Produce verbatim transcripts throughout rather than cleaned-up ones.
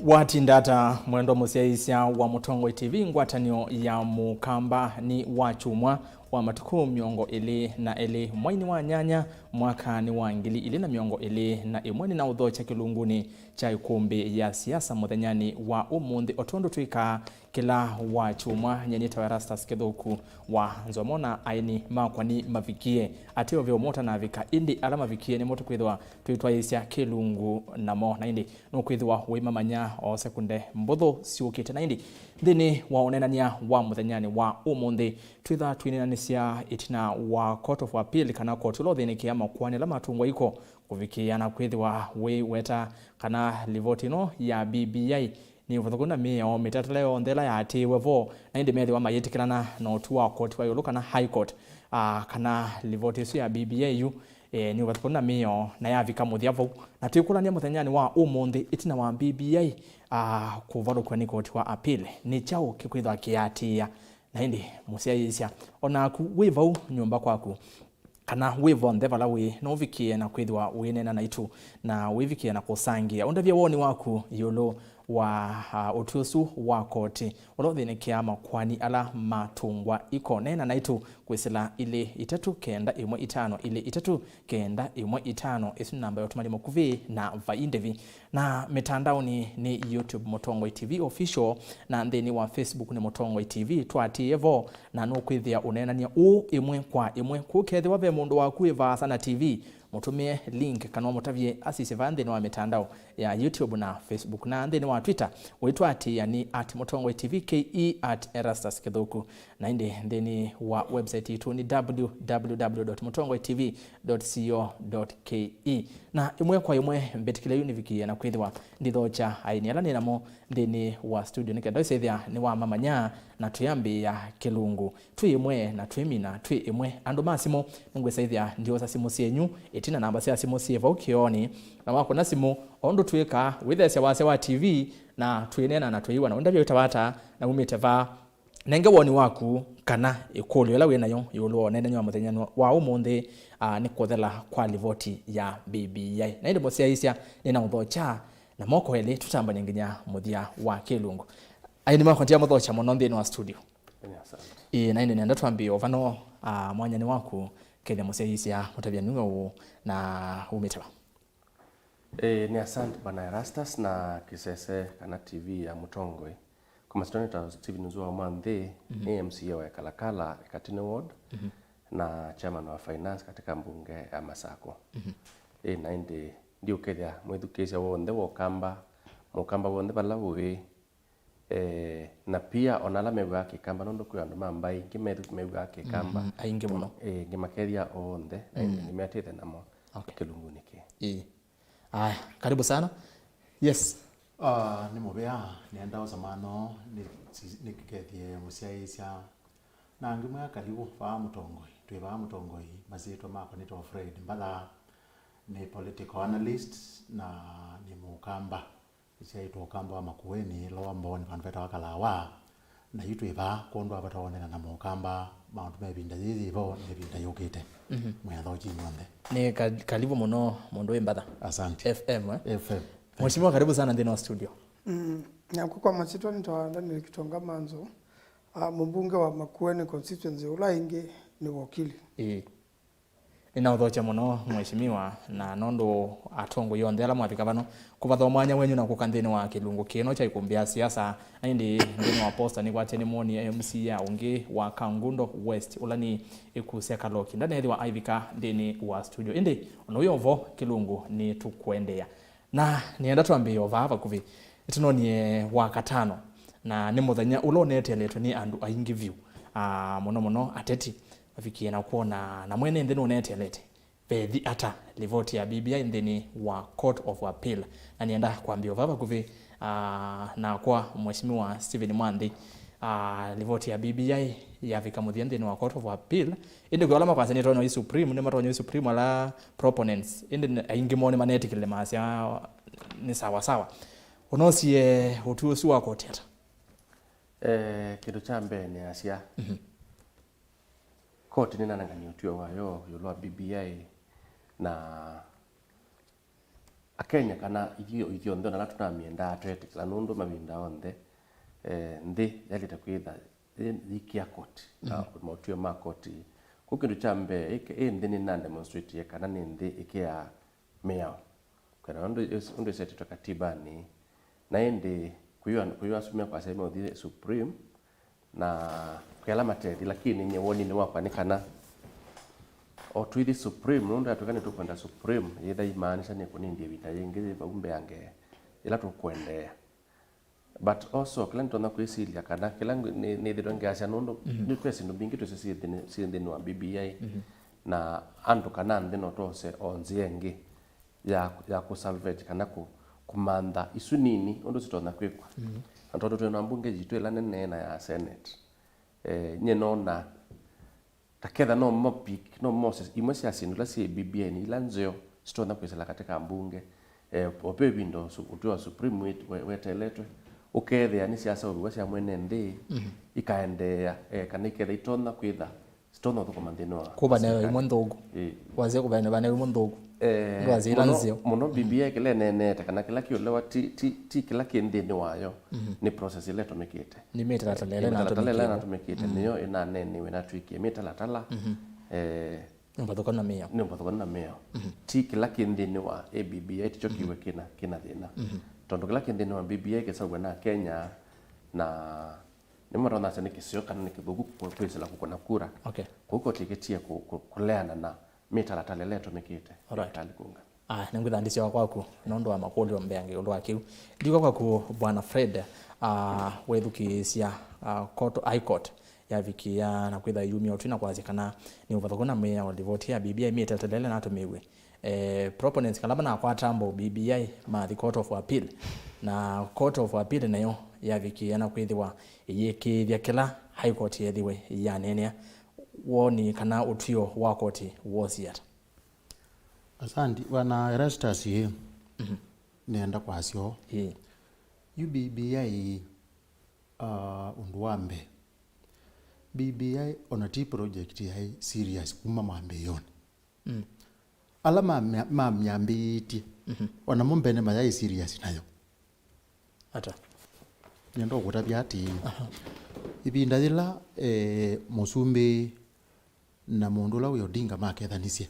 Watinda ata, mwendwa mũsyaĩĩsya wa Mũtongoi T V? Ngwatanĩo ya Mũkamba nĩ wa kyumwa wa matukũ mĩongo ĩlĩ na elĩ, mweinĩ wa nyanya, mwakanĩ wa ngili ilĩ na mĩongo ĩlĩ na ĩmwe. Nĩnaũthokya kĩlungunĩ kya ĩkũmbĩ ya siasa mũthenyanĩ wa ũmũnthĩ, o tondũ twĩkaa kĩla wa kyumwa. Nyie nĩtawa Erastus Kĩthũku wa Nzomo, na aeni makwa nĩmavikie. Ateo ve ũmwe ũtanavika, ĩndĩ ala mavikie nĩmo tũkwĩthĩwa twĩtwaĩĩsya kĩlungu namo. Na ĩndĩ nũkwĩthĩwa ũimamanya o sekunde mbũthũ syũkĩte. Na ĩndĩ nthĩnĩ wa ũneenany'a wa mũthenyanĩ wa ũmũnthĩ, twĩthaa twĩneenanĩsya ĩtina wa Court of Appeal, kana koti ũla ũthĩnĩkĩaa makoani ala matũngwa iko, kũvikĩĩa na kwĩthĩwa wĩweta kana livoti ĩno ya B B I nĩ ũvathũkanu na mĩao mĩtalatala yonthe ĩla yaatĩĩwe vo, na ĩndĩ methĩwa mayĩtĩkĩlana na ũtwi wa koti wa ĩũlũ, kana High Court, ah, kana livoti ĩsu ya B B I yu, eh, nĩ ũvathũkanu na mĩao, na yavika mũthya vau. Na twĩkũlany'a mũthenyanĩ wa ũmũnthĩ, ĩtina wa B B I, ah, kũvalũkw'a nĩ koti wa appeal, nĩ kyaũ kĩkwĩthwa kĩatĩĩa? Na ĩndĩ mũsyaĩĩsya, o naku wĩ vau nyũmba kwaku, kana wĩ vonthe vala wĩ, no ũvikĩe na kwĩthĩwa ũineena naitũ, na wĩvikĩe na kũsangĩa. Ũndavye woni waku ĩũlũ wa, ah, ũtwi ũsu wa koti ũla ũthĩnĩkĩaa makoani ala matũngwa iko. Neena naitũ kwĩsĩla ilĩ itatũ kenda ĩmwe itano ilĩ itatũ kenda ĩmwe itano. Ĩsu nĩ namba ya ũtũmani mũkuvĩ na vai ndĩvi. Na mĩtandaonĩ nĩ YouTube Mũtongoi T V Official, na nthĩnĩ wa Facebook nĩ Mũtongoi T V. Twaatĩĩe vo, na nũkwĩthĩa ũneenany'a ũũ ĩmwe kwa ĩmwe. Kũkethĩwa ve mũndũ waku wĩ vaasa na T V, mũtũmĩe link kana ũmũtavye asisye vaa nthĩnĩ wa mĩtandao ya YouTube na Facebook. Na nthĩnĩ wa Twitter, ũitwaatĩĩa nĩ at Mũtongoi T V K E, at Erastus Kĩthũku. Na ĩndĩ nthĩnĩ wa website yitũ nĩ www dot mũtongoi T V dot co dot ke. Na ĩmwe kwa ĩmwe, mbĩtĩkĩlya yu nĩvikĩe na kwĩthĩwa ndithokya aini ala nĩ namo nthĩnĩ wa studio nĩ kenda ĩsethĩa nĩwamamanya na twĩambĩĩa kĩlungu twĩ ĩmwe na twĩmina twĩ ĩmwe. Andũ ma simũ, nĩngwĩsa ĩthĩa ndiosa simũ syenyu, ĩtina namba sya simũ syĩ vau kĩoonĩ, na wakũna simũ, o ũndũ twĩkaa, wĩtheesya wasya wa T V, na twĩneena na twĩiwa. Na ũndavya wĩtawa ata, na umĩte vaa? Nenge woni waku kana ĩkũlyo ĩla wĩ nayo ĩũlũ wa ũneenany'a wa mũthenya wa ũmũnthĩ, ah, nĩ kũthela kwa livoti ya B B I. Na ĩndĩ mũsyaĩĩsya, nĩnaũthokya na moko elĩ, tũtambany'e nginya mũthya wa kĩlungu. Aini makwa, ndyamũthokya mũno nthĩnĩ wa studio. Nĩ asante. Ĩĩ, na ĩndĩ nenda twambĩe o vano, ah, mwanyanĩ waku, kethĩa mũsyaĩĩsya mũtavya nĩwe ũũ na umĩte va? Ĩĩ, nĩ asante Bwana Erastus na kĩsese kana T V ya Mũtongoi. Kwa masyĩtwa nĩtawa Stephen Nzua wa Mwanthĩ, mhm, nĩ M C A wa Ekalakala, Ekatini Ward, mhm, na chairman wa finance katika mbunge ya Masako. Mhm. Ĩĩ, na ĩndĩ ndiũkethya mwĩthukĩĩsya w'onthe wa Ũkamba, Mũkamba w'onthe vala ũĩ, eh, na pia ona ala mew'aa Kĩkamba, nũndũ kwĩ andũ ma mbaĩ ingĩ methu-, mew'aa Kĩkamba. Mhm, aingĩ mũno. Eh, ngĩmakethya onthe, na mm, nĩmeatĩte namo, okay, kĩlungunĩ kĩĩ. Ĩĩ. Aya, karibu sana. Yes. Ah, nĩ mũvea, nĩenda ũsamano, nĩ, nĩkethye mũsyaĩĩsya. Na ngĩmwĩa karibu vaa Mũtongoi. Twĩ vaa Mũtongoi, masyĩtwa makwa nĩtawa Fred Mbatha, nĩ political analyst, na nĩ Mũkamba. Nĩsyaĩtwe Ũkamba wa Makueni, Lower Mbooni, vandũ vetawa Kalawa. Na yu twĩ vaa, kwondũ wa vata wonena na Mũkamba, maũndũ me ĩvinda yĩĩ yĩ vo, na ĩvinda yũkĩte. Mhm. Mwĩathokyi inyw'onthe. Nĩ ka-, karibu mũno, mũndũ wĩ Mbatha. Asante. F M, eh? F M. Mheshimiwa, karibu sana nthĩnĩ wa studio. Mm, nakwa kwa masyĩtwa nĩtawa Daniel Kitonga Manzo, ah, mũmbunge wa Makueni constituency, ũla ĩngĩ nĩ wakili. Ĩĩ. Nĩnaũthokya mũno, Mheshimiwa, na nũndũ atongoi onthe ala mwavika vano, kũvatha mwanya wenyu na kũka nthĩnĩ wa kĩlungu kĩno kya ĩkũmbĩ ya siasa, na ĩndĩ nthĩnĩ wa posta nĩkwatya nĩmwonie M C A ũngĩ wa Kangundo West, ũla nĩ Ĩkusya Kaloki. Ndanethĩwa aivika nthĩnĩ wa studio, ĩndĩ ona ũyo vo kĩlungu nĩtũkũendeea. Na nĩenda twambĩĩe o vaa vakuvĩ. Nĩtũnonie Wakatano, na nĩ mũthenya ũla ũneteeletwe nĩ andũ aingĩ vyũ, ah, mũno mũno ateti. Mavikie na kwona, na mwene nthĩ nũneteelete vethi ata livoti ya B B I nthĩnĩ wa Court of Appeal. Na nĩenda kwambĩĩa o vaa vakuvĩ, ah, nakwa Mheshimiwa Stephen Mwanthi, ah, livoti ya B B I yavika mũthya nthĩnĩ wa Court of Appeal. Ĩndĩ kwĩ ala makwasya nĩtonya ũi Supreme, nĩmatonya ũi Supreme, ala proponents, ĩndĩ nĩ-, aingĩ moo nĩmanetĩkĩlile, masya nĩ sawa sawa. Ũnosie ũtwi ũsu wa koti ata? Eh, kĩndũ kya mbee nĩ asya, mhm, koti nĩnananganie ũtw'ĩo wayo ĩũlũ wa B B I, na Akenya kana ithyĩ, ithyonthe ona ala tũnamĩendaa twetĩkĩla, nũndũ mavinda onthe, eh, nthĩ yaĩlĩte kwĩtha yĩ, yĩkĩa koti, na maũtw'ĩo ma koti. Kũu kĩndũ kya mbee, ĩ, ĩ nthĩ nĩna demonstratie kana nĩ nthĩ ĩkĩaa mĩao. Kwĩna ũndũ ĩs-, ũndũ ĩsetĩtwe katibanĩ, na ĩndĩ kũyũa, kũyũa asu me kwasya meũthi Supreme, na kwĩ ala matethi, lakini nyie woninĩ wakwa nĩ kana o tũithi Supreme, nũndũ yatwĩka nĩtũkwenda Supreme, yĩtha imaanisha nĩkũnindie ĩvinda yĩngĩ yĩ vau mbeange yĩla tũkũendeea. But also, kĩla nĩtonya kwĩsilya kana kĩla ngwĩ-, nĩ-, nĩthĩtwe ngeasya nũndũ nĩtwĩ syĩndũ mbingĩ twĩsĩ syĩ nthĩnĩ, syĩ nthĩnĩ wa B B I, na andũ kana nthĩ no twose o nzĩa ĩngĩ ya, ya kũ salvage kana kũ-, kũmantha isu nini ũndũ sitonya kwĩkwa. Na tondũ twĩ na mbunge yitũ ĩla nene na ya Senate, eh, nyie nona ta ketha no mo pick, no mose imwe sya syĩndũ ila syĩ B B I nĩ ila nzeo sitonya kwĩsĩla katika mbunge, eh, o ve ĩvinda ũsu-, ũtw'ĩo wa Supreme wet-, we-, weteletwe, ũkethĩa nĩsyasauviw'a sya mwene nthĩ ikaendeea, eh, kana iketha itonya kwĩtha sitonya ũthũkũma nthĩnĩ wa kũvaneo imwe nthũku. Ĩĩ. Wasya kũvaneo imwe nthũku. Eh, ndwasya ila nzeo. Mũno B B I kĩla ĩneeneete kana kĩla kĩũlewa ti, ti, ti kĩla kĩ nthĩnĩ wayo, nĩ process ĩla ĩtũmĩkĩte. Nĩ mĩtalatala ĩla ĩnatũmĩkĩte. Nĩyo ĩnaneeniwe na twĩkie mĩtalatala, eh, nĩ mbathũkanu na mĩao. Nĩ mbathũkanu na mĩao. Ti kĩla kĩ nthĩnĩ wa A B B I tikyo kĩw'e kĩna, kĩna thĩna. Tondũ kĩla kĩ nthĩnĩ wa B B I kĩsaũvw'a na Kenya, na nĩmatonasya nĩ kĩseo kana nĩ kĩthũku kwĩsĩla kũkũna kura. Okay. Kũu koti ĩkĩtie kũ-, kũ-, kũleana na mĩtalatala ĩla ĩtũmĩkĩte. Alright. Thirikali kũngana. Ah, nĩngwĩtha ndĩsyoka kwaku nũndũ wa makũlyo mbeange ĩũlũ wa kĩu. Ndiũka kwaku, Bwana Fred, ah, wethukĩĩsya, ah, court, High Court yavikĩa na kwĩtha yumya ũtwi na kwasya kana nĩ ũvathũku na mĩao livoti ya B B I mĩtalatala ĩla natũmĩiwe. Eh, proponents kala manakwata mbau B B I mathi Court of Appeal, na Court of Appeal nayo yavikĩa na kwĩthĩwa ĩyĩkĩĩthya kĩla High Court yeethiwe yaneenea. Woni kana ũtw'ĩo wa koti wosie ata? Asanti, Bwana Erastus, ĩ, nĩenda kwasya ũũ. Ĩĩ. Yu B B I, ah, ũndũ wa mbee, B B I ona ti project yaĩ serious kuma mwambĩĩonĩ. Mm. Ala mamya-, mamyambĩĩtye, onamo mbene mayaĩ serious nayo. Ata? Nĩenda ũkũtavya atĩĩ, ĩvinda yĩla, eh, mũsumbĩ na mũndũ ũla wĩ Odinga makethanisye,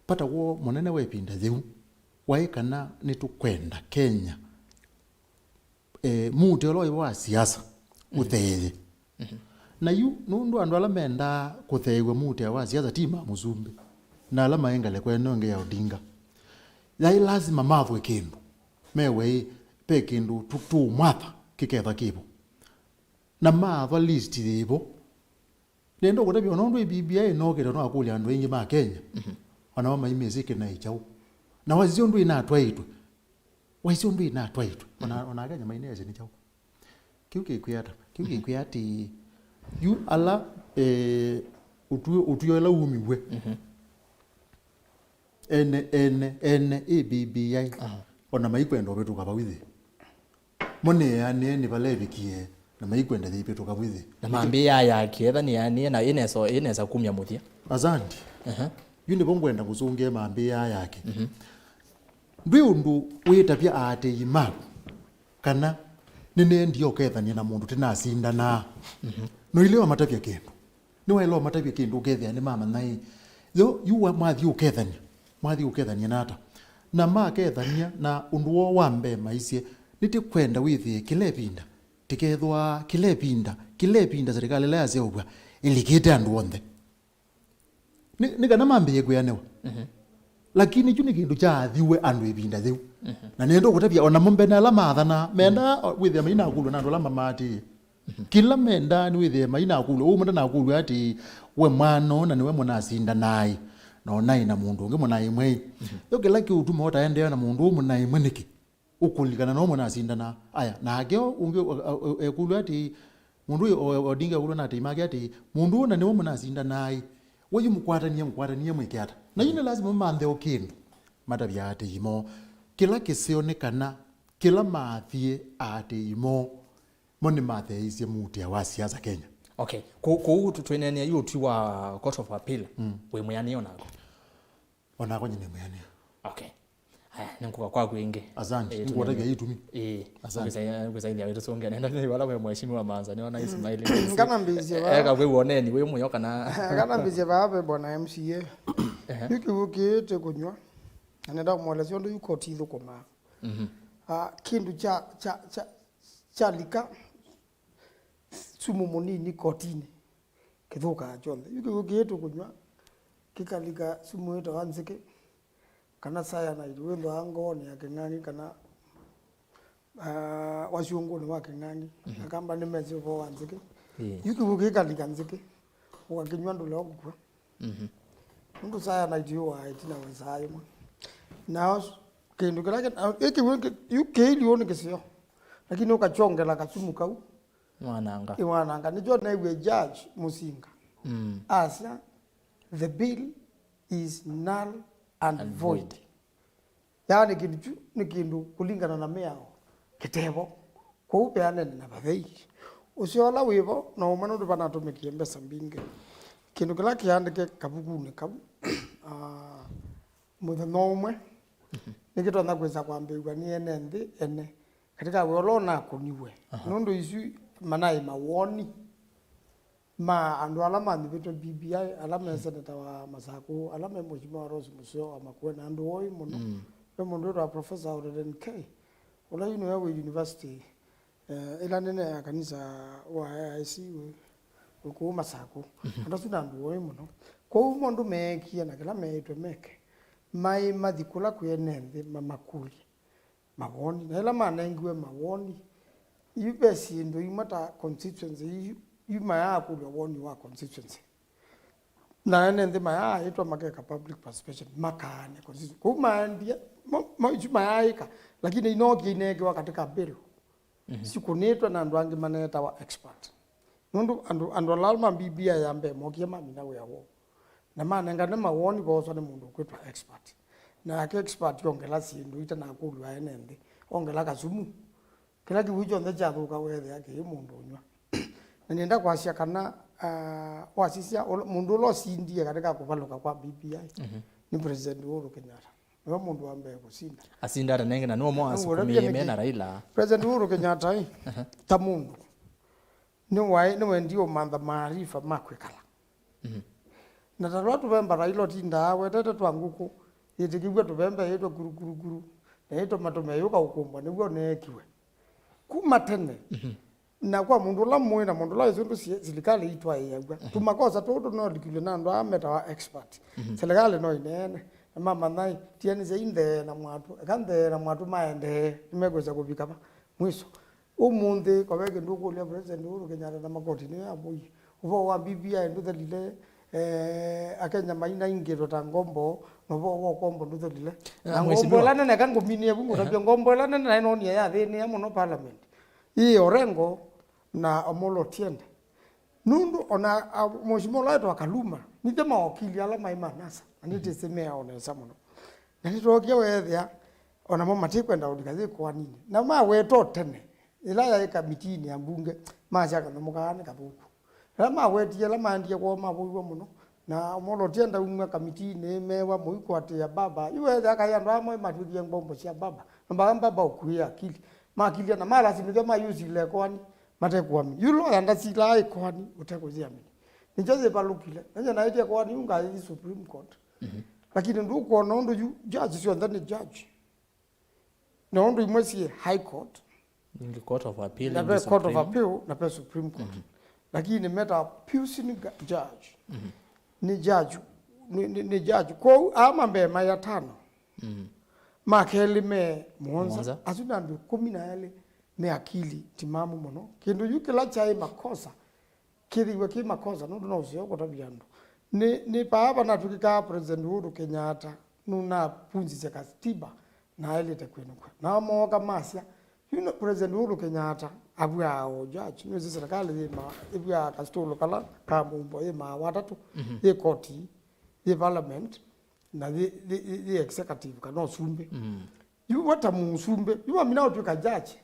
vata woo mũnene wa ĩvinda yĩu waĩ kana nĩtũkwenda Kenya, eh, muutĩ ũla waĩ wa siasa ũtheeye. Na yu nũndũ andũ ala mendaa kũtheew'a muutĩ wa siasa ti ma mũsumbĩ, na ala maĩ ngalĩko ĩno ĩngĩ ya Odinga, yaĩ lasima mathwe kĩndũ, mew'e ĩ, ve kĩndũ tũ-, tũũmatha kĩkethwa kĩvo. Na maathwa list yĩvo. Nĩenda ũkũtavya, ona ũndũ ĩ B B I ĩnookĩte no akũlya andũ aingĩ ma Kenya, o nao maimĩsĩ kĩnaĩ kyaũ. Na wasisya ũndũ ĩnatwaĩtwe. Waisye ũndũ ĩnatwaĩtwe. Ona, ona Akenya maineesĩ nĩ kyaũ. Kĩu kĩkwĩa ata? Kĩu kĩkwĩa atĩ yu ala, eh, ũtw'ĩo, ũtw'ĩo ĩla wumiw'e, ene, ene, ene ĩ B B I, ona maikwenda ũvĩtũka vau ĩthĩ. Mo nĩeanĩe nĩ vala ĩvikie, na maikwenda yĩvĩtũka vau ĩthĩ. Na mambĩĩa yake, etha nĩeanĩe na ĩnesa, ĩnesa kumya mũthya. Asante. Yu nĩvo ngwenda ngũsũngĩe mambĩĩa yake. Ndwĩ ũndũ wĩtavya aatĩĩi maku kana nĩneendie ũkethany'a na mũndũ tĩnasindanaa. Noilea ũmatavya kĩndũ. Nĩwaĩle ũmatavya kĩndũ ũkethĩa nĩmamanya ĩ. Yo, yu wa-, mwathiĩ ũkethany'a. Mwathiĩ ũkethany'a nata? Na makethany'a na ũndũ woo wa mbee maisye, nĩtĩkwenda wĩthĩe kĩla ĩvinda. Tĩkethwa kĩla ĩvinda, kĩla ĩvinda serikali ĩla yaseũvw'a ĩlikĩte andũ onthe. Nĩ, nĩ kana mambĩĩe kwĩanĩwa. Lakini kyu nĩ kĩndũ kyaathiwe andũ ĩvinda yĩu. Na nĩenda ũkũtavya, o namo mbene ala maathanaa, mendaa wĩthĩa mainakũlw'a na andũ ala mamaatĩĩe. Kĩla mendaa nĩ wĩthĩe mainakũlw'a. Ũmwe ndanakũlw'a atĩ, we mwana ũũ na nĩwe mũnasindanaa ĩ, na ũnaĩ na mũndũ ũngĩ mũnaĩ mwei. Yo kĩla kĩũtuma ũtaendeea na mũndũ ũũ mũnaĩ mwe nĩkĩ? Ũkũlilikana no mũnasindanaa. Aya, nake ũngĩ, a, a, a, ekũlw'a atĩ, mũndũ ũyũ, o, Odinga ekũlw'a na aatĩĩi make atĩ, mũndũ ũũ na nĩwe mũnasindanaa ĩ, we yu mũkwatanie, mũkwatanie mwĩke ata? Na yu nĩ lasima mamanthe o kĩndũ. Matavya aatĩĩi moo. Kĩla kĩseo nĩ kana, kĩla maathie aatĩĩi moo, mo nĩmatheeisye muutĩa wa siasa Kenya. Okay. Kũ-, kũu tũ-, twĩneenea yu ũtwi wa Court of Appeal, wĩ mwĩanĩo nako? Onakwa nyie nĩ mwĩanĩo. Okay. Aya, nĩngũka kwaku ĩngĩ. Asante. Eh, nĩngũũtavya itumi. Ĩĩ. Asante. Kwĩsaĩthya wĩtũsũngĩa nenda nĩ wala we mheshimiwa Manza nĩona ĩ smile. Kana mbĩsye vaa. Eka kwĩ woneni wĩ mũyo kana. Kana mbĩsye vaa ve bwana M C A. Ehe. Yu kĩw'ũ kĩĩ tĩkũnyw'a. Na nenda kũmwelesya ũndũ yu koti ithũkũmaa. Mhm. Ah, kĩndũ kya kya kya kyalika sumu mũnini kotinĩ kĩthũkaa kyonthe. Yu kĩw'ũ kĩĩ tũkũnyw'a kĩkalika sumu ĩtawa nzĩkĩ, kana cyanide wĩthwaa ngoonĩ ya kĩng'ang'i kana, ah, wasyũngũnĩ wa kĩng'ang'i. Mhm. Akamba nĩmesĩ ũvoo wa nzĩkĩ. Ĩĩ. Yu kĩw'ũ kĩkalika nzĩkĩ, ũkakĩnyw'a ndũlea kũkw'a. Mhm. Nũndũ cyanide yũaa ĩtina wa saa ĩmwe. Nao s- kĩndũ kĩla kĩ- ĩ kĩw'ũ kĩ- yu kĩilyũnĩ kĩseo, lakini ũkakyongela kasumu kau. Mwananga. Ĩwananga. Nĩkyo neewie judge Mũsinga. Mm. Asya, the bill is null and void. Yaani kĩndũ kyu nĩ kĩndũ kũlingana na mĩao kĩtevo. Kwoou veanene na vavei. Ũseo ũla wĩvo no ũmwe nũndũ vanatũmĩkie mbesa mbingĩ. Kĩndũ kĩla kĩandĩke kavukunĩ kau, ah, mũthenya ũmwe nĩkĩtonya kwĩsa kwambĩĩw'a nĩ ene nthĩ ene katika wĩa ũla ũnakũniwe. Aha. Nũndũ isu manaĩ mawoni ma andũ ala manyuvĩtwe B B I, ala me seneta wa Masakũ, ala me mheshimiwa Rose Mũseo wa Makueni, andũ oĩ mũno. Mm. Ve mũndũ wĩtwa Professor Aurelian K, ũla yu nĩwe wĩ university, eh, ĩla nene ya kanisa wa A I C wĩ, wĩ kũu Masakũ. Mhm. Andũ asu nĩ andũ oĩ mũno. Kwoou maũndũ meekie na kĩla meĩtwe meke, maĩ mathi kũla kwĩ ene nthĩ mamakũlye mawoni. Na ĩla manengiwe mawoni, yu ve syĩndũ imwe ta constituency, yu, yu mayaakũlw'a woni wa constituency. Na ene nthĩ mayaaĩtwa makeka public participation, makaane constituency. Kũu maendie, mo, mo, isu mayaaĩka, lakini inookie ineekiwa katika bill. Mhm. Sikũnĩtwe na andũ angĩ maneetawa expert. Nũndũ andũ, andũ ala ma B B I ya mbee mokie mamina wĩa woo. Na manengane mawoni vooswa nĩ mũndũ ũkwĩtwa expert. Nake expert ongela syĩndũ itanakũlw'a ene nthĩ. Ongela kasumu. Kĩla kĩw'ũ kyonthe kyathũka weethĩa kĩĩ mũndũ ũnyw'a. Na nĩenda kwasya kana, ah, wasisya ũla- mũndũ ũla ũsindie katika kũvalũka kwa B B I, mhm, nĩ President Uhuru Kenyatta. Nĩwe mũndũ wa mbee kũsinda. Asinda ata nenge na nĩwe mwa Nĩwe ũla asukumie pia me na nĩkĩ- Raila. President Uhuru Kenyatta ĩ, aha, ta mũndũ nĩwaĩ, nĩwendie ũmantha maarifa ma kwĩkala. Mhm. Na ta tũla tũvemba Raila ũtindaa awetete twa ngũkũ, yĩtĩkĩw'e tũvemba yĩtwe kurukurukuru, na yĩtwe matũme yũka ũkũmbwa, nĩw'o neekiwe. Kuma tene, mhm, na kwa mũndũ ũla mũĩ na mũndũ ũla wĩsĩ ũndũ sie- silikalĩ itwaĩaw'a, mhm, tũmakosa tũũ tũnolikilw'e na andũ aa metawa expert. Mhm. Silikalĩ no ĩneene, na mamanya ĩ, tianĩsya inthee na mwatũ, eka nthee na mwatũ maendee, nĩmekwĩsa kũvika va mwiso. Ũmũnthĩ, ko ve kĩndũ ũkũlya President Uhuru Kenyatta na makotinĩ ya mũie. Ũvoo wa B B I ndũthelile, eh, Akenya mainaingĩtwe ta ngombo, na ũvoo wa ũkombo ndũthelile. Na Na ngombo Mheshimiwa. Ĩla nene, eka ngũminie vu ngũtavya, ngombo ĩla nene naĩ noonie yathĩnĩa mũno parliament. Ĩ Orengo na Omolo Otiende. Nũndũ ona, a, Mheshimiwa ũla wĩtwa Kaluma, nithe mawakili ala maĩ ma NASA, na nĩtĩsĩ meao nesa mũno. Na nĩtwookie weethĩa, onamo matikwenda ũlika yĩ koaninĩ. Na maweta o tene, ĩla yaĩ kamitiinĩ ya mbunge, masya kanyamũ kaa nĩ kathũku. Ĩla mawetie, ĩla maendie kwoo mavoiw'a mũno. Na Omolo Otiende aumw'a kamitiinĩ, meewa mũikwatĩĩa baba. Yu weethĩa kaĩ andũ amwe matw'ĩkie ngombo sya baba. Na mbaa baba ũkuie akili. Makilya na malasimĩthw'a mayusile koani. Matekũamini. Yu loya ndasilaa ĩkoani ũtekũyĩamini. Nĩkyo yĩvalũkile. Nanye naĩtye koani yu ngayĩthi Supreme Court. Mhm. Lakini ndũkwona ũndũ yu judge syonthe nĩ judge. Na ũndũ imwe syĩ High Court, Nĩ Court of Appeal, na nĩ ve Court of Supreme. Appeal, na ve Supreme Court. Mhm. Lakini meta Pusin ga- judge. Mhm. Nĩ judge, nĩ, nĩ, nĩ judge. Kwoou aa ma mbee mai atano. Mhm. Ma kelĩ me mũonza. Mũonza. Asu nĩ andũ ĩkũmi na elĩ me akili timamu mũno. Kĩndũ yu kĩla kyaĩ makosa, kĩthĩiwe kĩ makosa, nũndũ no ũseo kũtavya andũ. Nĩ, nĩ paa vanatw'ĩkaa President Uhuru Kenyatta nũnavunjisye katiba na aĩlĩte kwĩnũkw'a. Nao mooka masya, yu no President Uhuru Kenyatta avw'aa o judge, nĩwĩsĩ serikali yĩmaa, ĩvw'aa kasitũlũ kala ka mũumbo yĩmaa watatũ, mhm, yĩ koti, yĩ parliament, na yĩ, yĩ, yĩ, yĩ executive kana ũsumbĩ. Mm. Yu we ta mũsumbĩ, yu wamina ũtw'ĩka judge,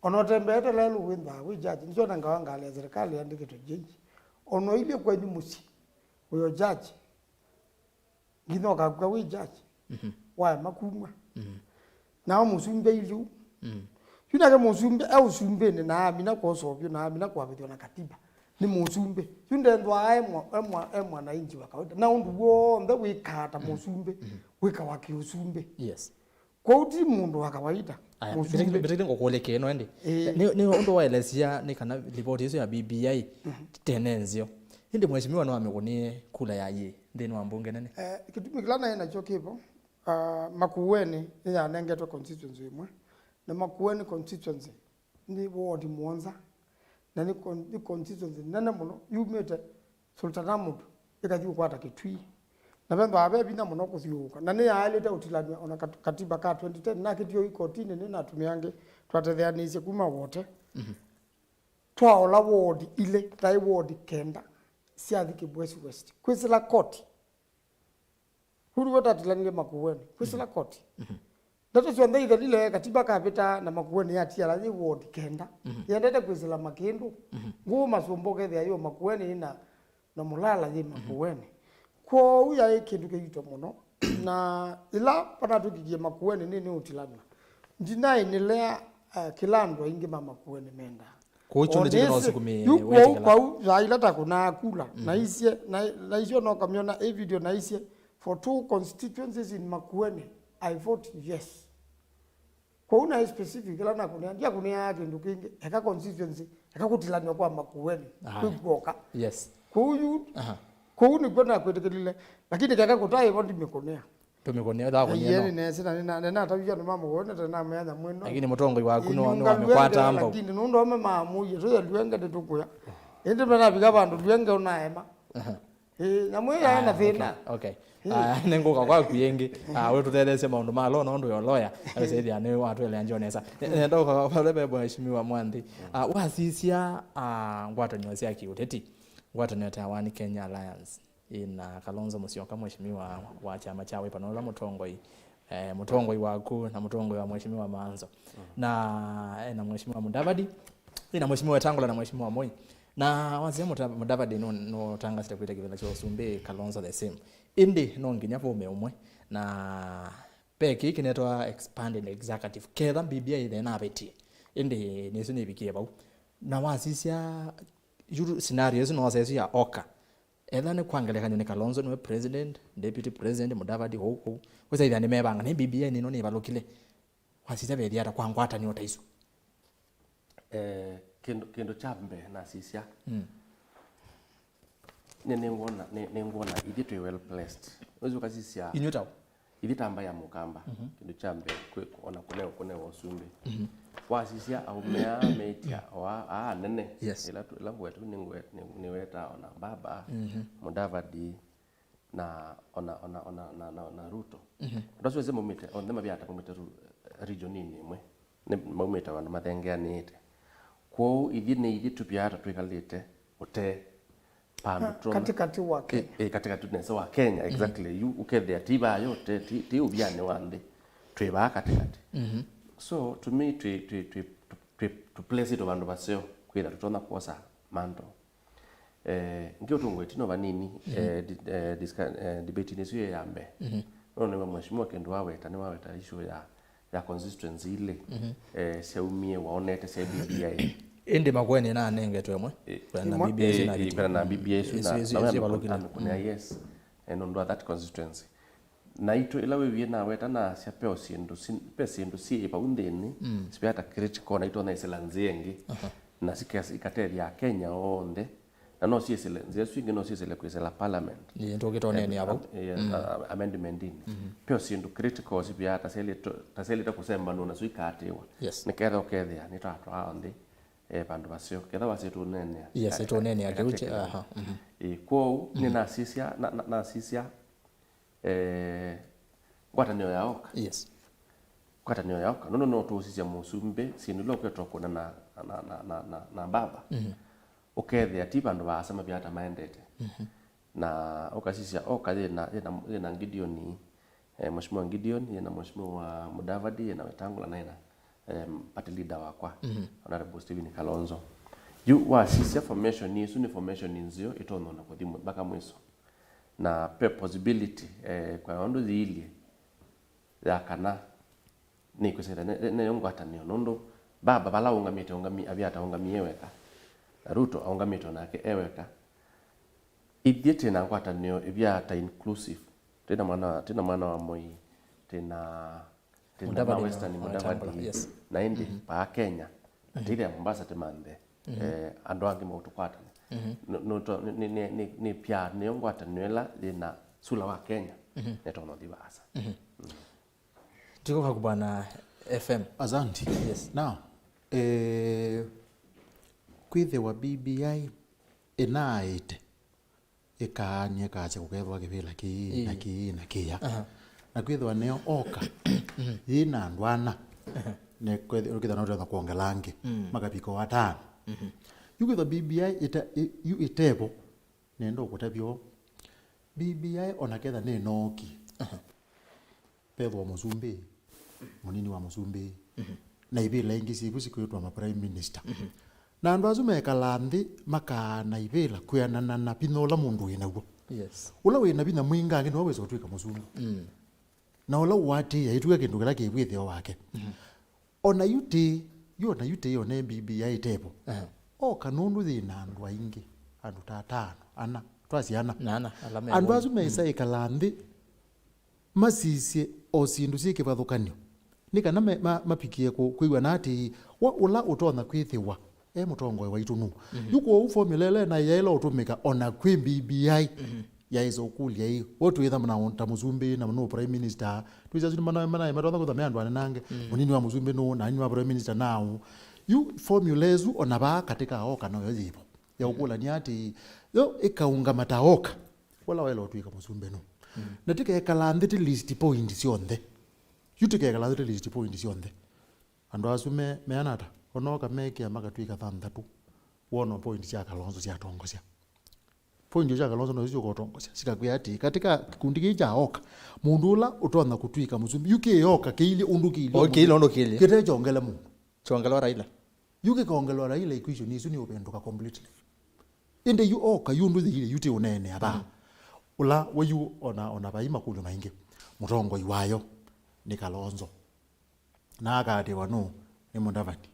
ona ũtembeete lelũ wĩnthaa wĩ judge, nĩkyo nengawa ngalĩ ya serikali yandĩkĩtwe judge. Ona ũilyĩ kwenyu mũsyĩ, wĩ o judge, nginya ũkakw'a wĩ judge, mhm, waema kumw'a. Mm. Nao mũsumbĩ ailyĩ ũu. Mm. Yu nake mũsumbĩ, e ũsumbĩnĩ na amina kwosa ũvyũ na amina kũavĩthw'a na katiba. Nĩ mũsumbĩ. Yu ndethwaa e mwa-, e mwa-, e mwananchi wa kawaida. Na ũndũ w'onthe wĩkaa ta mũsumbĩ, wĩkawa kĩũsumbĩ. Yes. Kwoou ti mũndũ wa kawaida. Aya, mũsumbĩ. Mbĩtĩkĩte ngũkũlĩkĩe ĩno ĩndĩ. Ĩĩ. Nĩ, nĩ ũndũ waelesya nĩ kana livoti ĩsu ya B B I tene nzeo. Ĩndĩ mheshimiwa no amĩkũnĩe kula ya yĩĩ nthĩnĩ wa mbunge nene. Eh, kĩtumi kĩla naĩ nakyo kĩvo, ah, Makueni nĩyanengetwe constituency ĩmwe. Na Makueni constituency nĩ ward mũonza, na nĩ con-, nĩ constituency nene mũno, yumĩte Sultan Ahmud ĩkathi kũkwata Kitui. Na vethĩawa ve vinya mũno kũthyũũka, na nĩyaĩlĩte ũtilanw'a ona kat-, katiba ka twenty ten, nakĩtie ikotinĩ nĩ na atumĩa angĩ twatetheanĩisye kuma Wote. Mhm. Twaola ward ilĩ, taĩ ward kenda, syathi Kibwezi West. Kwĩsĩla koti. Kũu nĩw'o tatilanile Makueni, kwĩsĩla koti. Mhm. Ndeto syonthe ithelile, katiba kavĩta na Makueni yatiala yĩ ward kenda. Mhm. Yendete kwĩsĩla Makĩndũ. Mhm. Ngũũ Masũmba ũkethĩa yĩ o Makueni na, na Mũlala yĩ Makueni. Kwoou yaĩ kĩndũ kĩito mũno. Na ĩla vanatw'ĩkĩkie Makueni nĩ, nĩ ũtilanw'a. Ndinaĩ nĩlea, eh, kĩla andũ aingĩ ma Makueni mendaa. Kũu kyo nĩ kĩndũ no ũsukumĩe, yu kwoou, wĩtĩkĩla. Kwoou, saa ila ta kũnaa kula, naisye, na, naisye ona ũkamyona ĩ video naisye, for two constituencies in Makueni, I vote yes. Kwoou naĩ specific, ila nakũnĩa, ndiakũnĩaa kĩndũ kĩngĩ, eka constituency, eka kũtilanw'a kwa Makueni, kwĩ kuoka. Yes. Kwoou yu, kwoou nĩkw'o nakwĩtĩkĩlile, lakini keka kũtaĩ vo ndimĩkũnĩa. Tũmĩkũnĩa, thaa kũnĩa. Iye no. Nĩneesĩ na nĩna-, nĩnatavya andũ ma Mũkũyũ nĩtena meanya mwĩno. Lakini mũtongoi waku nĩwa ũmĩkwata mbau. Lakini nũndũ ame maamũie, tũya Luenge nĩtũkũya. Ĩndĩ menavika vandũ Luenge ũnaema. Aha. Ĩĩ, nyamũ ĩyo yaĩ na thĩna. Okay, okay. Ĩĩ. Ah, nĩngũka kwaku yĩngĩ. Ah, wĩtũtetheesye maũndũ ma law, nũndũ yo lawyer, awĩsĩthĩa nĩ watwelea njo nesa. Nenda ũka pale ve Mheshimiwa Mwanthi. Ah, wasisya, ah, ngwatanĩo sya kĩũteti, ngwatanĩo ta One Kenya Alliance. Ĩna Kalonzo Musyoka, mheshimiwa wa kyama kya Wiper, na ũla mũtongoi, eh, mũtongoi waku na mũtongoi wa mheshimiwa Manzo. Mm. Na ena mheshimiwa Mudavadi, ĩna mheshimiwa Wetangula na mheshimiwa Moi. Na wasya Muta-, Mudavadi nũ-, nũtangasĩte kwĩta kĩvĩla kya ũsumbĩ, Kalonzo the same. Ĩndĩ no nginya vũme ũmwe, na ve kĩĩ kĩnetawa expanded executive, ketha B B I ĩthĩnavĩtie. Ĩndĩ nĩsu nĩvikie vau. Na wasisya, yu scenario ĩsu nosesu ya oka. Etha nĩ kwa ngelekany'o nĩ Kalonzo nĩwe president, deputy president, Mudavadi ũu, ũu. Wĩsaĩthĩa nĩmevanga, nĩ B B I nĩno nĩvalũkile. Wasisya vethĩa ata kwa ngwatanĩo ta isu? Eh, kĩndũ, kĩndũ kya mbee nasisya. Mm. Nĩ, nĩngwona, nĩ, nĩngwona ithyĩ twĩ well placed. Wĩsĩ ũkasisya. Inyuĩ ta ũ? Ithyĩ ta mbaĩ ya Mũkamba, kĩndũ kya mbee, kwĩ, ona kũnewa, kũnewa ũsumbĩ. Wasisya aũme aa meĩtya o aa, aa anene, yes, ĩla tu-, ĩla ngweta, nĩ ngwe-, nĩ, nĩwetaa ona Baba, Mudavadi, na ona, ona, ona, na, na, na Ruto. Andũ asu ese maumĩte, onthe mavĩata maumĩte ru-, regioninĩ ĩmwe. Nĩ, maumĩte vandũ mathengeanĩĩte. Kwoou ithyĩ nĩ ithyĩ tũvĩata twĩkalĩte ũtee. Pandũ tũna- katikati wa Kenya. Ĩ, ĩ, katikati nesa wa Kenya, exactly. Yu ũkethĩa ti vaa yote, ti, ti ũvianĩ wa nthĩ. Twĩ vaa katikati. So, to me, twĩ, twĩ, twĩ, twĩ, tũplesĩtwe vandũ vaseo, kwĩtha tũtonya kwosa manto. Eh, ngĩũtũngwa ĩtino vanini, eh, di-, eh, disca-, eh, debate-inĩ ĩsu ya mbee. No nĩwe mheshimiwa kĩndũ waweta, nĩwaweta issue ya ya constituency ilĩ, eh, syaumie waonete sya B B I. Ĩndĩ Makueni nanengetwe ĩmwe, eh, kwenda na B B I ĩsu, eh, na eh, kwenda na B B I ĩsu, na, na we amĩkũnĩa, yes, eh, nũndũ wa that constituency. Naitũ ĩla wĩwie naweta nasya ve syĩndũ si-, ve syĩndũ syĩ vau nthĩnĩ, siveata critical, naitũ na isila nzĩa ĩngĩ, na sikas-, ikatethya Akenya onthe. Na no syĩsĩle, nzĩa isu ingĩ no syĩsĩle kwĩsĩla parliament. Ĩĩ, nĩtũkĩte ũneenea vau. Eh, am-, eh, a-, a-, amendment-inĩ. Ve o syĩndũ critical sivyaa ta syaĩlĩte, ta syaĩlĩte kũsembanw'a nasyo ikaatĩĩwa. Yes. Nĩketha ũkethĩa nĩtatwaa nthĩ, eh, vandũ vaseo. Ketha wasĩ tũneenea. Yes, ĩka-, tũneenea ĩka-, kĩu kye-, ĩka-, aha, mhm. Eh, kwoou, nĩnasisya, na, na, nasisya, eh, ngwatanĩo ya oka. Yes. Ngwatanĩo ya oka. Nũndũ no tũũsisya mũsumbĩ, syĩndũ ila ũkwĩtwa kũna na, na, na, na, na, na Baba. Mhm. Ũkethĩa ti vandũ vaasa mavĩata maendete. Mhm. Na ũkasisya oka yĩna, yĩna, yĩna Gideon, eh, Mheshimiwa Gideon, yĩna Mheshimiwa Mudavadi, yĩna Wetangula, na yĩna, eh, party leader wakwa, mhm, Honorable Stephen Kalonzo. Yu wasisya formation ĩsu nĩ formation nzeo ĩtonya ona kũthi mũ-, mpaka mwiso. Na ve possibility, eh, kwa ũndũ yĩilyĩ ya kana nĩkwĩsĩla ne-, ne-, neyo ngwatanĩo, nũndũ baba vala ũngamĩte, ũngami-, avyata ũngamie weka, na Ruto aũngamĩte onake e weka. Ithyĩ twĩ na ngwatanĩo ĩvyata inclusive. Twĩ na mwana, twĩ na mwana wa Moi, twĩ na, twĩ na Mudavadi na Western Mudavadi, Wetangula, yes. Na ĩndĩ paa Kenya, tĩthĩa Mombasa tĩmanthe, eh, andũ angĩ maũtũkwatana. Nũ-, nũto-, nĩ, nĩ, nĩ, nĩ, nĩ pia nĩyo ngwatanĩo ĩla yĩ na sula wa Kenya, nĩtonya ũthi vaasa. Tuko kwa Bwana F M. Asante. Yes. Now, eh, kwĩthĩwa B B I ĩnaaĩte, ĩkaany'a ĩkasya kũkethĩwa kĩvĩla kĩĩ na kĩĩ na kĩya. Aha. Na kwĩthĩwa nĩyo oka, yĩ na andũ ana, nĩ kwĩthĩ-, ũkĩthana ũtonya kwongela angĩ, makavika o atano. Yu kwĩthĩwa B B I ĩta-, ĩ-, yu ĩtevo, nenda ũkũtavya ũũ. B B I ona ketha nĩnookie, vethĩwa mũsumbĩ, mũnini wa mũsumbĩ, na ivĩla ingĩ syĩvu sikwĩtwa ma prime minister. Na andũ asu mekala nthĩ makaana ivĩla kwĩanana na vinya ũla mũndũ wĩ naw'o. Yes. Ũla wĩ na vinya mwingangĩ nĩwe wĩsa ũtw'ĩka mũsumbĩ. Na ũla ũatĩĩa ĩtw'ĩka kĩndũ kĩla kĩvw'ĩthĩo wake. Ona yu tĩ, yu ona yu tĩ, ona B B I ĩtevo. Aha. Oka nũndũ yĩ na andũ aingĩ, andũ ta atano, ana, twasya ana. Na ana, ala me Andũ asu meĩsa ĩkala nthĩ, masisye o syĩndũ syĩ kĩvathũkany'o. Nĩ kana me-, ma-, mapikie kũ-, kwĩw'ana atĩĩ, wa ũla ũtonya kwĩthĩwa e mũtongoi waitũ nũũ? Yu kwoou formula ĩla ĩnaĩ yaĩla ũtũmĩka ona kwĩ B B I. Yaĩsa ũkũlya ĩ, we twĩtha na ta mũsumbĩ na nũ prime minister? Twĩsĩ asu nĩ mana-, mana-, matonya kwĩtha me andũ anenange. Mũnini wa mũsumbĩ nũũ, na nini wa prime minister naũ? Yu formula ĩsu ona vaa katĩ ka oka noyo yĩvo ya ũkũlany'a atĩĩ, yo ĩkaũngama ta oka, ũla waĩle ũtw'ĩka mũsumbĩ nũũ? Na tĩkekala nthĩ tĩ list point syonthe. Yu tĩkekala nthĩ tĩ list point syonthe. Andũ asu me, meana ata? Ona oka mekĩa makatw'ĩka thanthatũ. Wona point sya Kalonzo syatongosya. Point sya Kalonzo nosu syũkotongosya. Sikakwĩa atĩ, katika kikundi kĩĩ kya oka, mũndũ ũla ũtonya kũtw'ĩka mũsumbĩ, yu kĩoka kĩilye ũndũ kĩilye. O, kĩilye ũndũ kĩilye. Kĩte kyongele mũndũ. Kyongelwa Raila. Yu kĩkongelwa Raila, equation ĩsu nĩ ũvĩndũka completely. Ĩndĩ yu oka, yu ũndũ yĩilye, yu tĩ ũneenea vaa. Ũla we yu ona, ona vai makũlyo maingĩ. Mũtongoi wayo nĩ Kalonzo. Na akaatĩwa nũũ? Nĩ Mudavadi.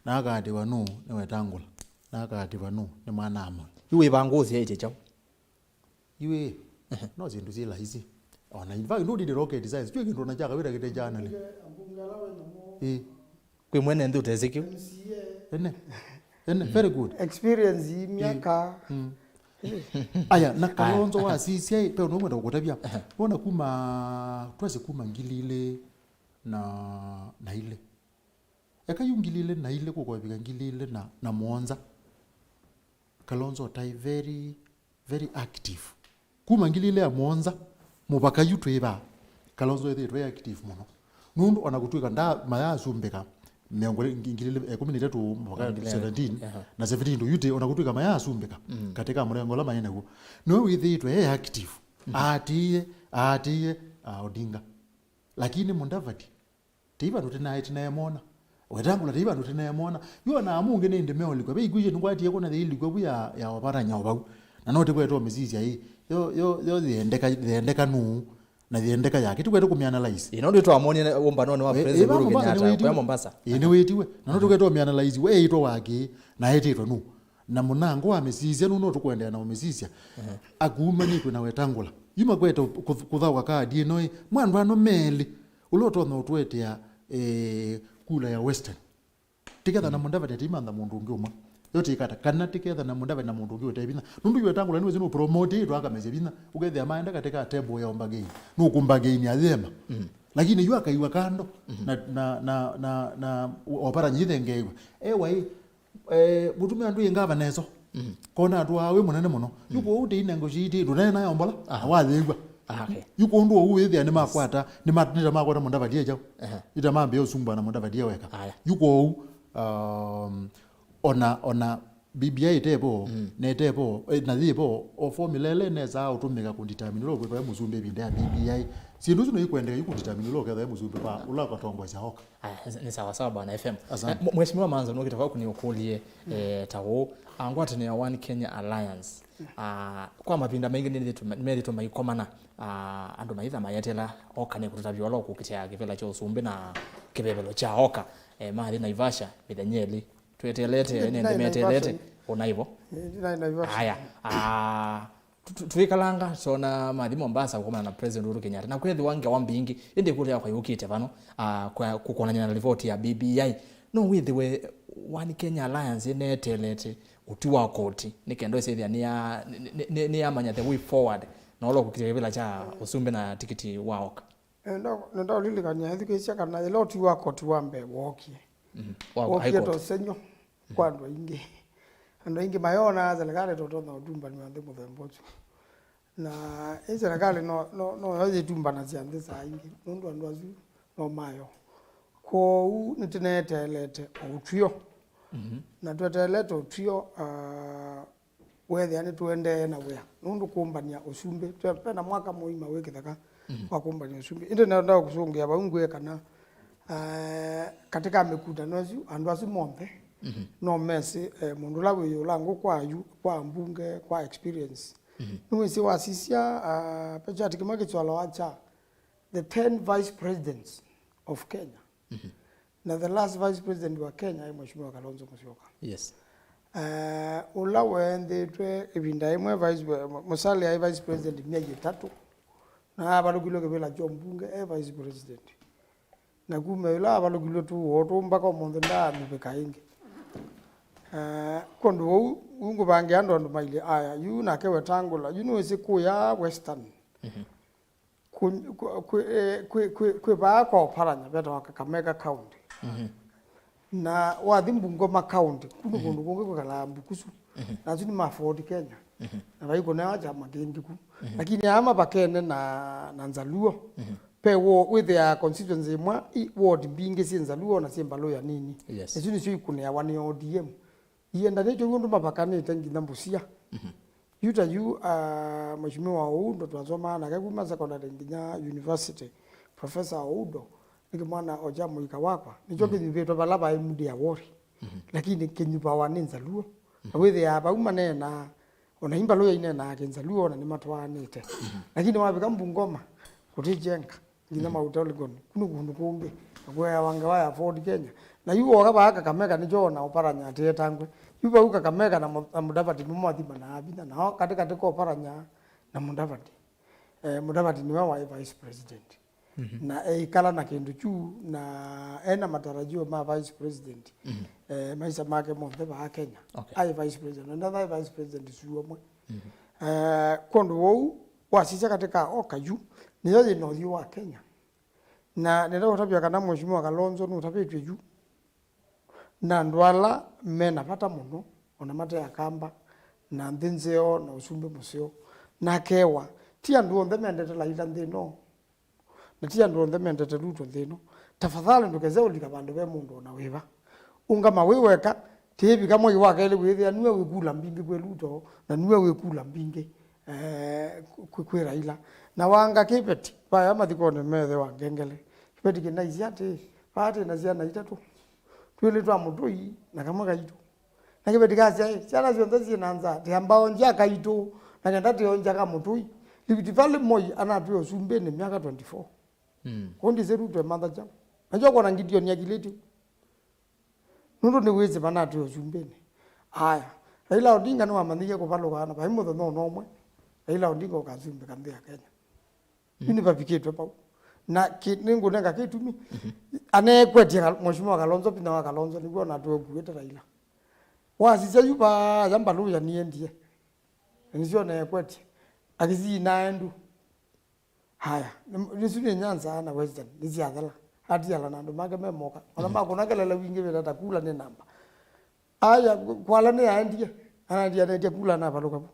Na akaatĩwa nũũ? Nĩ Wetangula. Na akaatĩwa nũũ? Nĩ mwana amwe. Yu wĩvanga ũsyaĩtye kyaũ? Yu ĩ, no syĩndũ syĩ laisi. Ona in fact, ndũtinde rocket science. Yu kĩndũ ona kya kawĩra kĩte kyanale. Ĩ. Kwĩ mwene nthĩ ũtesĩ kĩu. Ene. Ene, very good. Experience ĩ myaka. Aya, na Kalonzo wasisya ĩ, pe ũndũ mwenda kũkũtavya. Wona kuma, twasye kuma ngili ilĩ na, na ilĩ. Eka yu ngili ilĩ na ilĩ kũkovika ngili ilĩ na, na mũonza. Kalonzo tai very, very active. Kuma ngili ilĩ ya mũonza, mũvaka yu twĩ vaa, Kalonzo ethĩĩtwe e active mũno. Nũndũ ona kũtw'ĩka nda mayasumbĩka mĩongo ĩlĩ, ngi-, ngili ilĩ, eh, kũmi na itatũ mũvaka seventeen, na seventeen to yu tĩ, ona kũtw'ĩka mayasumbĩka katĩ ka mũrengo ũla maĩ naw'o, nĩwe wĩthĩĩtwe e active. Aatĩĩe, aatĩĩe, ah, Odinga. Lakini Mudavadi, tei vandũ tinae, tinaemona. Wetangula tei vandũ tinaemona. Yu ona amũngĩ nĩ ĩndĩ meũlikwa. Ve ikuici nĩngwatie kũna yĩilikwa vu ya, ya Oparanya o vau. Na no tĩkwetwa mĩsisya ĩ. Yo, yo, yo yĩendeka, yĩendeka nũũ? Na yĩendeka yake. Tĩkwetwa kũmĩanalyze. Ĩ, no ndĩtwamonie ũmbanonĩ wa President Uhuru Kenyatta kũya Mombasa. Ĩ, nĩwĩtiwe. Na no tũkwetwa mĩanalyze. We ĩtwa wakĩ, na etĩtwe nũũ? Na mũnango wa mĩsisya nũũ no tũkũendeea na ũmĩsisya. Akumanĩtwe na Wetangula. Yu makwete kũth-, kũthaũka kadi ĩno ĩ. Mwa andũ ano melĩ. Ũla ũtonya ũtũetea, eh, kula ya Western. Tiketha na Mudavadi atimantha mũndũ ũngĩ ũmwe. Yo tikata, kana tiketha na Mudavadi na mũndũ ũngĩ ũte vinya. Nũndũ yu Wetangula nĩwĩsĩ nũ promote ĩtwa akamesya vinya. Ũkethĩa maenda katika table ya bargain. Nũkũ bargain ya yema. Lakini yu akaiwa kando. Na, na, na, na, na Oparanya ithengeeiwa. Ewa ĩ, Eh, mũtumĩa ndwĩ ngavana ĩso. Kona atũaa wĩ mũnene mũno. Yu kwoou tĩ negotiate ndũnene nayo mbola, na wathĩĩw'a. Ah, okay. Yu kwoou ndũ ũu wĩthĩa nĩmakwata, nĩma-, nĩta makwata Mudavadi e kyaũ. Ita mambĩa ũsumbwa na Mudavadi e weka. Aya. Yu kwoou, um, ona, ona B B I ĩtevo, na ĩtevo, eh, na yĩvo, o formula ĩla ĩnesaa ũtũmĩka kũdetermine ũla ũkwĩtwa e mũsumbĩ ĩvinda ya B B I, Syĩndũ isu no ikwendeka yu kũdetermine ũla ũkethĩa e mũsumbĩ kwa ũla ũkatongoesya oka. Aya, nĩ sawa sawa, Bwana F M. Asante. Eh, mwe-, Mheshimiwa Manzo, nũkĩte kwaku nĩ ũkũlye, eh, ta ũũ. Ah, ngwatanĩo ya One Kenya Alliance, ah, kwa mavinda maingĩ nĩmethĩtwe ma-, nĩmethĩtwe maikomana, ah, andũ maitha mayetela oka nĩ kũtũtavya ũla ũkũkitĩa kĩvĩla kya ũsumbĩ na kĩvevelo kya oka. Eh, mathi Naivasha mĩthenya ĩlĩ. Twetelete, nĩ nĩ Naivasha. Metelete, ũnaivo. Nĩ Naivasha. Aya, ah, Tu- tu- tũikalanga, twona mathi Mombasa kũkomana na President Uhuru Kenyatta, na kwethĩwa ngewa mbingĩ, ĩndĩ ĩkũlyo yakwa yũkĩte vano, ah, kwa kũkonany'a na livoti ya B B I, no wĩthĩwe One Kenya Alliance ĩneetelete ũtwi wa koti nĩ kenda ĩsĩthĩa nĩya- nĩ- nĩ- nĩyamanya the way forward na ũla ũkũkitĩa kĩvĩla kya ũsumbĩ na tikiti wa oka? Nenda nenda ũlilikany'a ethukĩĩsya kana yĩla ũtwi wa koti wa mbee wookie, mhm, wa High Court, wookie ta ũsengy'o kwa andũ aingĩ. Andũ aingĩ mayonaa serikali tũtonya ũtumbanĩwa nthĩ mũthemba ũsu. Na ĩ serikali no, no, no yo yĩtumbanasya nthĩ saa ingĩ, nũndũ andũ asu no mayo. Kwoou nĩtũneteelete o ũtw'ĩo. Mhm. Na tweteelete ũtw'ĩo, ah, weethĩa nĩtũendee na wĩa, nũndũ kũmbany'a ũsumbĩ, twe- vena mwaka mũima wĩ kĩtheka, mhm, wa kũmbany'a ũsumbĩ. Ĩndĩ nenda kũsũngĩa vau ngwĩe kana, eh, katĩ ka mĩkutano ĩsu, andũ asu monthe, mhm, no mesĩ, eh, mũndũ ũla wĩ ĩũlangũ kwa yu, kwa mbunge, kwa experience. Mhm. Nĩwĩsĩ wasisya, ah, Pechat Kĩmwe kĩswalo akya, the ten vice presidents of Kenya. Mhm. Na the last vice president wa Kenya aĩ Mheshimiwa Kalonzo Musyoka. Yes. Eh, ũla weenthĩtwe ĩvinda yĩmwe vice, Musalia aĩ vice president myei ĩtatũ, na avalũkilwe kĩvĩla kya mbunge e vice president. Na kuma ĩla avalũkilwe tu o tũ mpaka ũmũnthĩ ndaamĩvĩka ĩngĩ. Eh, kwondũ ũu, ũu ngũvangĩa andũ, andũ mailye, aya, yu nake Wetangula, yu nĩwĩsĩ kũya Western. Mhm. Kwĩ, kwĩ, kwĩ, eh, kwĩ, kwĩ, kwĩ vaa kwa Oparanya vetawa Kakamega County. Mhm. Na wathi Bungoma County, kũndũ, mhm, kũndũ kũngĩ kwĩkalaa Mbukusu. Mhm. Na asu nĩ ma Ford Kenya. Mhm. Na vaikũnewa kyama kĩngĩ ku. Mhm. Lakini aa mavakene na, na Nzaluo. Mhm. Pe wo wĩthĩaa constituency ĩmwe, i ward mbingĩ syĩ Nzaluo na syĩ Mbaluya nini. Yes. Isu nĩsyo ikũneawa nĩ O D M. Iendanĩtye ũu ũndũ mavakanĩte nginya Busia. Mhm. Yu ta yu, ah, Mheshimiwa Oundo twasomaa nake kuma secondary nginya university. Professor Oundo nĩ kĩmwana o kya mũika wakwa. Nĩkyo, mhm, kĩnyuvĩtwe vala vaĩ Mudi Awori. Mhm. Lakini kĩnyuvawa nĩ Nzaluo. Na, mhm, wĩthĩaa vau maneenaa, o na i Mbaluya ineenaa Kĩnzaluo, o na nĩmatwaanĩte. Mhm. Lakini wavika Bungoma, kũtĩ kyenga. Nginya, mhm, Mount Elgon, kũu nĩ kũndũ kũngĩ, na kũeawa ngewa ya Ford Kenya. Na yu woka vaa Kakamega nĩkyo wona Oparanya atĩetangwe. Yu vau Kakamega na Mu-, na Mudavadi nĩmo mathimanaa vinya, nao katĩ katĩ ka Oparanya na Mudavadi. Eh, Mudavadi nĩwe waĩ vice president. Mhm. Na eĩkala na kĩndũ kyu, na ena matarajio ma vice president. Mhm. Eh, maisha make monthe vaa Kenya. Okay. Aĩ vice president. Na ndathĩ vice president suo mwe. Mhm. Eh, kwondũ wou, wasisya katĩ ka oka yu, nĩyo yĩ na ũthyũ wa Kenya. Na nenda ũtavya kana Mheshimiwa Kalonzo nũtavĩtw'e yu. Na andũ ala me na vata mũno, o na mate Akamba, na nthĩ nzeo, na ũsumbĩ mũseo. Na akewa, ti andũ onthe mendete Raila nthĩ ĩno. Na ti andũ onthe mendete Ruto nthĩ ĩno. Tafadhali ndũkese ũlika vandũ ve mũndũ o na wĩva. Ũngama wĩ weka, tĩĩvika mwei wa kelĩ wĩthĩa nue wĩ kula mbingĩ kwĩ Ruto, na nue wĩ kula mbingĩ, eh, kwĩ, kwĩ Raila. Na wanga kĩveti, vaya mathikonĩ methe wa ngengele. Kĩveti kĩnaisye atĩĩ, vaa twĩ na syana itatũ. Twĩlĩ twa mũtũi, na kamwe kaitũ. Na kĩveti kasya, "Ĩ, syana syonthe syĩ na nzaa, tĩamba onja kaitũ, na kenda tĩonja ka mũtũi." Rift Valley Moi anatwĩe ũsumbĩnĩ myaka twenty-four. Mm. Kũu ndĩsĩ Ruto emantha kyaũ. Na nĩkyo kwona Gideon akilĩtye. Nũndũ nĩwĩsĩ manatwĩe ũsumbĩnĩ. Aya, Raila Odinga nĩwamanyĩie kũvalũka na vai mũthenya o na ũmwe Raila Odinga ũkasumbĩka nthĩ ya Kenya. Yu nĩvavikĩtwe vau. Na kĩ-, nĩngũnenga kĩtumi. Mhm. Aneekwetye Kal-, Mheshimiwa Kalonzo, vinya wa Kalonzo, nĩw'o natwĩe ũkuĩte Raila. Wasisya yu vaya Mbaluya niendie. Na nĩsyo neekwetye. Akĩsinaa endu. Haya, nĩ-, nĩsu nĩ Nyanza na Western, nĩsyathela. Atiala na andũ make me moka. Ona, mhm, makũna kelele wingĩ vĩta ta kula nĩ namba. Aya, Kwala nĩyaendie, anaendie, anaendie kula anavalũka vu.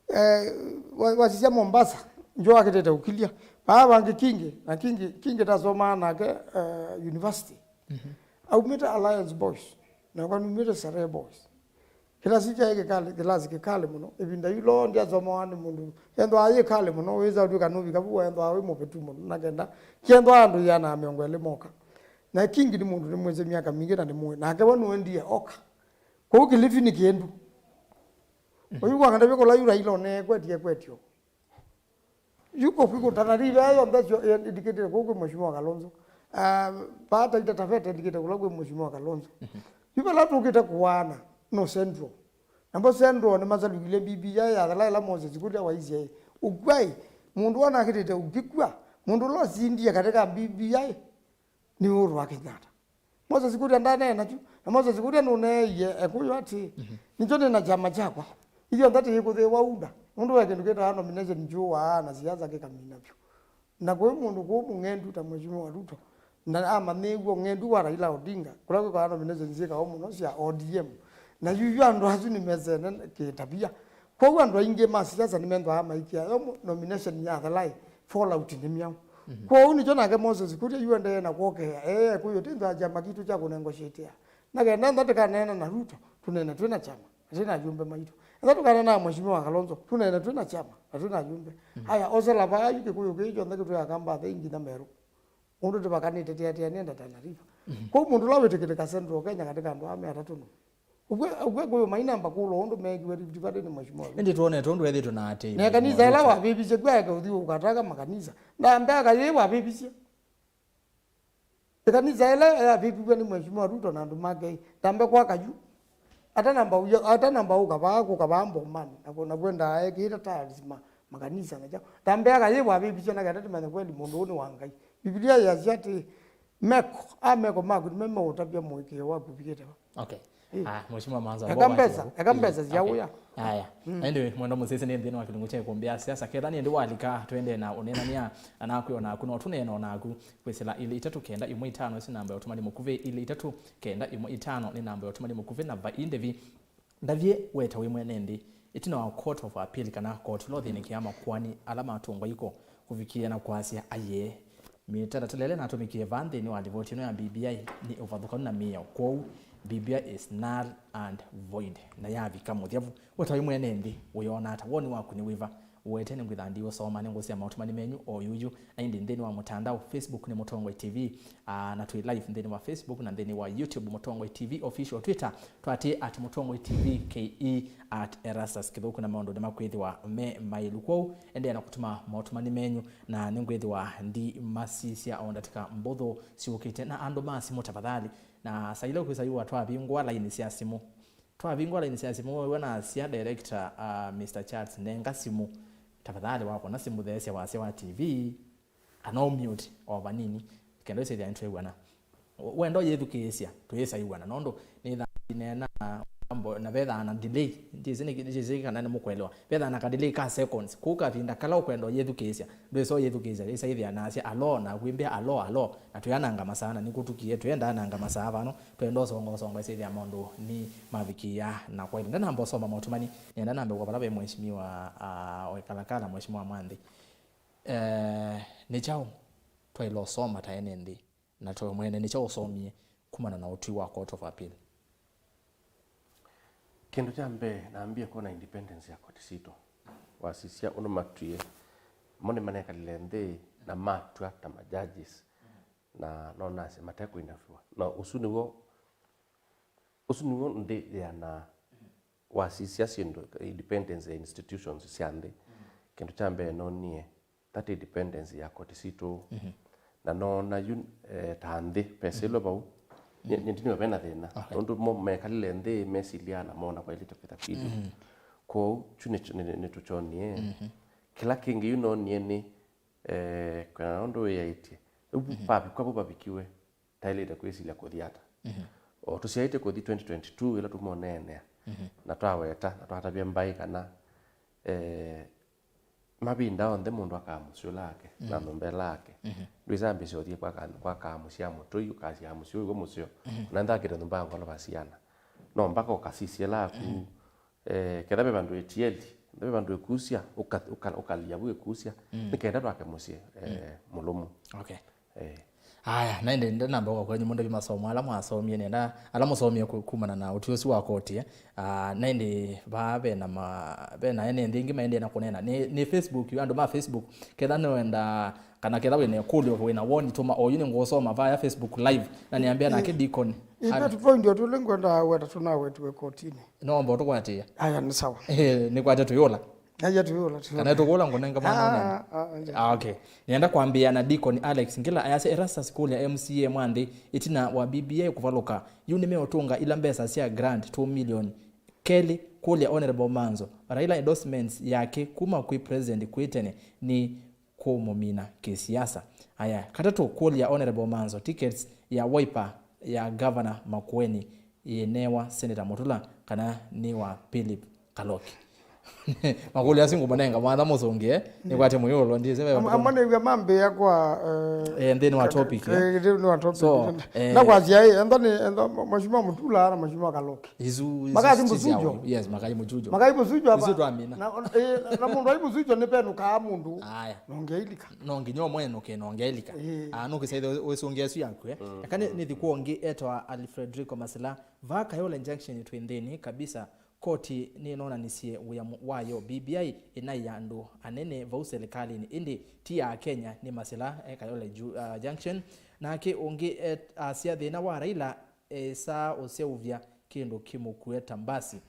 Eh, wa-, wasisya Mombasa, njo akĩtete ũkilya. Vaa vangĩ Kingi, na Kingi, Kingi tasomaa nake, eh, university. Mhm. Aumĩte Alliance Boys, nakwa numĩte Starehe Boys. Kĩlasi kyaĩ kĩkalĩ, kĩlasi kĩkalĩ mũno. Ĩvinda yĩu loo ndyasomawa nĩ mũndũ. Yethĩawa yĩ kalĩ mũno, wĩsa ũtw'ĩka nũvika vu, wethĩawa wĩ mũvĩtu mũno. Na kenda, kyethĩawa andũ ĩana na mĩongo ĩlĩ moka. Na Kingi nĩ mũndũ nĩmwĩsĩ myaka mingĩ na nĩmũĩ. Nake we nũendie oka. Kũu Kilifi nĩ kĩndũ. Ũyu kwa kenda vyũ kũla yu Raila ũneekwetie kwetio. Yu kũkwĩ kũ Tana River yonthe syo, eh, indikĩtĩte kũu kwĩ Mheshimiwa Kalonzo. Ah, vaa Taita Taveta indikĩte kũla kwĩ Mheshimiwa Kalonzo. Yu vala tũkĩte kũaana, no Central. Namo Central nĩmasalukile B B I ya thela ĩla Moses Kuria waisye, "Ũkw'a ĩ, mũndũ wona akĩtĩte ũkĩkw'a, mũndũ ũla ũsindie katika B B I, nĩ Uhuru wa Kenyatta." Moses Kuria ndaneena kyu. Na Moses Kuria nũneeie Ekũyũ atĩĩ, "Nĩkyo nĩ na kyama kyakwa. Ithyonthe tĩyĩkũthĩĩwa UDA." Nũndũ ve kĩndũ kĩtawa nomination kyũaa na siasa kĩkamina vyũ. Na kwĩ mũndũ kũũ mũng'endu ta Mheshimiwa Ruto, na amanyĩw'a ũng'endu wa Raila Odinga, kũla kwĩkawa nomination syĩkawa mũno sya O D M. Na yu yu andũ asu nĩmesene kĩtavia. Kwoou andũ aingĩ ma siasa nĩmethĩawa maikĩa yo mo-, nomination ya thela ĩ, fallout nĩ myaũ. Kwoou nĩkyo nake Moses Kuria yu endeee na kwokea, ee, Ekũyũ twĩthĩwa kyama kitũ kya kũnegotiatea. Na kenda ntha tũkaneena na Ruto, tũneene twĩ na kyama, na twĩ na ajumbe maitũ. Ntha tũkaneena na Mheshimiwa Kalonzo, tũneene twĩ na kyama, na twĩ na ajumbe. Aya, osela vaa yu Kĩkũyũ kĩĩ kyonthe kĩtwĩaa Kamba Thei nginya Meru. Ũndũ tũvakanĩte tĩatĩanĩe na Tana River. Kwoou mũndũ ũla wĩtĩkĩlĩka Central Kenya katika andũ aa me atatũ nũ? Ũkw'a, ũkw'a Kũyũ mainamba kũlwa ũndũ meekiwe Rift Valley nĩ Mheshimiwa Ruto. Ĩndĩ twonete ũndũ ethĩtwe na atei. Na ĩkanisa ĩla wavĩvisye kw'aeka ũthi ũkataka makanisa. Ndambea kayĩ wavĩvisye. Ĩkanisa ĩla yavĩviw'e nĩ Mheshimiwa Ruto na andũ make, ndambe kwaka yu. Atanamba ũya, atanamba ũka vaa, kũka vaa Mbomani, na kũ-, na kwenda ekĩĩte tiles ma, makanisa na kyaũ. Ndambea kayĩ wavĩvisye na kenda tũmanye kweli mũndũ ũũ nĩ wa Ngai. Biblia yasya atĩ, meko, a meko maku nĩme meũtavya mũĩkĩĩo waku ũvikĩte va. Okay. Eh. Ah, Mheshimiwa Manza, eka mbesa, eka mbesa sya ũya. Aya. Mm. Anyway, mwendo mũsisi nĩ nthĩnĩ wa kĩlungu kya ikumbĩ ya siasa. Ketha nĩ ndĩ walika, twende na ũnenania, na nakwĩ o naku, no tũneena o naku. Kwĩsĩla ilĩ itatũ kenda ĩmwe itano, ĩsu namba ya ũtũmani mũkuvĩ, ilĩ itatũ kenda ĩmwe itano nĩ namba ya ũtũmani mũkuvĩ, na vai ndĩvi. Ndavye weta wĩ mwene nthĩ, ĩtina wa Court of Appeal kana koti ĩla ũthĩnĩkĩaa makoani ala matũngwa iko kũvikĩĩa na kwasya ayee, mĩtalatala ĩla ĩnatũmĩkie vaa nthĩnĩ wa livoti ĩno ya B B I nĩ ũvathũkanu na mĩao, kwoou B B I is null and void, na yavika mũthya vu. We ta wĩ mwene nthĩ, ũyona ata? Woni waku nĩ wĩva? Ũete nĩngwĩtha ndiũsoma, nĩngũsya maũtũmani menyu o yuyu, na ĩndĩ nthĩnĩ wa mũtandao, Facebook nĩ Mũtongoi T V, aa, na twĩ live nthĩnĩ wa Facebook na nthĩnĩ wa YouTube, Mũtongoi T V Official, Twitter, twatĩ at Mũtongoi T V K E, at Erastus Kĩthũku, na maũndũ nĩmakwĩthĩwa me maĩlu. Kwoou, endeea na kũtũma maũtũmani menyu, na nĩngwĩthĩwa ndimasisya o ndatĩka mbũthũ syũkĩte na andũ ma simũ tafadhali. Na saa ila ũkwĩsa yu twavingũa laini sya simũ. Twavingũa laini sya simũ, we nasya director, uh, Mister Charles, nenga simũ. Tafadhali wakona simũ theesya wasya wa T V, kana ũmute o vanini, kenda ĩsĩthĩa nĩtwĩw'ana. Wenda ũyĩthukĩĩsya, twĩsaiw'ana, nũndũ nĩthaa ineena, na vethaa na delay, ndyĩsĩ nĩkĩ-, ndyĩsĩ kana nĩmũkwelewa. Vethaa na ka delay ka seconds, kũu kavinda kala ũkwenda ũyĩthukĩĩsya, ndwĩsa ũyĩthukĩĩsya, ĩsaĩthĩa nasya, "Alo," naku ĩmbĩa, "Alo, alo," na twĩananga masaa, na nĩkũtukie, twendaa nanga masaa vano, twenda ũsonga, ũsonga, ĩsaĩthĩa maũndũ nĩ mavikĩĩa na kwaĩlĩ. Ndanamba ũsoma maũtũmani, nĩenda nambe kwa vala ve Mheshimiwa, ah, Wekalakala, Mheshimiwa Mwanthi. Eh, nĩ kyaũ twaĩle ũsoma ta ene nthĩ, na twe mwene nĩ kyaũ ũsomie kumana na ũtwi wa Court of Appeal? Kĩndũ kya mbee, nambie kwona independence ya koti sitũ. Wasisya ũndũ matwie, mo nĩmanekalile nthĩ na matw'a ta ma judges, na no nasye matekũinafywa. Na ũsu nĩw'o, ũsu nĩw'o nthĩ yĩanaa. Wasisya syĩndũ, independence ya institutions sya nthĩ, kĩndũ kya mbee noonie that independence ya koti sitũ. Na noona yu, eh, ta nthĩ pesilwe vau. Nĩ, nĩ ndinĩwe vena thĩna. Okay. Nũndũ mo mekalile nthĩ, mesilya na moona kwaĩlĩte kwĩtha kĩndũ. Kwoou, kyu nĩ, nĩ, nĩtũkyonie. Kĩla kĩngĩ yu noonie nĩ, eh, kwĩna ũndũ wĩaĩtye. Rĩu vavikwa vu vavikiwe, taĩlĩte kwĩsilya kũthi ata? O tũsyaĩte kũthi twenty twenty-two ĩla tũmoneenea, na twaweta, na twatavya mbaĩ kana, eh, mavinda onthe mũndũ akaa mũsyĩ ũla ake, na nyũmba ĩla ake. Ndwĩsambĩsya ũthiĩ kwa ka-, kwa kaa mũsyaa mũtũi, ũkasyaa mũsyĩ ũyũ mũseo. Na nthakĩte nyũmba ya ngolova siana. No mpaka ũkasisye ĩla yaku, eh, ketha ve vandũ ĩtieli, ketha ve vandũ ĩkusya, ũka-, ũka-, ũkalia vu ĩkusya, nĩ kenda twake mũsyĩ, eh, mũlũmu. Okay. Eh. Aya, na ĩndĩ ndanamba kwa kwenyu mũndũ masomo ala mwasomie nenda, ala mũsomie ku- kumana na ũtwi ũsu wa koti, eh. Ah, na ĩndĩ vaa vena ma, vena ene nthĩ ingĩ maendee na kũneena. Nĩ, nĩ Facebook, andũ ma Facebook, ketha nĩwenda, kana ketha wĩna ĩkũlyo, wĩna woni, tũma oyu nĩ ngũsoma vaya Facebook live, na nĩambĩa nake Deacon. Ĩĩ, Al- twĩ tũpoindi o tũlĩ ngwenda weta tũnawetiwe kotini. No mbo tũkwatĩĩa. Aya, nĩ sawa. Eh, nĩkwate tũyũla. Aja tuyula tu. Kana tũkũla ngũnenga mwana Ah, ũnene. Ah, ah, ah. Ah, okay. Nĩenda kwambĩĩa na Deacon Alex Ngila ayasya Erastus kũlya M C A mwanthĩ ĩtina wa B B I kũvalũka. Yu nĩmeũtũnga ila mbesa sya grant two million kelĩ kũlya Honorable Manzo. Raila endorsements yake kuma kwĩ president kwĩ tene nĩ kũmũmina kĩsiasa. Aya, katatũ kũlya Honorable Manzo tickets ya Wiper ya Governor Makueni yĩnewa Senator Mutula kana nĩ wa Philip Kaloki. Makũlyo asu ngũmanenga mwana mũsũngĩe, nĩkwate mũyũlo, ndiĩsĩ ve Am- andũ amwe nĩw'a mambĩĩa kwa, eh, eh, nthĩnĩ wa ka- topic, eh, eh? Nthĩnĩ wa topic. So, eh, na kwasya, eh, enda nĩ, enda Mheshimiwa Mutula na Mheshimiwa Kaloki. Isu, isu Makathi sisi Mbusujo. Yes, makai Mbusujo. Makai Mbusujo. Isu hapa. Twamina. Na, eh, na mũndũ ai Mbusujo nĩ penũkaa mũndũ. Aya. Nongeilika. No nginya ũmwenũke, nongeilika. Eh. Ah, nũkĩsaithe wĩsũngĩa asu yaku, eh? Eka nĩ, nĩthi kwa ũngĩ etwa Alfredrico Masila. Vaa Kayole Junction twĩ nthĩnĩ kabisa. Koti nĩnonanisye wĩa mu- wayo. B B I ĩnaĩ ya andũ anene vau silikalĩnĩ, ĩndĩ ti ya Kenya, nĩ Masila e Kayole ju- ah, Junction. Nake ũngĩ et- asya thĩna wa Raila esaa ũseũvya kĩndũ kĩmũkue ta mbasi.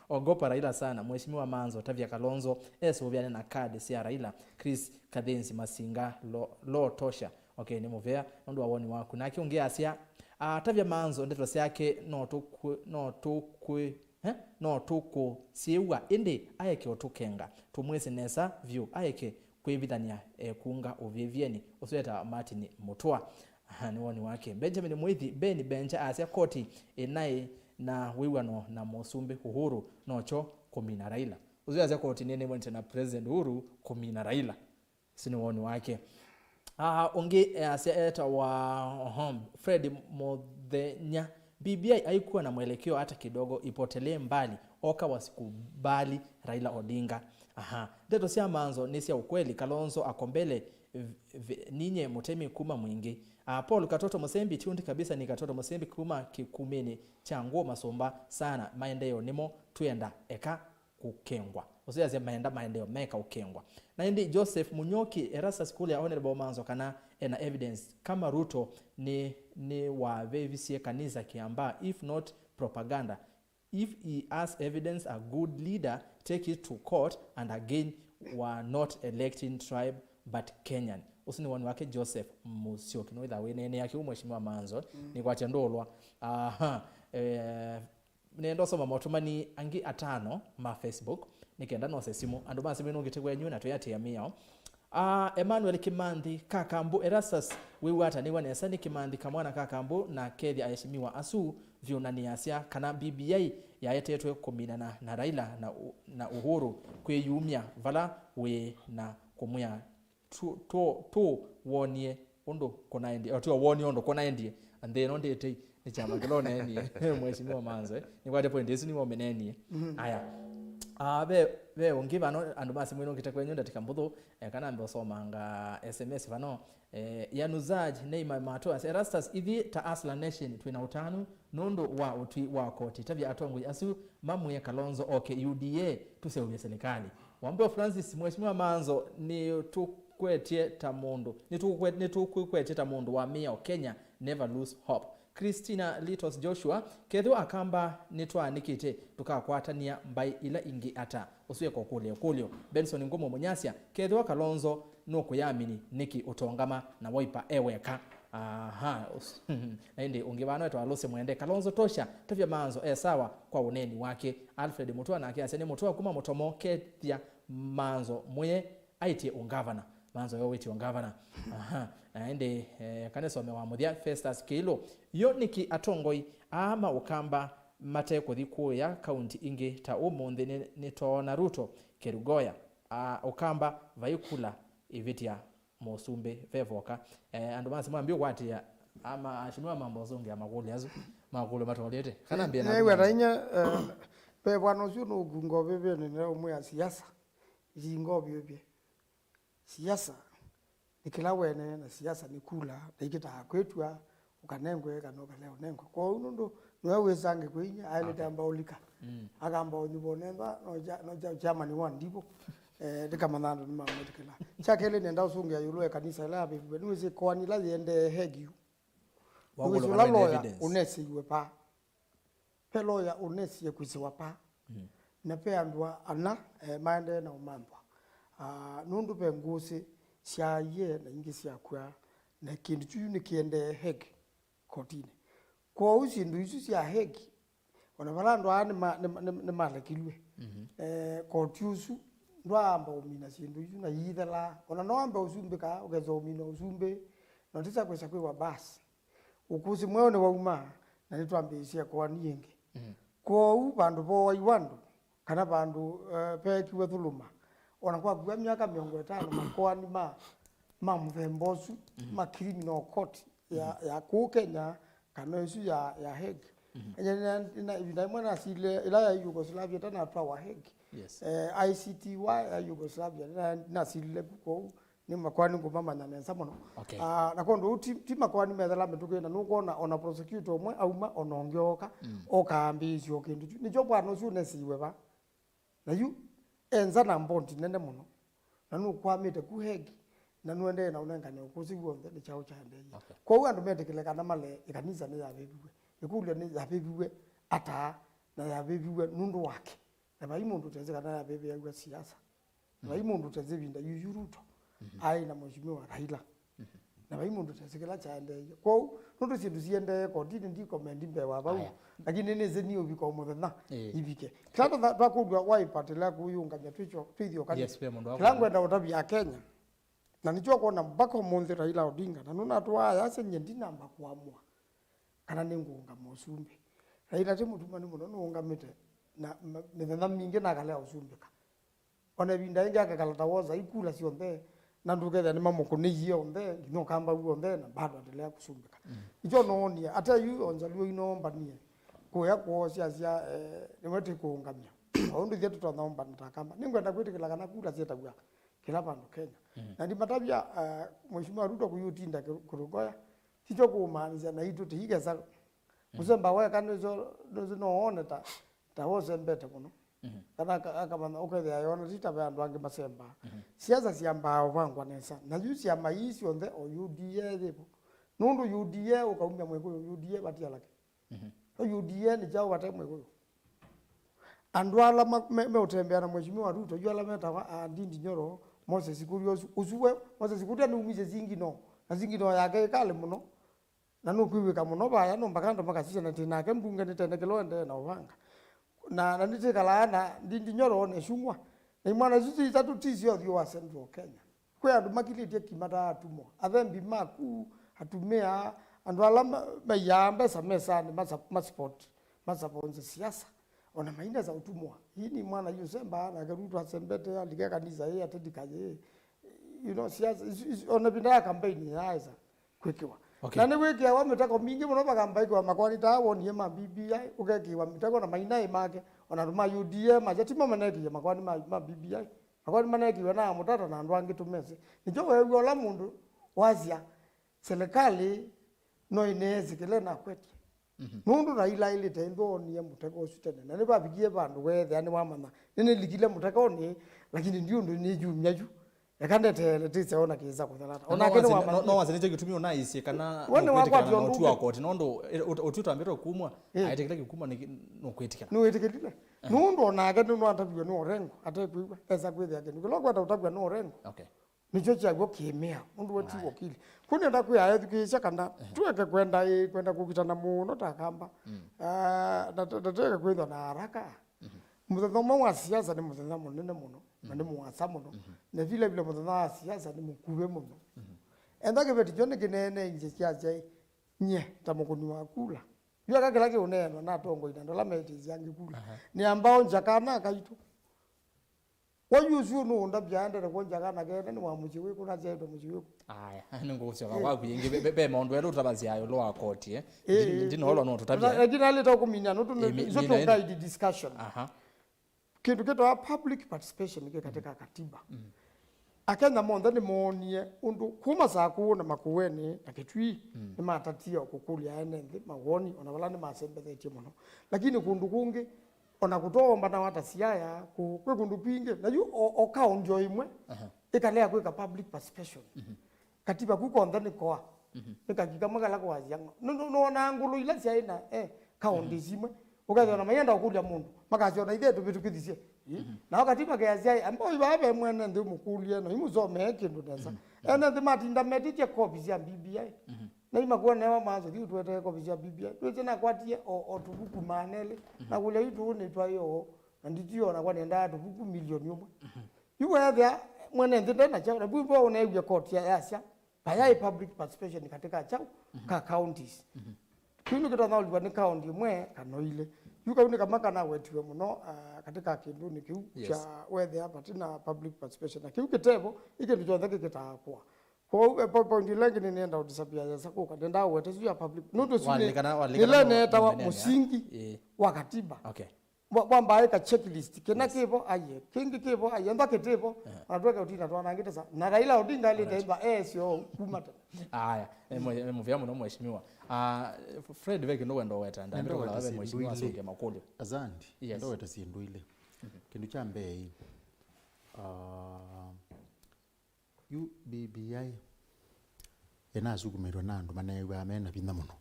Ogopa Raila sana, Mheshimiwa Manzo, tavya Kalonzo esũvĩane na kadi sya Raila. Chris Kathinzi Masinga, lo, lo tosha. Okay, nĩ mũvea nũndũ wa woni waku. Nake ũngĩ asya, ah, tavya Manzo ndeto syake no tũkwĩ, no tũkwĩ, eh? No tũkũsyĩw'a, ĩndĩ aeke ũtũkenga. Tũmwĩsĩ nesa vyũ, aeke kwĩvithany'a ekũnga ũvĩvyeni. Ũsu etawa Martin Mũtũa. Aha, nĩ woni wake. Benjamin Mũithi, Ben Benja asya koti ĩnaĩ na wĩw'ano na Mũsumbĩ Uhuru, nokyo kũmina Raila. Ũsu asya koti nĩnĩwonete na President Uhuru kũmina Raila. Ũsu nĩ woni wake. Ah, ũngĩ easya etawa, oho, Fred Mũthenya. B B I haikuwa na mwelekeo hata kidogo, ipotelee mbali, oka wasikubali Raila Odinga. Aha. Ndeto sya Manzo nĩ sya ukweli, Kalonzo ako mbele, v- v- ninye Mũtemi kuma Mwingĩ. Ah, Paul Katoto Mũsembi, tuned kabisa, ni Katoto Mũsembi kuma Kĩkumĩnĩ kya Ngũũ Masũmba sana, maendeeo nĩmo twenda, eka kũkengwa. Ũsu yasya maenda maendeeo meka ũkengwa. Na ĩndĩ Joseph Mũnyoki, Erastus kũlya Honorable Manzo kana ena evidence kama Ruto nĩ, nĩ wavevisye kanisa Kiambaa, if not propaganda. If he has evidence, a good leader take it to court and again, we're not electing tribe but Kenyan. Ũsu nĩ woni wake Joseph Mũsyoki. Nĩwĩtha wĩneenea kĩu Mheshimiwa Manzo, nĩkwatya ndũlwa. Aha, eh, nĩenda ũsoma motũmani angĩ atano ma Facebook, nĩ kenda nose simũ. Andũ ma simũ nũngĩte kwenyu na twĩatĩa mĩao. Ah, Emmanuel Kimanthi, Kakambu, Erastus, wĩw'atanĩw'a nesa nĩ Kimanthi kamwana Kakambu na kethya aheshimiwa asu vyũ, na nĩasya kana B B I yaetetwe kũminana na Raila na, U- na Uhuru kwĩyumya vala wĩ na kũmwĩa tu, tu, tu wonie ũndũ kũnaendie, o tio wonie ũndũ kũnaendie, nthĩ ĩno ndĩtei, nĩ kyama kĩla ũneenie, Mheshimiwa Manzo, eh? Nĩkwate point ĩsu nĩwe ũmĩneenie. Aya. Ah, ve, ve ũngĩ vano, andũ ma simũ ĩnũkĩte kwenyu ndatĩka mbũthũ, eh, kana mbe ũsomanga S M S vano. Eh, Yanuzaj Neymar Mato asya, Erastus, ithyĩ ta Asla Nation twĩna ũtanu nũndũ wa ũtwi wa koti. Tavya atongoi asu mamwĩe Kalonzo oke U D A tũseũvye silikalĩ. Wambua Francis, Mheshimiwa Manzo, nĩtũkwetye ta mũndũ, nĩtũkwet- nĩtũkwĩkwetye ta mũndũ wa mĩao Kenya, never lose hope. Christina Litos Joshua, kethĩwa Akamba nĩtwaanĩkĩte, tũkakwatany'a mbaĩ ila ingĩ ata? Ũsu eka ũkũlya ĩkũlyo. Benson Ngumo Mũnyasya, kethĩwa Kalonzo nũkũyamini, nĩkĩ ũtongama na Wiper e weka? Aha, ũs- na ĩndĩ ũngĩ vano etwa Lucy Mwende, Kalonzo tosha, tavya Manzo e sawa kwa ũneeni wake. Alfred Mũtũa nake asya nĩ Mũtũa kuma Mũtomo, kethya Manzo mwĩe aĩtye ũngavana. Manzo yo wĩtye ũngavana. Aha. Na ĩndĩ, eh, kana some wa mũthya, Festus Kĩilũ. Yo nĩkĩ atongoi aa ma Ũkamba mate kũthi kũya kaunti ingĩ ta ũmũnthĩ nĩ, nĩtoona Ruto, Kerugoya? Ah, Ũkamba vai kula ĩvĩtya mũsumbĩ ve voka. Eh, andũ ma simũ mambie ũkwatĩa, ama ashimiwa mambo ũsũngĩa makũlyo asu. Makũlyo matolete. Kana mbie na nĩw'a ta inya, eh, ve bwana ũsu nũkunga ũvĩvĩnĩ nĩ ũmwĩa siasa. Isinga ũvyũvye. Siasa. Nĩ kĩla wene na siasa nĩ kula, na ikĩtaa kwĩtw'a ũkanengwe kana ũkalea ũnengwe. Kwoou nũndũ nĩwe wĩsangĩkwe inya, aĩlĩte amba ũlika. Mm. Akamba ũnyuva ũnenthwa, no cha-, no cha-, chairman wa ndivũ. Eh, ndĩkamanya andũ nĩmamwĩtĩkĩla. Kya kelĩ nenda ũsũngĩa ĩũlũ wa ĩkanisa ĩla yavĩviwe. Nĩwĩsĩ koani ĩla yĩendee Hague yu. Nĩwĩsĩ ũla loya ũnesĩiwe pa. Ve loya ũnesie kwĩsĩwa pa. Mm. Na ve andũ a-, ana, eh, maendee na ũmanthwa. Ah, nũndũ ve ngũsĩ syaaie na ingĩ syakw'a, na kĩndũ kyu yu nĩkĩendee Hague kotinĩ. Kwoou syĩndũ isu sya Hague, ona vala andũ aa nĩma-, nĩma-, nĩma-, nĩmalekilw'e. Mhm. Eh, koti ũsu ndwaamba ũmina syĩndũ isu na iithelaa. Ona no wambe ũsumbĩka, ũkesa ũmina ũsumbĩ, na ũtisa kwĩsa kwĩwa basi. Ũkũsĩ mweũ nĩwauma, na nĩtwambĩĩsye koani ĩngĩ. Mhm. Kwoou vandũ vooaiwe andũ, kana vandũ, eh, veekiwe thuluma, ona kwakuwa myaka mĩongo ĩtano, makoani ma, ma mũthemba ũsu, mhm, ma criminal court ya, mhm, ya kũu Kenya, kana ĩsu ya, ya Hague. Mhm. Enya nĩ, nĩ, ĩvinda ĩmwe nasilile, ĩla ya Yugoslavia ĩtanatwawa Hague. Yes. Eh, I C T Y ya Yugoslavia, na, nasilile ku kũu. Nĩ makoani ngũmamanya nesa mũno. Okay. Ah, na kwondũ ũu ti, ti makoani methela mĩtũkĩ, na nũkwona ona prosecutor ũmwe auma ona ũngĩ ooka, mm, oka ambĩĩsya o kĩndũ kyu. Nĩkyo bwana ũsu ũnesiwe va. Na yu enza na mbondi nene mũno. Na nũkwamĩte ku Hague, na nũendee na ũnengane ũkũsĩ w'onthe nĩ kyaũ kyaendeeie. Okay. Kwoou andũ metĩkĩle kana male ĩkanisa nĩyavĩviw'e. Ĩkũlyo nĩ yavĩviw'e ata, na yavĩviw'e nũndũ wake. Na vai mũndũ ũtesĩ kana yavĩvĩaw'a siasa. Na vai mũndũ ũtesĩ ĩvinda yu yu Ruto, mhm, aĩ na Mheshimiwa Raila. Mhm. Na vai mũndũ ũtesĩ kĩla kyaendeeie. Kwoou, nũndũ syĩndũ siendee kotinĩ, ndi comment mbee wa vau. Aya. Lakini nĩnĩsĩ nĩ ũvika o mũthenya, ĩĩ, ivike. Kĩla twa-, twakũlw'a why party ĩla kũyũngamya twĩkyo, twĩthyo kani. Yes, ve mũndũ kĩla wakũlw'a. Ngwenda ũtavya Akenya, na nĩkyo ũkwona mpaka ũmũnthĩ Raila Odinga, na nũnatũaa ayasya nyie ndinamba kũamũa kana nĩngũũngama ũsumbĩ. Raila ti mũtumanu mũno, nũũngamĩte na ma-, mĩthenya mingĩ na akalea ũsumbĩka. Ona ĩvinda ĩngĩ akekala ta wosa ikula syonthe, na ndũkethĩa nĩmamũkũnĩie onthe, nginya ũkamba w'onthe, na bado aendelea kũsumbĩka. Mm. Nĩkyo noonie, ate yu o Njaluo inombanie, kũya kwoo syasya, eh, nĩwe tĩkũũngamya. O ũndũ ithyĩ tũtonya ũmbana ta Akamba. Nĩngwenda kwĩtĩkĩla kana kula syĩtaw'a kĩla vandũ Kenya. Mm. Na ndimatavya, eh, Mheshimiwa Ruto kũyũtinda kĩ-, kũrũngoya, tikyo kũmaanisya naitũ tĩikesa. Mm. Mũsemba weka nĩsyo, nĩsyo no wone ta, ta wosembete mũno. Mhm. Kana aka-, akamanya ũkethĩa yona ti ta ve andũ angĩ masembaa. Mhm. Siasa syambaa ũvangwa nesa. Na yu syama ii syonthe o U D A yĩvo. Nũndũ U D A ũkaumya Mwĩkũyũ, U D A vatialake. Mhm. No U D A nĩ kyaũ vate Mwĩkũyũ? Andũ ala ma-, me-, meũtembea na Mheshimiwa Ruto, yu ala metawa a Ndindi Nyoro, Moses Kuria ũsu, ũsu we, Moses Kuria nĩumisye Zingino, na Zingino yake ĩkalĩ mũno. Na nũkwĩw'ĩka mũno vaya, no mpaka andũ makasisya na tĩ nake mbunge nĩ tene kĩla ũendee na ũvanga. Na, na nĩtĩkalaa na Ndindi Nyoro na Icungwa. Na imwana isu ti itatũ ti syothi wa Central Kenya. Kwĩ andũ makilĩtye kima ta atumwa. Athembi maku, atumĩa, andũ ala ma-, maiaa mbesa mesanĩ, masa-, masupport, masavonze siasa. Ona mainesa ũtumwa. Ii nĩ mwana yu ũsembaa, nake Ruto asembete, alike kanisa ĩ, atendika yĩ. You know, siasa, isu, isu, ona ĩvinda ya campaign yaesa kwĩkĩwa. Okay. Na nĩwĩkĩawa mĩteko mingĩ mũno, vakamba ĩkĩwa makoani taa wonie ma B B I, ũkekĩwa mĩteko na mainaĩ make, ona andũ ma U D A masya, timo manekĩie makoani ma, ma B B I. Makoani manekĩiwe na Mutata na andũ angĩ tũmesĩ. Nĩkyo weew'a ũla mũndũ wasya, serikali no ĩneesĩ kĩla ĩnakwetye. Mhm. Nũndũ Raila ailĩte nthoonie mũtego ũsu tene, na nĩvavikie vandũ weethĩa nĩwamanya, nĩnĩlikile mũtegonĩ, lakini ndi ũndũ nĩyumya yu. Eka ndeteele tĩse ona kĩsa kũthelata. Na onake no wasye, nĩwamanyie. No, no wasye nĩkyo kĩtumi ũnaisye kana we nĩwakwatile ũndũ ũtwi wa koti, nondũ, eh, ũt-, ũtwi ũtambĩte ũkumwa, eh, aĩtĩkĩla kĩkumwa nĩ, nũkwĩtĩkĩla. Nĩwĩtĩkĩlile. Eh. Nũndũ onake nĩnwataviwe nĩ Orengo, atekwĩw'a, esa kwĩthĩa kĩndũ kĩla ũkwenda ũtavw'a nĩ Orengo. Okay. Nĩkyo kyaw'o kĩmĩa, nũndũ we ti wakili. Kũ nĩenda kwĩa ethukĩĩsya kana, ehe, tũeke kwenda, ĩ, kwenda kũkitana mũno ta Akamba. Mm. Ah, na tũ-, na tũeke kwĩthwa na haraka. Mhm. Mũthenya ũmwe wa siasa nĩ mũthenya mũnene mũno, na nĩ mũasa mũno. Mhm. Na vile vile mũthenya wa siasa nĩ mũkuvĩ mũno. Mhm. Enda kĩveti kyo nĩkĩneeneisye kyasya, "Nye ta mũkũni wa kula." Yu aka kĩla kĩũneenwa na atongoi na andũ ala meĩtĩsya angĩ kula. Aha. Nĩ ambao nja kana kaitũ. Wayu ũsu nũũndavya aendete kwonja kana kene nĩ wa mũsyĩ wĩkũ, nasyaĩtwe mũsyĩ wĩkũ? Aya, nĩngũsyoka, eh, kwaku yĩngĩ. Ve, ve, ve maũndũ elĩ ũtavasya ĩũlũ wa koti, eh? Eh, ndi-, eh, ndinoolo no tũtavya. Lakini alĩta kũminia nũndũ, eh, nĩ, isu mina, tu guide discussion. Aha. Kĩndũ kĩtawa public participation kĩ katika katiba. Mm. Akenya monthe nĩmoonie ũndũ kuma Sakũũ na Makueni na Kitui nĩmatatie o kũkũlya ene nthĩ mawoni, ona vala nĩmasembethetye mũno. Lakini kũndũ kũngĩ, ona kũtoombanawa ta Siaya, kũ-, kwĩ kũndũ kwingĩ. Na yu o, o kaũnti o ĩmwe ĩkalea kwĩka public participation. Katiba ku konthe nĩkoa. Nĩ kaki kamwe kala kwasya ng'o. Nũ-, nũ-, nũonaa ngũlũ ila syaĩ na, eh, kaũnti imwe. Ũkethĩwa na mayenda ũkũlya mũndũ, makasya ona ithe tũvĩtũkĩthisye. Ĩ? Nao katiba keasya, "Amboi vaa ve mwene nthĩ ũmũkũlye, na imũsomee kĩndũ nesa." Ene nthĩ matinda metĩtye kopi sya B B I. Na imakuonewa maasya, "Thiĩ ũtũetee kopi sya B B I." Twĩsĩ nakwatie o, o tũvuku maana elĩ. Na kũlya yu tũũ nĩtwaĩ o, na nditiona kwa nĩendaa tũvuku milioni ũmwe. Yu weethĩa mwene nthĩ nde na kyaũ, na vu vo ũneew'e koti ya, yasya, vayaĩ public participation katika kyaũ, ka counties. Kĩu nĩkĩtonya ũliwa nĩ kaũnti ĩmwe kana ilĩ. Yu kau nĩ kamwe kanawetiwe mũno, ah, katika kĩndũnĩ kĩu kya weethĩa vati na public participation. Na kĩu kĩtevo, ĩ kĩndũ kyonthe kĩkĩtaa kũa. Kwoou, eh, po-, point ĩla ĩngĩ nĩnĩenda ũdisappear yesa kũka, nĩndaa ũwete ĩsu ya public. Nũndũ ĩsu nĩ, nĩla neetawa mũsingi wa katiba. Okay. Wa-, wambaa ĩka checklist, kĩna kĩvo, aye, kĩngĩ kĩvo, aye, ntha kĩtĩvo, na tweke ũtina twanangĩte sa. Na Raila Odinga alĩte imba, esyo kuma tene. Aya, eh, mwe-, eh, mũvea mũno mheshimiwa. Ah, Fred, ve kĩndũ wenda ũweta, ndambĩte kũlawa ve mheshimiwa asũngĩa makũlyo. Asante. Yes. Ndoweta syĩndũ ilĩ. Kĩndũ kya mbee ĩ, ah, yu B B I ĩnasukumĩtwe na andũ maneew'aa me na vinya mũno,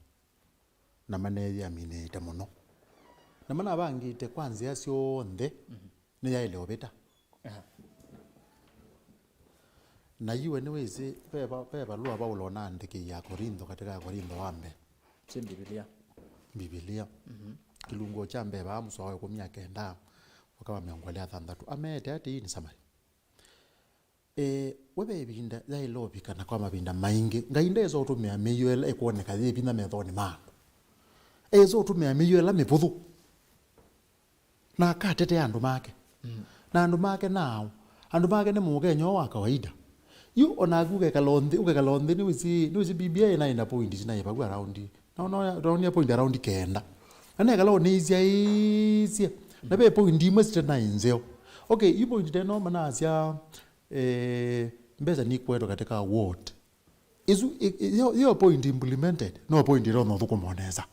na maneyĩaminĩte mũno, na manavangĩte kwa nzĩa syonthe nĩyaĩle ũvĩta. Na iwe nĩwĩsĩ ve va-, ve valũa Vaulo ũnaandĩkĩie Akorintho, katika Akorintho wa mbee. Sĩ Mbivilia. Mbivilia. Kĩlungu kya mbee vaa mũsoa wa ĩkũmi na kenda, mũka wa mĩongo ĩlĩ na thanthatũ. Ameete atĩĩ, in summary. Ĩĩ, we ve ĩvinda yaĩle ũvika, na kwa mavinda maingĩ, Ngai ndesa ũtũmĩa mĩio ĩla ĩkwoneka yĩ vinya methonĩ ma andũ. Esa ũtũmĩa mĩio ĩla mĩvũthũ. Na akatetea andũ make. Na andũ make naaũ? Andũ make nĩ mũkenya wa kawaida. Yu onaku ũkekala nthĩ, ũkekala nthĩ, nĩwĩsĩ, nĩwĩsĩ B B I naĩ na points naĩ vau around. Na ona, ona point around kenda. Na nekala ũnĩisyaĩĩsye. Na ve point imwe site naĩ nzeo. Okay, yu point teno manasya, eh, mbesa nikuetwe katika ward. Isu, i-, i-, yo, yo point implemented, no point ĩtonya ũthũkũma nesa.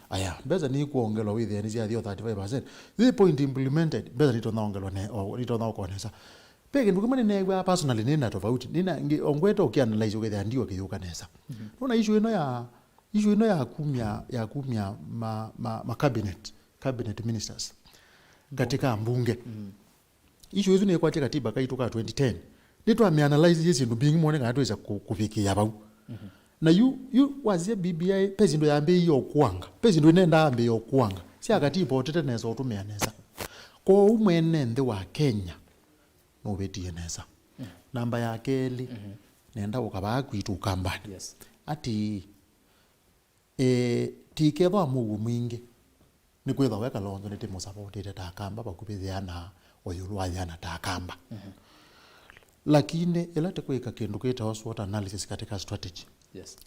Aya, mbesa nikuongelwa wĩthĩa nĩsyathi o thirty-five percent. Yĩ point implemented, mbesa nitonya ongelwa ne, o, nitonya ũkonesa. Ve kĩndũ kĩmwe nĩneew'aa personally nĩ na tofauti. Nĩ na, ngi-, ongwete ũkĩanalyze ũkethĩa ndiwa kĩyũka nesa. Nona issue ĩno ya, issue ĩno ya kumya, ya kumya ma, ma, ma cabinet, cabinet ministers katika mbunge. Issue ĩsu nĩkwatya katiba kaitũ ka twenty ten. Nĩtwamĩanalyze syĩndũ mbingĩ mwone kana twĩsa kũ-, kũvikĩa vau. Na yu, yu wasya B B I, pe syĩndũ yambĩĩie o kwanga. Pe syĩndũ ĩnenda ambĩĩa o kwanga. Sya katiba ũtete nesa ũtũmĩa nesa. Kwoou mwene nthĩ wa Kenya nũvĩtie nesa. Namba ya kelĩ, nenda ũkavaa kwitũ Ũkambanĩ. Yes. Atĩĩ, e, tikethwa mũuo mwingĩ, nĩkwĩthwa we Kalonzo nĩtĩmũsavotĩte ta Akamba vakuvĩ yĩana, o ĩũlũ wa yĩana ta Akamba. Lakini ĩla tĩkwĩka kĩndũ kĩtawa SWOT analysis katika strategy. Yes.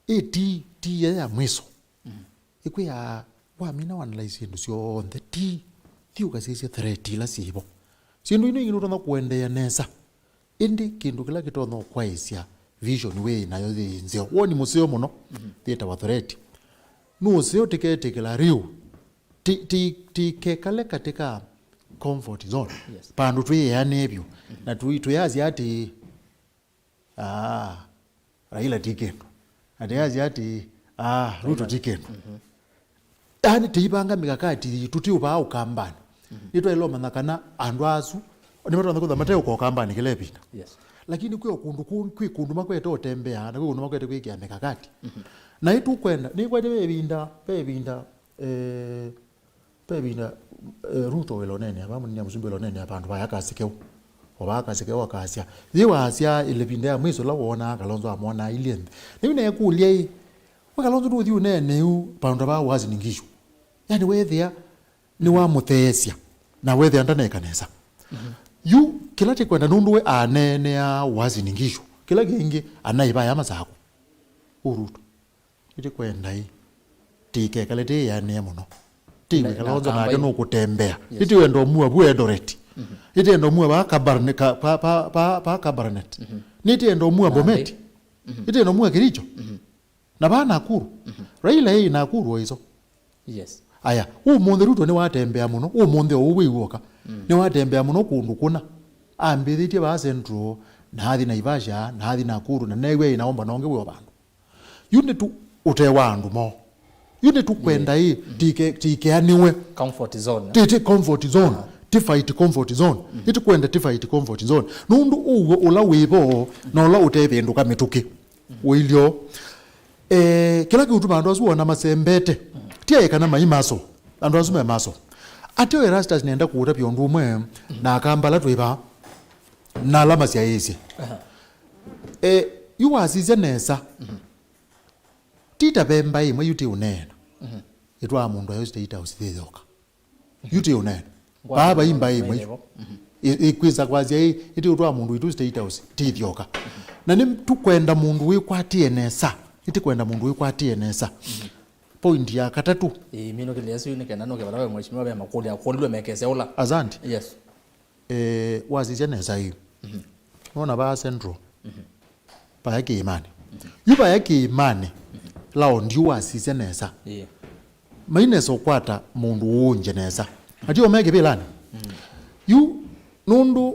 Ĩ ti, ti ya, ya mwiso. Ĩkwĩaa, wamina wanalyze syĩndũ syonthe, ti, thi ũkasisye threat ila syĩvo. Syĩndũ ino ingĩ nũtonya kũendeea nesa. Ĩndĩ kĩndũ kĩla kĩtonya ũkwaĩsya vision wĩ nayo yĩ nzeo, woni mũseo mũno, yĩtawa threat. Nũseo tĩketĩkĩla rĩu, ti, ti, tikekale katika comfort zone. Yes. Pandũ twĩeanĩe vyũ. Na tũi-, twĩasya atĩ, "Ah, Raila ti kĩndũ." Atĩ asya atĩ, "Ah, Ruto ti kĩndũ." Yaani, tĩivanga mikakati yitũ, tĩũvaa Ũkambanĩ. Nĩtwaĩle ũmanya kana andũ asu nĩmatonya kwĩthwa mateũka Ũkambanĩ kĩla ĩvinda. Yes. Lakini kwĩ o kũndũ kũ-, kwĩ kũndũ makwete ũtembea, na kwĩ kũndũ makwete kwĩkĩa mikakati. Na ĩtũkwenda, nĩkwete ve ĩvinda, ve ĩvinda, eh, Ve ĩvinda, eh, Ruto wĩla ũneenea, vamwe nĩ mũsumbĩ wĩla ũneenea vandũ vaya akasya kĩu. O vaa akasya kĩu akasya. Yĩ wasya ĩla ĩvinda ya mwiso ĩla woonaa Kalonzo amwonaa ailyĩ nthĩ. Na yu neekũlya ĩ, we Kalonzo nũthi ũneene yu vandũ ta vaa Uasin Gishu. Yani weethĩa nĩwamũtheesya, na weethĩa ndaneka nesa. Yu kĩla tĩkwenda nũndũ we aneenea Uasin Gishu, kĩla kĩngĩ anaĩ vaya Masakũ. Ũ Ruto. Nĩtĩkwenda ĩ, tĩkekale tĩĩanĩe mũno. Tĩw'e Kalonzo nake nũkũtembea. Yes. Nĩtĩwenda ũmua vu Eldoret. Nĩtenda ũmua vaa Kabarne-, ka-, pa, pa, pa, pa Kabarnet. Nĩtenda ũmua Bomet. Nĩtenda ũmua Kericho. Na vaa Nakuru. Raila ĩ Nakuru o ĩso. Yes. Aya, ũmũnthĩ Ruto nĩwatembea mũno, ũmũnthĩ o ũu wĩw'oka. Nĩwatembea mũno kũndũ kũna. Ambĩthĩtye vaa Central, na athi Naivasha, na athi Nakuru, na neew'a ĩ na omba nonge wĩo vandũ. Yu nĩ tu ũtee wa andũ moo. Yu nĩ tu kwenda ĩ, tike-, tikeanĩwe. Comfort zone. Ti, ti comfort zone. Ti fight comfort zone. Yu ti kwenda ti fight comfort zone. Nũndũ ũw'o ũla wĩ vo, na ũla ũtevĩndũka mĩtũkĩ. Ũilyo. Eh, kĩla kĩũtuma andũ asu ona masembete. Ti aĩ kana mai maso. Andũ asu me maso. Ateo Erastus nenda kũũtavya ũndũ ũmwe na akamba ala twĩ vaa. Na ala masyaĩĩsye. Eh, yu wasisya nesa. Ti ta ve mbaĩ ĩmwe yu ti ũneena. Ĩtwaa mũndũ ayo State House yĩthyoka. Yu ti ũneena. Vaa vai mbaĩ ĩmwe yu. Ĩ-, ĩkwĩsa kwasya ĩ, ĩti ũtwaa mũndũ witũ State House, ti ĩthyoka. Na nĩ tũkwenda mũndũ wĩkwatĩe nesa. Ĩti kwenda mũndũ wĩkwatĩe nesa. Point ya katatũ. Ĩĩ, minũkĩlya ĩsu nĩ kenda nũke vala we mheshimiwa ve makũlyo akũlilwe mekese ũla. Asante. Yes. Eh, wasisya nesa ĩ. Nona vaa Central. Vaya kĩĩmanĩ. Yu vaya kĩĩmanĩ. Laundi yu wasisya nesa. Ĩĩ. Mainesa ũkwata mũndũ ũũngye nesa. Atio me kĩvĩlanĩ. Yu nũndũ,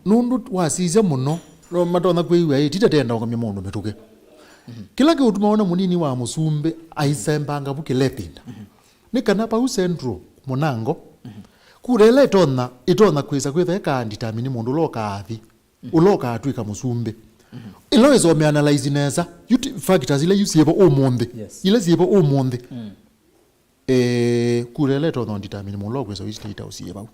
nũndũ wasisya mũno, no matonya kwĩw'a ĩ, tita tenda ũngamya mũndũ mĩtũkĩ. Kĩla kĩũtuma ona mũnini wa mũsumbĩ aisembanga vu kĩlepinda. Nĩ kana vau Central mũnango, kura ĩla ĩtonya, ĩtonya kwĩsa kwĩtha ĩkaanditamini mũndũ ũla ũkaathi, ũla ũkaatw'ĩka mũsumbĩ. Ĩla wĩsa ũmeanalyze nesa, yu ti factors ila yu syĩvo ũmũnthĩ. Yes. Ila syĩvo ũmũnthĩ. Eh, kura ĩla ĩtonya ũnditamini mũndũ ũla ũkwĩsa wĩ State House yĩ vau.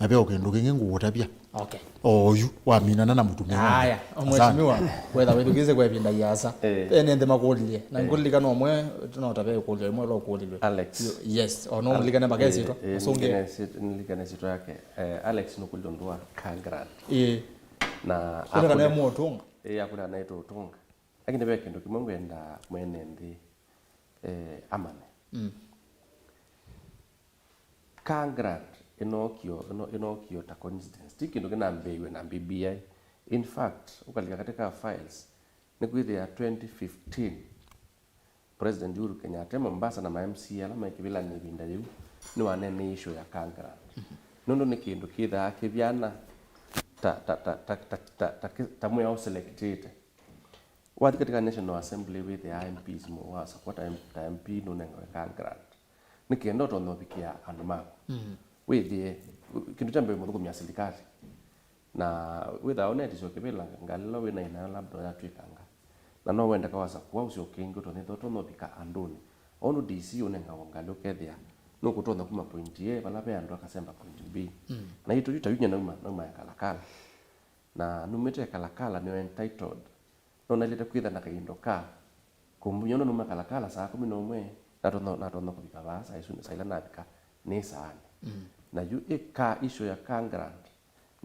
Na ve o kĩndũ kĩngĩ ngũũtavya. Okay. Oyu waminana na mũtumĩa. Aya, asante. Mheshimiwa, wetha wĩthukĩĩsye kwa ĩvinda ĩasa. Eh. Ene nthĩ makũlilye. Na ngũlilikana ũmwe, no ta ve ĩkũlyo ĩmwe ĩla ũkũlilwe. Alex. Yo-, yes, o no ũlilikane mpaka ĩsyĩtwa. Eh, eh, ũsũngĩe. Nilikane syĩt-, nilikane syĩtwa yake. Eh, Alex nũkũlilye ũndũ wa Kangaran. Eh. Na ũtaka akũlya naye mũũtũnga. Eh, akũlya naye tũũtũnga. Lakini ve kĩndũ kĩmwe ngwenda mwene nthĩ, eh, amanye. Ka grant ĩnookio, ĩno-, ĩnookio ta coincidence. Ti kĩndũ kĩnambĩĩiwe na B B I. In fact, ũkalika katika files, nĩkwĩthĩa twenty fifteen, President Uhuru Kenyatta e Mombasa na ma M C A ala me kĩvĩlanĩ ĩvinda yĩu, nĩwaneeneie issue ya ka grant. Nũndũ nĩ kĩndũ kĩthaa kĩvyana ta, ta, ta mwĩa ũselectĩte. Wathi katika National Assembly wĩthĩaa M Ps mo wasakwa ta M-, ta M P nũnengawe ka grant. Nĩ kenda ũtonya ũvikĩa andũ maku. Wĩthĩe, kĩndũ kya mbee mũthũkũmi ya silikalĩ. Na wĩthaa ũnetisye kĩvĩla ngalĩ ĩla wĩ nayo nayo labda yatw'ĩkanga. Na no wende kawasakwa ũsyoke ĩngĩ ũtonya ĩtha ũtonya ũvika andũnĩ. Oũndũ D C ũnengawa ngalĩ ũkethĩa nũkũtonya kuma point A vala ve andũ akasemba point B. Na yitũ yu ta yu nye nauma, nauma Kalakala. Na numĩte Kalakala nĩyo entitled. No naĩlĩte kwĩtha na kaindo ka kũmbunya ũndũ numa Kalakala saa kũmi na ũmwe, natonya, natonya kũvika vaa saa isu, saa ila navika nĩ saanĩ. Na yu ĩ ka issue ya ka grant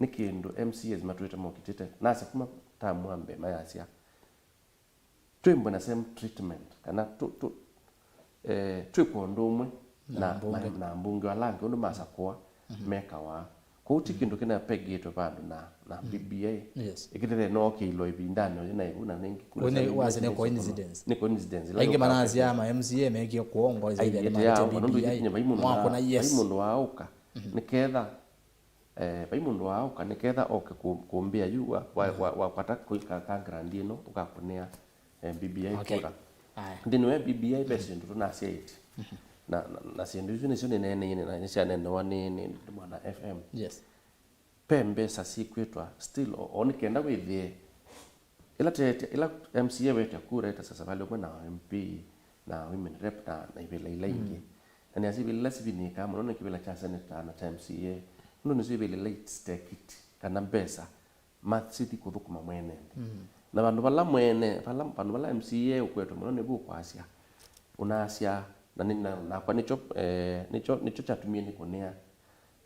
nĩ kĩndũ M C As matwĩte mokitĩte. Nasya kuma tamu wa mbee mayasya, twĩmbwe na same treatment, kana tũ, tũ, eh, twĩkwa ũndũ ũmwe na, na, na mbunge ala angĩ, ũndũ masakũa mekawa. Kwoou ti kĩndũ kĩnapegĩtwe vandũ na, na B B I. Yes. Ĩkĩtete no kĩilo ĩvindanĩ o yĩna ĩvu na nĩngĩ kula. Wene sya wasya nĩ B B I coincidence. Nĩ coincidence ĩla aingĩ yũkaa manasya ma M C A mekie kuongo. Aingĩ ĩte yaũka, nũndũ ĩngĩ kinya vai mũndũ wa, mwakona, yes, vai mũndũ waaũka. Nĩketha Eh, vai mũndũ waaũka, nĩ ketha oke kũ-, kũmbĩa yu wa, wa, wa, wakwata kũika ka grant ĩno, ũkakũnĩa, eh, B B I kũra. Aya. Nthĩnĩ wa B B I ve syĩndũ tũnasyaĩtye. Na, na, na syĩndũ isu nĩsyo nĩneeneie, na nĩsyaneenewa nĩ, nĩ, nĩ Mwana F M. Yes. Ve mbesa syĩkwĩtwa still, o, o nĩ kenda wĩthĩe Ĩla teete, ĩla M C A wete kura ĩtasya savalĩ ũmwe na M P na women rep na, na ivĩla ila ingĩ. Na nĩasya ivĩla ila sivinĩkaa mũno nĩ kĩvĩla kya seneta na kya M C A, nũndũ nĩsyo ivĩla ila itekiti kana mbesa masithi kũthũkũma mwene nthĩ. Na vandũ vala mwene, vala, vandũ vala M C A ũkwetwe mũno nĩvo ũkwasya, ũnasya, na nĩ, na, nakwa nĩkyo, eh, nĩkyo, nĩkyo kyatumie nĩkũnĩa,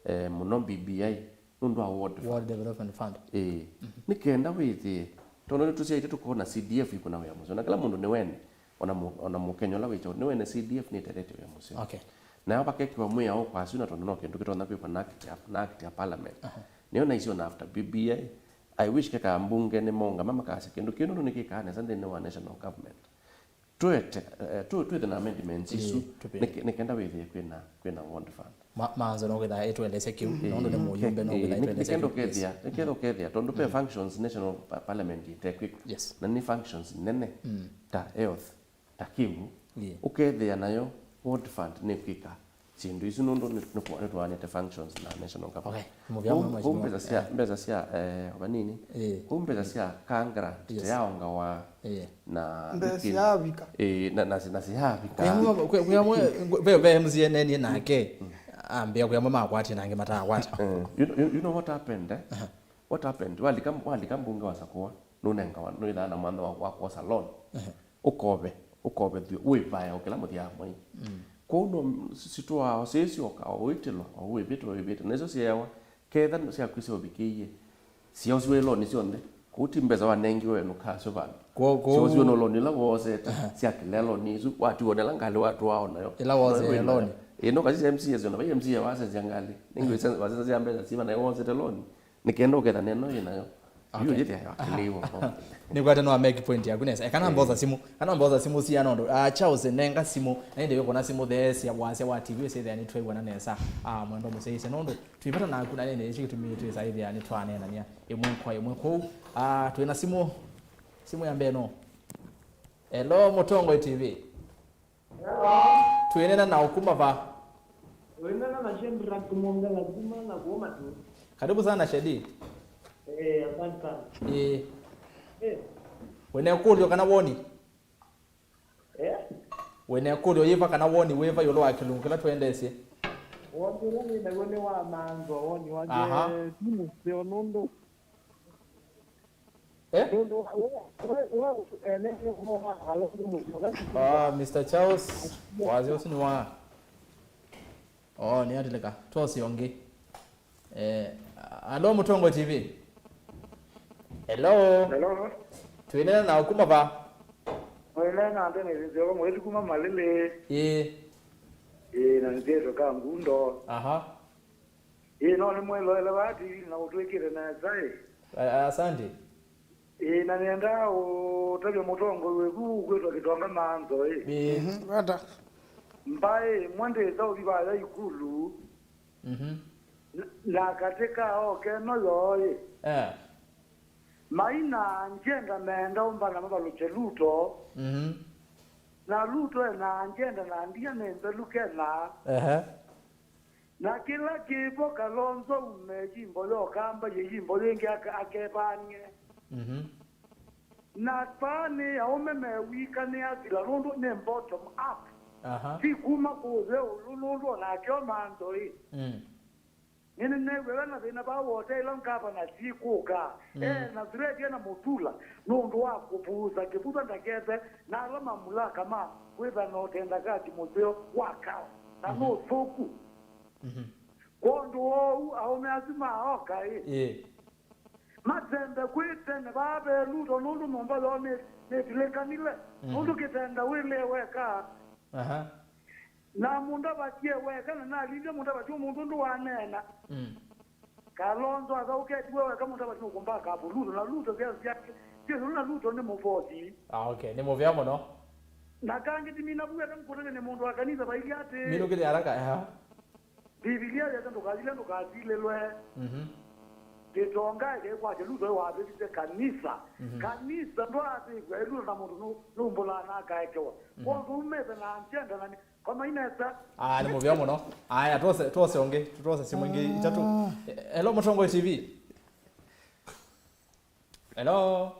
eh, mũno B B I nũndũ wa World Fund. World Development Fund. Ĩĩ. Nĩ kenda wĩthĩe, tondũ nĩtũsyaĩtye tũkona C D F ĩkũna wĩa mũseo. Na kĩla mũndũ nĩwene, ona mũ-, ona Mũkenya ũla wĩ kyaũ, nĩwene C D F nĩtethetye wĩa mũseo. Okay. Nayo vakekĩwa mwĩao kwa asu, na tondũ no kĩndũ kĩtonya kwĩkwa na act ya, na act ya parliament. Aha. Nĩyo naisye ona after B B I, I wish keka mbunge nĩmaũngama makasya kĩndũ kĩu nũndũ nĩkĩkaa nesa nthĩnĩ wa national government. Twete, eh, tu-, twĩthe na amendments isu, ĩĩ, tũpĩ- nĩke-, nĩkenda wĩthĩe kwĩna, kwĩna ward fund. Ma-, manzo no kwĩtha ĩtũelesya kĩu, mm, nũndũ nĩ mũyũmbe no kwĩtha ĩtũelesya kĩu. Nĩkenda ũkethĩa, nĩkenda ũkethĩa, tondũ ve functions national pa-, parliament ĩtekwĩka, yes, na nĩ functions nene, mm, ta health, ta kĩw'ũ, ĩĩ, ũkethĩa nayo ward fund nĩkwĩka syĩndũ isu nũndũ nĩ-, nĩtwa-, nĩtwaanĩte functions na national government. Okay, mũvea mwe, mheshimiwa. Kũu mbesa sya, eh, mbesa sya, eh, vanini. Ĩĩ. Kũu mbesa sya kaa grant, yes, teyaongawa, ĩĩ, na mbesa nĩkĩ-, syavika. Ĩĩ, na, na, na syavika. Kwĩ amwe, kwĩ, kwĩ amwe, ve, ve M C A nenie nake, mm, ambĩa kwĩ amwe makwatie na angĩ matakwata. Eh, you, you, you know what happened, eh? Aha. What happened? Walika, walika mbunge wasakũa, nũnengawa, nũithaa na mwanya wa, wa kwosa loan. Aha. Ũkove, ũkove vyũ, wĩvae o kĩla mũthya mwai. Mm. Kwoou no sitũaa o syĩsyoka o ũitĩlwa, o wĩvĩte, o wĩvĩte. Na isu syeawa, ketha syaku syaũvikĩie, syaosiwe loan syonthe. Kwoou ti mbesa wanengiwe nũkasyo vandũ. Kwo-, kwoou syaosiwe no loan ila woosete, aha, syakĩlea loan isu, watiwa nela ngalĩ watũaa o nayo. Ĩla woosete loan. Ĩĩ, no kasisya M C A syona, vai M C A wasesya ngalĩ. Nĩngĩ wasesya mbesa siva nayo woosete loan. Nĩkenda ũketha neno yĩ nayo. Okay. Yu yĩthĩa yakĩlĩiwa. Nĩkwata no make point yaku nesa. Kana mbosa simu, kana mbosa simu sia nũndũ. Ah, Charles, nenga simu, na ĩndĩ wĩkũna simu theesya wasya wa T V, ũsĩthĩa nĩ twaiwana nesa. Ah, mwendo mũsyaisya nũndũ twĩvata naku na nene icio kĩtumi twĩsaithĩa nĩ twaneenania ĩmwe kwa ĩmwe. Kwoou, ah, twĩna simu, simu ya mbee no. Hello, Mũtongoi T V. Hello. Twĩnena na ũkuma va? Wĩnena na Shadrack Mwongela kuma na kuuma tu. Karibu sana, Shedi. Eh, asante sana. Eh. Eh. Wĩna ĩkũlyo kana woni? Eh? Wĩna ĩkũlyo yĩva kana woni wĩva ĩũlũ wa kĩlungu kĩla twendeesye? Woni ũla nĩ naw'o nĩ wa manzo, woni wake. Aha. Ti mũseo nũndũ. Eh? Ah, Mister Charles, wasya ũsu nĩ wa. Oh, nĩ atilika. Twosi ũngĩ. Eh, alo Mũtongoi T V. Hello. Hello. Twĩnena na ũkuma va? Mwĩnena na Dennis Nzeo, mwĩtu kuma Malili. Ĩĩ. Ĩĩ, na nĩtĩtwe ka ngundo. Aha. Ĩĩ, no nĩmwĩloele vaa T V-nĩ na ũtwĩkĩte nesa ĩ. A-, asante. Ĩĩ, na nĩendaa ũtavya mũtongoi wĩku ũkwĩtwa Kĩtonga Manzo ĩ. Ĩĩ. Mhm, vata. Mbaĩ ĩmwe ndĩsa ũthi vaya ikulu. Mhm. Na, na katĩ ka oke no yoo ĩ. Eh. Maina Njenda meenda ũmbana mavalũkye Luto. Mhm. Na Luto ena Njenda na ndia nĩ nthelu kena. Ehe. Na kĩla kĩvo Kalonzo ume yimbo yokamba yĩ yimbo yĩngĩ aka-, akevanie. Mhm. Na vaa nĩ aũme mewika nĩ asila nũndũ nĩ bottom up. Aha. Ti kuma kũũ ĩũlũ nũndũ onake o Manzo ĩ. Mm. Nĩnĩnew'e we na thĩna vaa wote ĩla ngavana ti kũka. Mm. E na threat ena mũtula nũndũ wa kũvuusa kĩvutha ndakethe na ala mamulaka ma kwĩthana ũtendakati mũseo wa kawa. Na, mhm, nũthũku. Mhm. Kwondũ wou, aũme asu maoka ĩ. Ĩĩ. Matembe kwĩ tene vaa ve Luto nũndũ nyũmba yoo nĩ, nĩtilĩkanile. Mhm. Nũndũ kĩtenda wĩlĩe weka. Aha. Na Mũndavati e weka, na nalindie Mũndavati ũmũnthĩ ũndũ waneena. Mm. Kalonzo athaũke etiwe weka, Mũndavati nũkũmbaka avu Luto, na Luto syasya syake, syĩsũlu na Luto nĩ mũvothi. Ah, okay. Nĩ mũvea mũno. Na kangĩ timina vu ete ngũtene nĩ mũndũ wa kanisa vailye atĩ. Minũkĩte haraka, aha. Mbivilia yasya ndũkasile, ndũkasilĩlwe. Mhm. Kĩtonga ĩkaikwatya Luto ĩwathĩthisye kanisa. Mhm. Kanisa ndwathĩw'a ĩluta na mũndũ nũ-, nũmbũlaa na akaekewa. Mhm. Kwondũ umĩte na agenda na nĩ, kwa mainesa. Ah, nĩ mũvea mũno. Aya, twose, twose ũngĩ, twose simu ingĩ itatũ. Ah. Hello, Mũtongoi T V. Hello.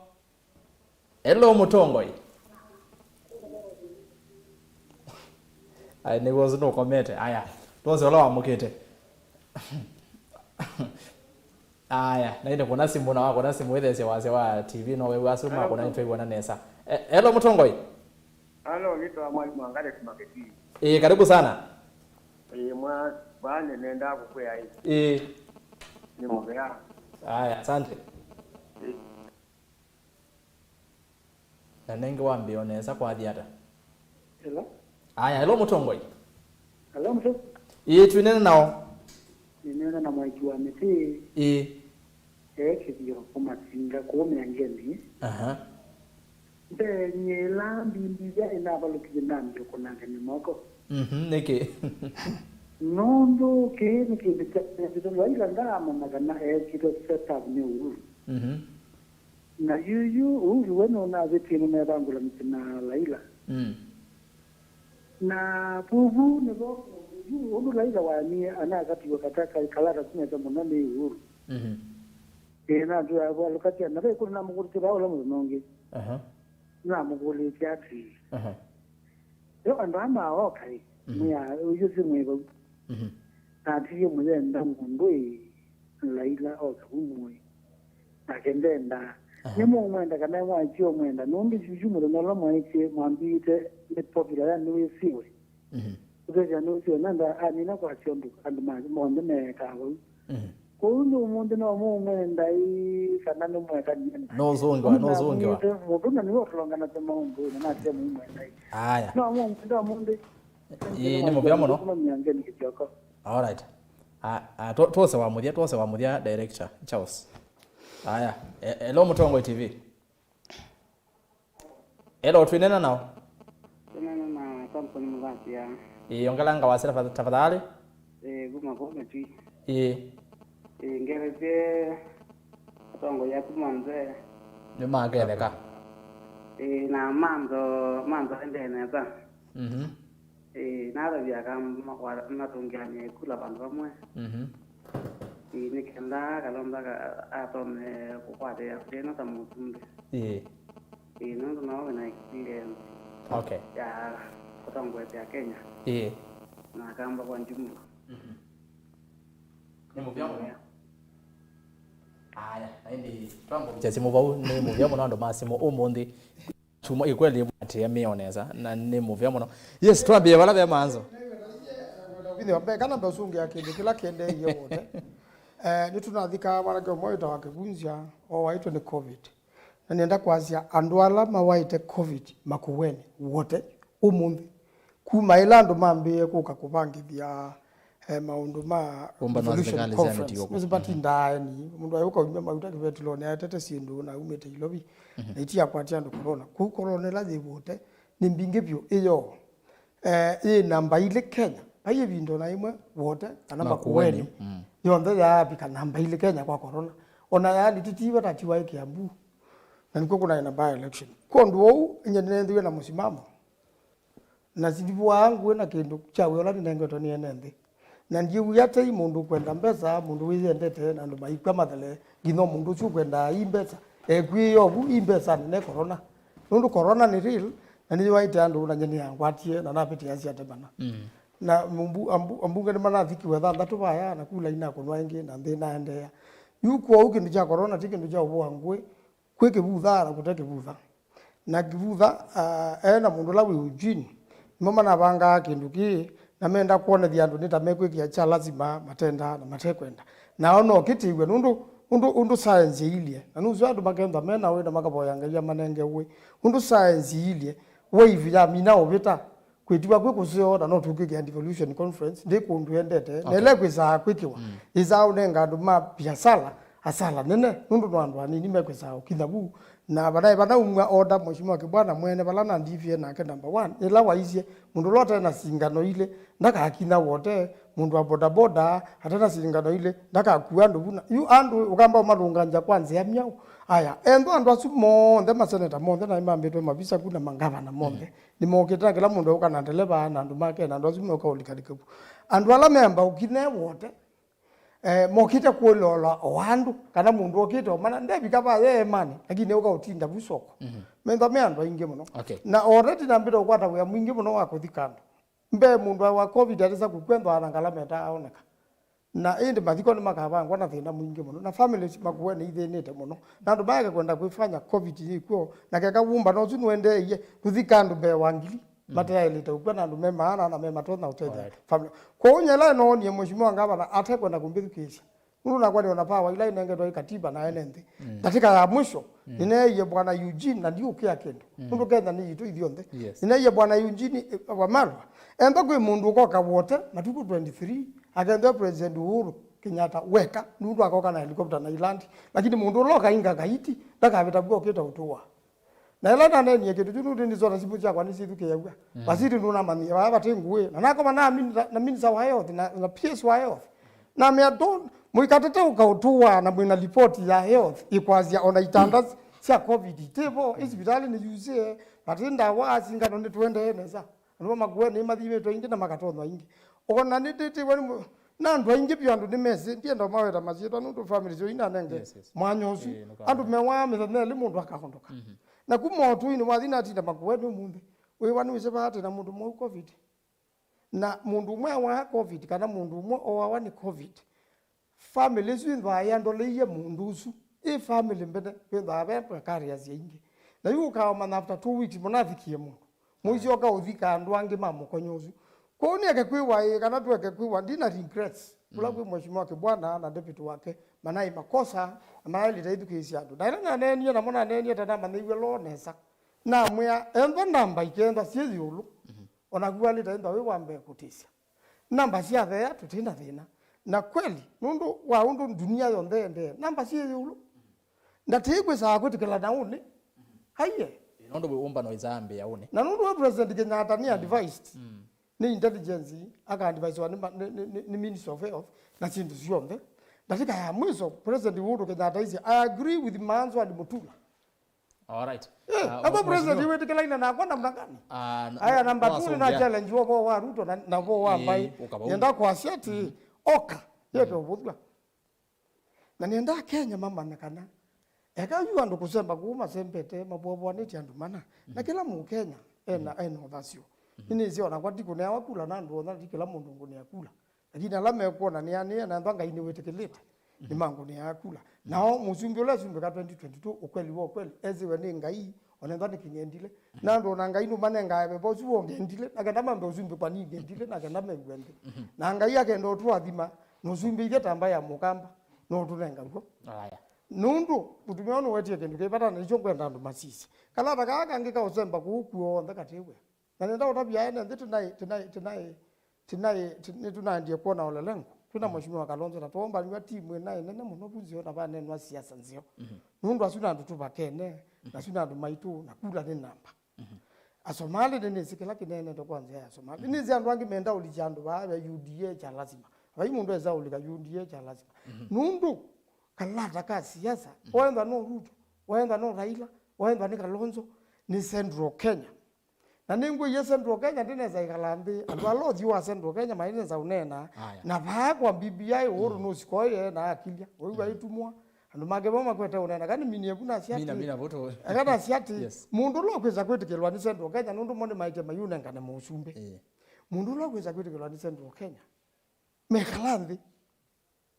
Hello, Mũtongoi. Ai, nĩw'o ũsu nũkomete. Aya, twose ũla wamũkĩte. Aya, na ĩndĩ kũna simũ, na wakũna simũ, wĩthesye wasya wa T V, no wĩw'a asu makũna nĩtwĩw'ana nesa. Eh, hello, Mũtongoi. Hello, nĩtawa Mwalimu Angale kuma Kitui. Ĩĩ, karibu sana. Ĩĩ, mwa, vaa nĩnendaa kũkwĩa ĩ. Ĩĩ. Nĩ mũvea. Aya, asante. Ĩĩ. Na nengĩ wambĩĩa nesa kwathi ata? Hello? Aya, hello, Mũtongoi. Hello, Mũtongoi. Ĩĩ, twĩnene nao. Nĩnena na Mwaiki wa Mĩtĩ. Ĩĩ. Eekĩthyo kũmatinga kũu mĩangenĩ. Aha. Mbee nyie ĩla mbimbiya ĩnavalũkie nambie kũnangany'a moko. Mhm, nĩkĩ? Nũndũ kĩĩ nĩ kĩndũ kya Laila ndaamanya kana eekĩtwe set up nĩ Uhuru. Mhm. Na yuyu Uhuru we nũnavĩtie nũnevangũlanĩsye na Laila. Mm. Na vuvu nĩvo yu ũndũ Laila waemie anakatiwa kata kalata kumete mũno nĩ Uhuru. Mhm. Ĩĩ, na andũ avo alũkatia na ve kũndũ namũkũlĩtye vaa ũla mũthenya ũngĩ. Aha. Namũkũlĩtye atĩĩ, aha, yo andũ aa maoka ĩ, mhm, mwĩa ũyũ si mwĩ vau. Mhm. Na atiie mũyenda mũndũ ĩ, Laila oka vu mũĩ. Nake ndendaa. Aha. Nĩmũũmwenda kana mwaĩtye ũmwenda? Nũndũ yuyu mũthenya ũla mwaĩtye mwambĩĩte nĩ popular, yani nĩwĩsiwe. Mhm. Ũkethĩa nũsio nenda amina kwasya ũndũ andũ ma- monthe meekaa vau. Mhm. Kwoou nĩ ũmũnthĩ no mũmwenda ĩ kana nĩ mwekanie naĩ? Nũzũngĩwa, nũzũngĩwa. Mũndũ na nĩwe ũtũlonganasya maũndũ na natĩa mũmwenda ĩ. Aya. No mũmwenda ũmũnthĩ. Ĩĩ, nĩ mũvea mũno. Kuma mĩangenĩ kĩtioko. Alright. A- a- tũ- twose wa mũthya, twose wa mũthya, director Charles. Aya. E- elo Mũtongoi T V. Elo, twĩnena nao? Twĩnena na Samson Mũvasya. Ĩĩ, ongelanga wasya tafa- tafadhali. Ĩĩ, kuma kũu Mĩtwi. Ĩĩ. Ĩĩ, ngelesye atongoi aku monthe. Nĩmaketheka. Ĩĩ, na mantho, mantho endee nesa. Mhm. Ĩĩ, natavya aka ma- wa- matũngĩanĩe kula vandũ vamwe. Mhm. Ĩĩ, nĩ kenda Kalonzo aka- atonye kũkwatĩĩa nthĩ ĩno ta mũsumbĩ. Ĩĩ. Ĩĩ, nũndũ nao wĩ na experience, okay, ya kũtongoesya Kenya. Ĩĩ. Na akamba kwa jumla. Mhm. Nĩ mũvea mũno. Aya, na ĩndĩ twambũkya simũ vau, nĩ mũvea mũno andũ ma simũ ũmũnthĩ. Chuma ikweli mwatĩa mĩao nesa, na nĩ mũvea mũno. Yes, twambie vala ve manzo. Mbee kana mbasungĩa kĩndũ kĩla kĩendeeie wothe. Eh, nĩtũnathika mwanake ũmwe wĩtawa Kĩvunzya, o waitwe nĩ covid. Na nĩenda kwasya andũ ala mawaĩte covid Makueni wothe ũmũnthĩ, kuma ĩla andũ mambĩĩe kũka kũvangĩthya eh, maũndũ ma Kũmbanwa resolution thirikali sya conference. Mĩtĩ kũkũ. Nĩsĩ vatindaa eni, mũndũ ayũka umya mauta kĩvetilonĩ aetete syĩndũ na aumĩte Ilovi. Mhm. Na itiakwatia andũ corona. Kũu corona ĩla yĩvote nĩ mbingĩ vyũ ĩyo. Eh, yĩ namba ilĩ Kenya. Vai ĩvinda ona ĩmwe vote kana Makueni. Makueni. Mm. Yonthe yaavika namba ilĩ Kenya kwa corona. Ona yaani titiwe tatiwa ĩ Kiambu. Na nĩkw'o kũnaĩ na by election. Kwa ũndũ ũu, inye nĩnenziwe na mũsimamo. Na sindivũaa ngũĩ na kĩndũ kya wĩa ũla nĩnengetwe nĩ ene nthĩ. Na ndiw'aa tei mũndũ ũkwenda mbesa, mũndũ wĩyendete, na andũ maikw'a mathele, nginya o mũndũ ũsu ũkwendaa ii mbesa, ekw'ĩĩa ovu ii mbesa nene corona. Nũndũ corona nĩ real, na nĩyũaĩte andũ, na nyie nĩyangwatie, na navĩtĩasya ate mana. Mm. Na mbu- ambu- ambunge nĩmanathikiwe thanthatũ vaya, na kula inakũnwa ĩngĩ, na nthĩ inaendeea. Yu kwoou kĩndũ kya corona ti kĩndũ kya ũvũa ngũĩ, kwĩ kĩvutha na kũte kĩvutha. Na kĩvutha, ah, e na mũndũ ũla wĩ Eugene, nĩmo manavangaa kĩndũ kĩĩ, na menda kwonethya andũ nĩ ta mekwĩkĩa kya lasima, matenda na matekwenda. Nao no kĩtĩĩw'e nũndũ ũndũ, ũndũ science ĩilye. Na nũseo andũ makethwa me na ũĩ na makavoya Ngai amanenge ũĩ. Ũndũ science ĩilye, wave yamina ũvĩta, kwĩtiwa kwĩ kũseo, na no tũkwĩkĩa devolution conference, ndĩ kũndũ endete. Na Okay. ĩla ĩkwĩsaa kwĩkĩwa, Mm. ĩsaa ũnenga andũ ma biasala asala nene, nũndũ no andũ anini mekwĩsaa ũkinya vu. Na vanaĩ vanaumw'a order, Mheshimiwa Kibwana mwene, vala nandivie nake number one, ĩla waisye, mũndũ ũla ũte na singano ilĩ ndakakinya wote, mũndũ wa bodaboda ate na singano ilĩ ndakakua andũ vu. Na yu andũ ũkamba ũmalũngangya kwa nzĩa myaũ? Aya, ethwa andũ asu monthe, maseneta monthe, na mambĩtwe mavisa ku na mangavana monthe, Mm. nĩmokĩte na kĩla mũndũ euka na ndeleva na andũ make, na andũ asu meũka ũlikalika vu. Andũ ala memba ũkine wote, eh, mokĩte kũlola o andũ, kana mũndũ okĩte o mana, ndevika vaya eemani, lakini euka ũtinda vu soko. Mhm. Methwa me andũ aingĩ mũno. Okay. Na already nambĩte ũkwata wĩa mwingĩ mũno wa kũthika andũ. Mbee mũndũ wa covid atesa kũkw'a ethwa na ngalama ĩtaaoneka. Na ĩndĩ mathiko nĩmakavangwa na thĩna mwingĩ mũno. Na families Makueni ithĩnĩte mũno. Na andũ maeke kwenda kwĩfanya covid yĩkw'o, na keka wũmbano ũsu nũendeeie, tũthika andũ mbee wa ngili, Mm. mateaĩlĩte ũkw'a na andũ me maana na me matonya ũtethya Alright. family. Kwoou nyela noonie Mheshimiwa Ngavana atekwenda kũmbĩthukĩĩsya. Nũndũ nakwa nĩ ona power ila inengetwe ĩ katiba na ene nthĩ. Mm. Ndatĩka ya mwisho, Mm. nĩneeie Bwana Eugene na ndiũkĩa kĩndũ. Mm. Nũndũ Kenya nĩ yitũ ithyonthe. Yes. Nĩneeie Bwana Eugene, eh, Wamalwa. Enda kwĩ mũndũ ũkoka wote, matukũ twenty-three, akethwa President Uhuru. Kenyatta weka, nũndũ akoka na helicopter na ilandi. Lakini mũndũ ũla ũkainga Ngaiti, ndakavĩta vu okĩte ũtũa. Na ĩla naneenie kĩndũ kĩu, nũndũ nĩsona simũ syakwa nĩsyĩthukĩĩaw'a. Mm. Vasiti ndũnamanyie vaa vate ngũĩ. Na nakoma na min-, na, na minister wa health, na, na P S wa health. Namea, "Don't, mũikatate ũkaũtũa na mwĩna report ya health ĩkwasya ona itanda sya covid itivo, ĩ sivitalĩ nĩyusĩe, vati ndawa, singano nĩtũendee nesa." Andũ ma Makueni nĩmathimĩtwe aingĩ na makatonywa aingĩ. O na nĩtĩtĩwe nĩ mũ-, na andũ aingĩ vyũ, andũ nĩmesĩ, ndienda maweta masyĩtwa nũndũ family syoo inanenge. Yes, yes. Mwanya ũsu. Ĩĩ, nũkaweta. Andũ mewaa mĩthenya ĩlĩ mũndũ akaondoka. Mhm. Na kuma ũtũinĩ wathi natinda Makueni ũmũnthĩ. Wĩwa nĩwĩsĩ vaa atĩ na mũndũ mwaũ covid. Na mũndũ ũmwe awaa covid, kana mũndũ ũmwe oawa nĩ covid, family ĩsu ĩthwaa yandoleie mũndũ ũsu. Ĩ family mbene, wĩthwaa ve precarious aingĩ. Na yu ũkaũmanya after two weeks mũnavikie mũndũ. Mũisyoka ũthika andũ angĩ ma mũkonyo ũsu. Kwoou nĩeke kwĩwa ĩĩ, kana tũeke kwĩwa, ndina regrets. Kũla, mm, kwĩ Mheshimiwa Kibwana na deputy wake, manaĩ makosa, na manaĩlĩte ithukĩĩsya andũ. Na ĩla naneenie namo, naneenie ta namanyĩiw'e law nesa. Namwĩa, ethwa namba ikenda syĩ ĩũlũ. Mhm. Onaku walĩte ĩndwa wĩ wa mbee kũtĩsya. Namba syathea, tũtĩ na thĩna. Na kweli, nũndũ wa ũndũ ndunia yonthe ĩendee, namba syĩ ĩũlũ. Ndatĩĩ kwĩsaa kwĩtĩkĩla na ũnĩ. Aiye. Ĩ, nũndũ wĩ ũmbano ĩsaa mbĩa ũnĩ. Na nũndũ wa President Kenyatta nĩ, mm, advised, mm, nĩ intelligence, aka advisewa nĩ ma-, nĩ, nĩ, nĩ, nĩ Ministry of Health, na syĩndũ syonthe. Ndatĩka ya mwiso, President Uhuru Kenyatta aisye, "I agree with Manzo and Mutula." All right. Eh, uh, ako president wĩtĩkĩlaine nakwa namna gani? Ah, n-, aya, number two, nĩ na challenge ũvoo wa Ruto na, na ũvoo wa Mbai. Nenda kwasya atĩ, mm, oka, yete ũvũthw'a. Na nenda Kenya mamanye kana eka yu andũ kũsemba kũu masembete, mavovoanĩtye andũ mana. Na kĩla Mũkenya ena, ena ũthasyo. Nĩnĩsĩ onakwa ndikũneawa kula na andũ onthe, ti kĩla mũndũ ngũnea kula. Lakini ala mekwona nĩanĩe na ethwa Ngai nĩwĩtĩkĩlĩte, nĩmangũnĩaa kula. Nao mũsumbĩ ũla asumbĩka twenty twenty-two, ũkweli wa ũkweli, esiwe nĩ Ngai, ona ethwa nĩ kĩng'endile. Na andũ ona Ngai nũmanengae veva ũsu wongendile, na kenda mambe ũsumbĩkwa nĩ ing'endile, na kenda mew'e nthĩ. Na Ngai akenda ũtũathima, nũsumbĩithye ta mbaĩ ya mũkamba, no ũtũnenga w'o. Aya. Nũndũ mũtumĩa ũyũ nũwetie kĩndũ kĩ vata, na nĩkyo ngwenda andũ masisye. Kalata kaa kangĩ ka ũsemba kũu kw'onthe katĩ wĩa. Na nenda ũtavya ene nthĩ tũnaĩ, tũnaĩ, tũnaĩ, tũnaĩ, tũ-, nĩtũnaendie kwona ũlelengu. Twĩna Mheshimiwa Kalonzo na twombaniwa timu ĩna ĩnene mũno vu nzeo na vanenwa siasa nzeo. Nũndũ asu nĩ andũ tũvakene, na asu nĩ andũ maitũ, na kula nĩ namba. Asomali nĩnĩsĩ kĩla kĩneenete kwa nzĩa ya Somali. Nĩnĩsĩ andũ angĩ menda ũlikya andũ vaa ve U D A kya lazima. Vai mũndũ esa ũlika U D A kya lazima. Nũndũ kalata ka siasa, wenda no Ruto, wenda no Raila, wenda nĩ Kalonzo, nĩ Central Kenya. Na nĩngwĩie Central Kenya ndĩnesa ĩkala nthĩ. Andũ ala ũthyũ wa Central Kenya mainesa ũneena. Aya. Na vaa kwa B B I Uhuru nũsikoie na akilya. Ũiwa ĩtumwa. Andũ make vau makwete ũneena. Kana minie vu na siati. Mina, mina vuto. Eka na siati. Yes. Mũndũ ũla ũkwĩsa kwĩtĩkĩlwa nĩ Central Kenya nũndũ mo nĩmaĩtye mayũnengane mũsumbĩ. Eh. Mũndũ ũla ũkwĩsa kwĩtĩkĩlwa nĩ Central Kenya. Mekala nthĩ.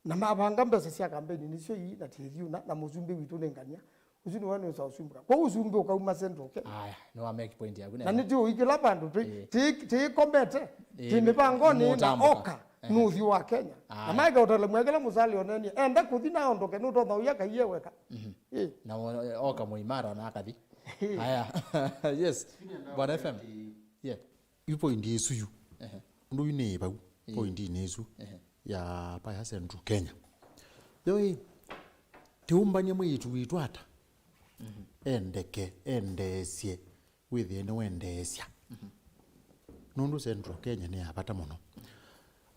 Na mavanga mbesa sya kambeini nĩsyo ii na tĩthi ũna, na mũsumbĩ witũ nĩ ngania. Ũsu nĩwe nĩũsa ũsumbĩka. Kwa ũsumbĩ ũkauma Central Kenya. Aya, nĩwa make point yaku. Na nene. Nĩtĩ ũikĩla vandũ twĩ, ĩĩ, tĩ, tĩkomete, ĩĩ, tĩ mĩvangonĩ na mũtambũka. Oka, ehe, nũthi wa Kenya. Aya. Na maeka ũtalemwa kĩla mũsali onenie. Enda kũthi na ondoke, nũtonya ũya kaiye weka. Mhm. Ĩĩ. Na o-, oka mũimara na akathi. Ĩĩ. Aya. Yes. Bwana F M. Yeah. Yu point ĩsu yu. Ehe. Ũndũ yu nĩ vau. Ĩĩ. Pointinĩ ĩsu. Ehe. Ya Paya Central Kenya. Yo ĩ, tĩũmbany'a mwĩĩtu witũ ata? Mhm. Endeke, endeesye, wĩthĩe nĩwendeesya. Mhm. Nũndũ Central Kenya nĩ ya vata mũno.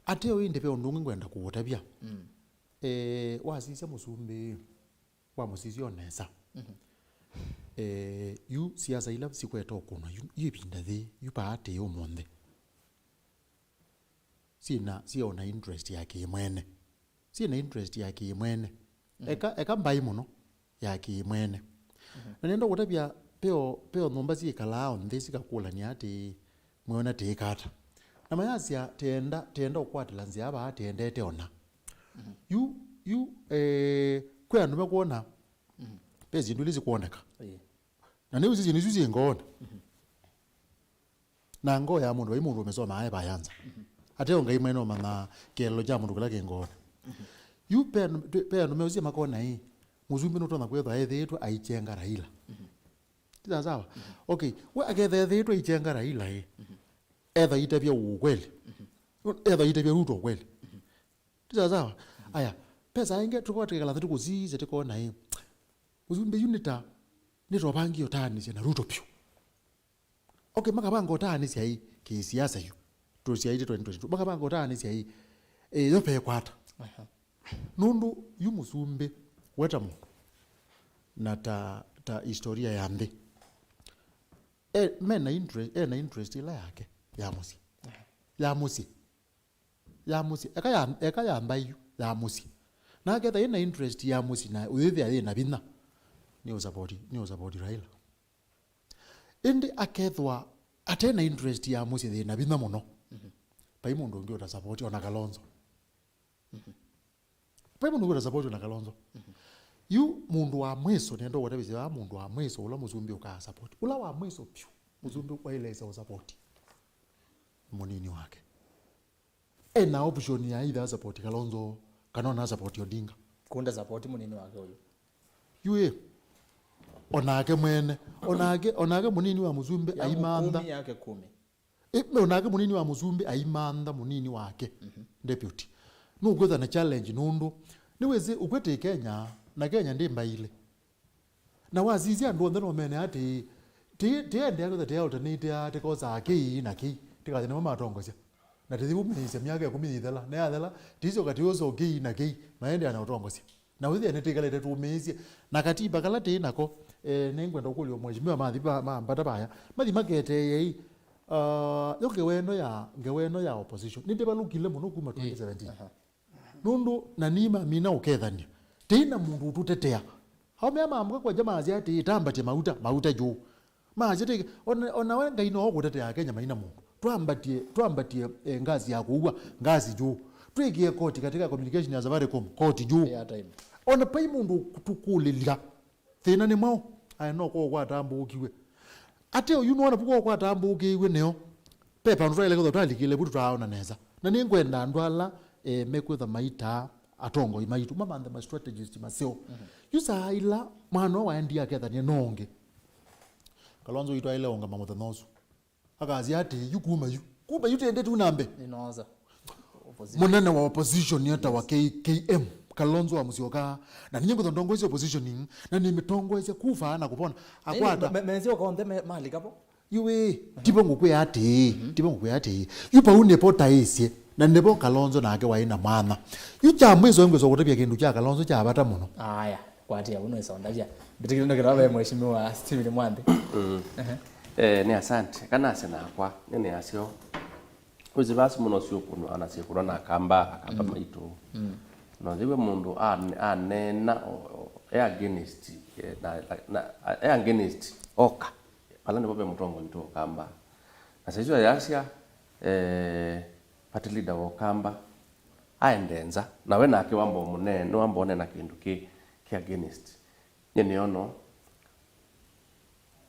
Ateo ĩndĩ ve ũndũ ũngĩ ngwenda kũũtavya. Mm. Eh, wasisya mũsumbĩ, wamũsisya o nesa. Mhm. Eh, yu siasa ila sikweta ũkũnwa yu, yu ĩvinda yĩĩ, yu paatĩĩ ũmũnthĩ. Syĩna, syĩona interest ya kĩmwene. Syĩna interest ya kĩmwene. Mhm. Eka, eka mbaĩ mũno ya kĩmwene. Mhm. Na nenda kũtavya peo, peo nyũmba syĩkalaa o nthĩ sikakũlany'a atĩ, "Mwĩona tĩĩka ata?" Na mayasya, "Tĩenda, tĩenda ũkwatĩla nzĩa vaa, tĩendete ona." Mhm. Yu, yu, eh, kwĩ andũ mekwona, mhm, ve syĩndũ ilĩ sikwoneka. Ĩĩ. Na nĩwĩsĩ syĩndũ isu syĩ ngoonĩ. Mhm. Na ngoo ya mũndũ vai mũndũ ũmĩsomaa e vayanza. Mhm. Ateo Ngai mwene ũmanyaa kĩeleelo kya mũndũ kĩla kĩ ngoonĩ. Mhm. Yu pe andũ, pe andũ meũsya makona ĩ, mũsumbĩ nũtonya kwĩthwa ethĩĩtwe aikyenga Raila. Mhm. Ti sawa sawa? Mhm. Okay, we aketha ethĩĩtwe aikyenga Raila ĩ, mhm, etha itavya ũkweli. Mhm. Etha itavya Ruto ũkweli. Mhm. Ti sawa sawa? Mhm. Aya, pesa ingi tukwatĩkala tũkũsisya tũkona ĩ. Mũsumbĩ yu nĩ ta, nĩ ta ũvangie ũtaanĩsya na Ruto piũ. Okay, makavanga ũtaanĩsya ĩ, kĩsiasa yu. Tũsyaĩte twenty twenty-two. Makavanga ũtaanĩsya ĩ, ĩ, yo pekwata. Aha. Nũndũ yu mũsumbĩ, we ta mũndũ, na ta, ta historia ya nthĩ. E, mena interest, ena interest ĩla yake, ya mũsyĩ. Aha. Ya mũsyĩ. Ya mũsyĩ. Eka ya, eka ya mbaĩ yu, ya mũsyĩ. Na aketha ĩna interest ya mũsyĩ na ũyĩthĩa yĩna vinya, nĩ ũsapoti, nĩ ũsapoti Raila. Ĩndĩ akethwa atena interest ya mũsyĩ yĩna vinya mũno. Mhm. Vai mũndũ ũngĩ ũtasapoti, ona Kalonzo. Mhm. Vai mũndũ ũngĩ ũtasapoti ona Kalonzo. Mhm. Yu mũndũ wa mwiso, nenda ũkũtavĩsya vaa mũndũ wa mwiso ũla mũsumbĩ ũkasapoti. Ũla wa mwiso vyũ, mũsumbĩ waĩlesa ũsapoti mũnini wake. Ena option ya either support Kalonzo kana ona support Odinga. Kunda support mũnini wake ũyũ. Yu ĩ, onake mwene, onake, onake mũnini wa mũsumbĩ ya aimantha. Kumi yake kumi. Ĩ, me onake mũnini wa mũsumbĩ aimantha mũnini wake, mhm, deputy. Nũkwĩtha na challenge nũndũ nĩwĩsĩ ũkwĩtĩ Kenya, na Kenya ndĩ mbailĩ. Na wasisya andũ onthe no mene atĩĩ, ti, tiendea kwĩtha ti alternate ya tĩkosaa kĩi na kĩi, tĩkathe nĩmo matongosya. Na tĩthĩvumĩĩsya myaka ĩkũmi yĩthela, na yathela, tĩisyoka tĩũso kĩi na kĩi, maendea na ũtongosya. Na wĩthĩa nĩtĩkalĩte tũmĩĩsye. Na katiba kala tĩĩ nako, eh, nĩngwenda ũkũlya mheshimiwa mathi ma, ma mbata vaya, mathi maketeeye ĩ, ah, yo ngewa ĩno ya, ngewa ĩno ya opposition, nĩndĩvalũkile mũno kuma twenty seventeen. Aha. Nũndũ na nĩ mamina ũkethany'a. Tĩi na mũndũ ũtũtetea. Aũme aa maamũka kwakya maasya atĩĩ, "Tambatye mauta, mauta jũũ." Maasya atĩĩ, "Ona, ona we Ngai no ũkũtetea Akenya maina mũndũ. Twambatie, twambatie, eh, ngasi ya kũua, ngasi jũũ. Twĩkĩe koti katika communication ya Safaricom, koti jũũ." Airtime. Ona vai mũndũ tũkũlĩlya. Thĩna nĩ mwaũ? Aĩ no kwoo kwatambũũkiw'e. Ate ũyu nĩwona vu kwoo kwatambũũkĩiw'e nĩo. Ve vandũ twaĩle kwĩthwa twalikĩle vu tũtaaona nesa. Na nĩngwenda andũ ala, eh, mekwĩthwa maitaa atongoi maitũ, mamanthe ma strategist maseo. Mhm. Yu saa ila mwana ũũ waendie akethanie no ũngĩ. Kalonzo witũ aĩle ũngama mũthenya ũsu. Akasya atĩĩ, "Yu kuma yu. Kuma yu tende tu nambe." Nĩnoosa. Opposition. Mũnene wa opposition etawa, yes, K-, K M, Kalonzo wa Musyoka. Na ninyie ngũtha ndongoesya opposition, na nĩmĩtongoesya kuva na kũvona. Akwata. Me-, me-, mesi okonthe me-, malika po? Yu ĩ, tivo ngũkwĩa atĩĩ, mhm, tivo ngũkwĩa atĩĩ. Yu vau nĩvo taĩsye, na nĩvo Kalonzo nake waĩ na mwanya. Yu kya mwiso ngwĩsa kũtavya kĩndũ kya Kalonzo kya vata mũno. Aya. Kwatia uno isondavya. Mbitikile ndokita ve mheshimiwa Steven Mwanthi. Mm. Ehe. Eh, nĩ asante. Kana ase nakwa, nĩ nĩ asyo. Wĩsĩ vasi mũno syũkũnwa na syĩkũnwa na Akamba, Akamba, mm, maitũ. Mm. No thiwe mũndũ an-, aneena, o, o, e against, eh, na, na, na, e against oka. Vala nĩvo ve mũtongoi witũ Akamba. Na saisu ayasya, eh, party leader wa Akamba, aende nza, na we nake wamba ũmũnee-, nĩwamba ũneena kĩndũ kĩ, kĩ against. Nyie nĩono,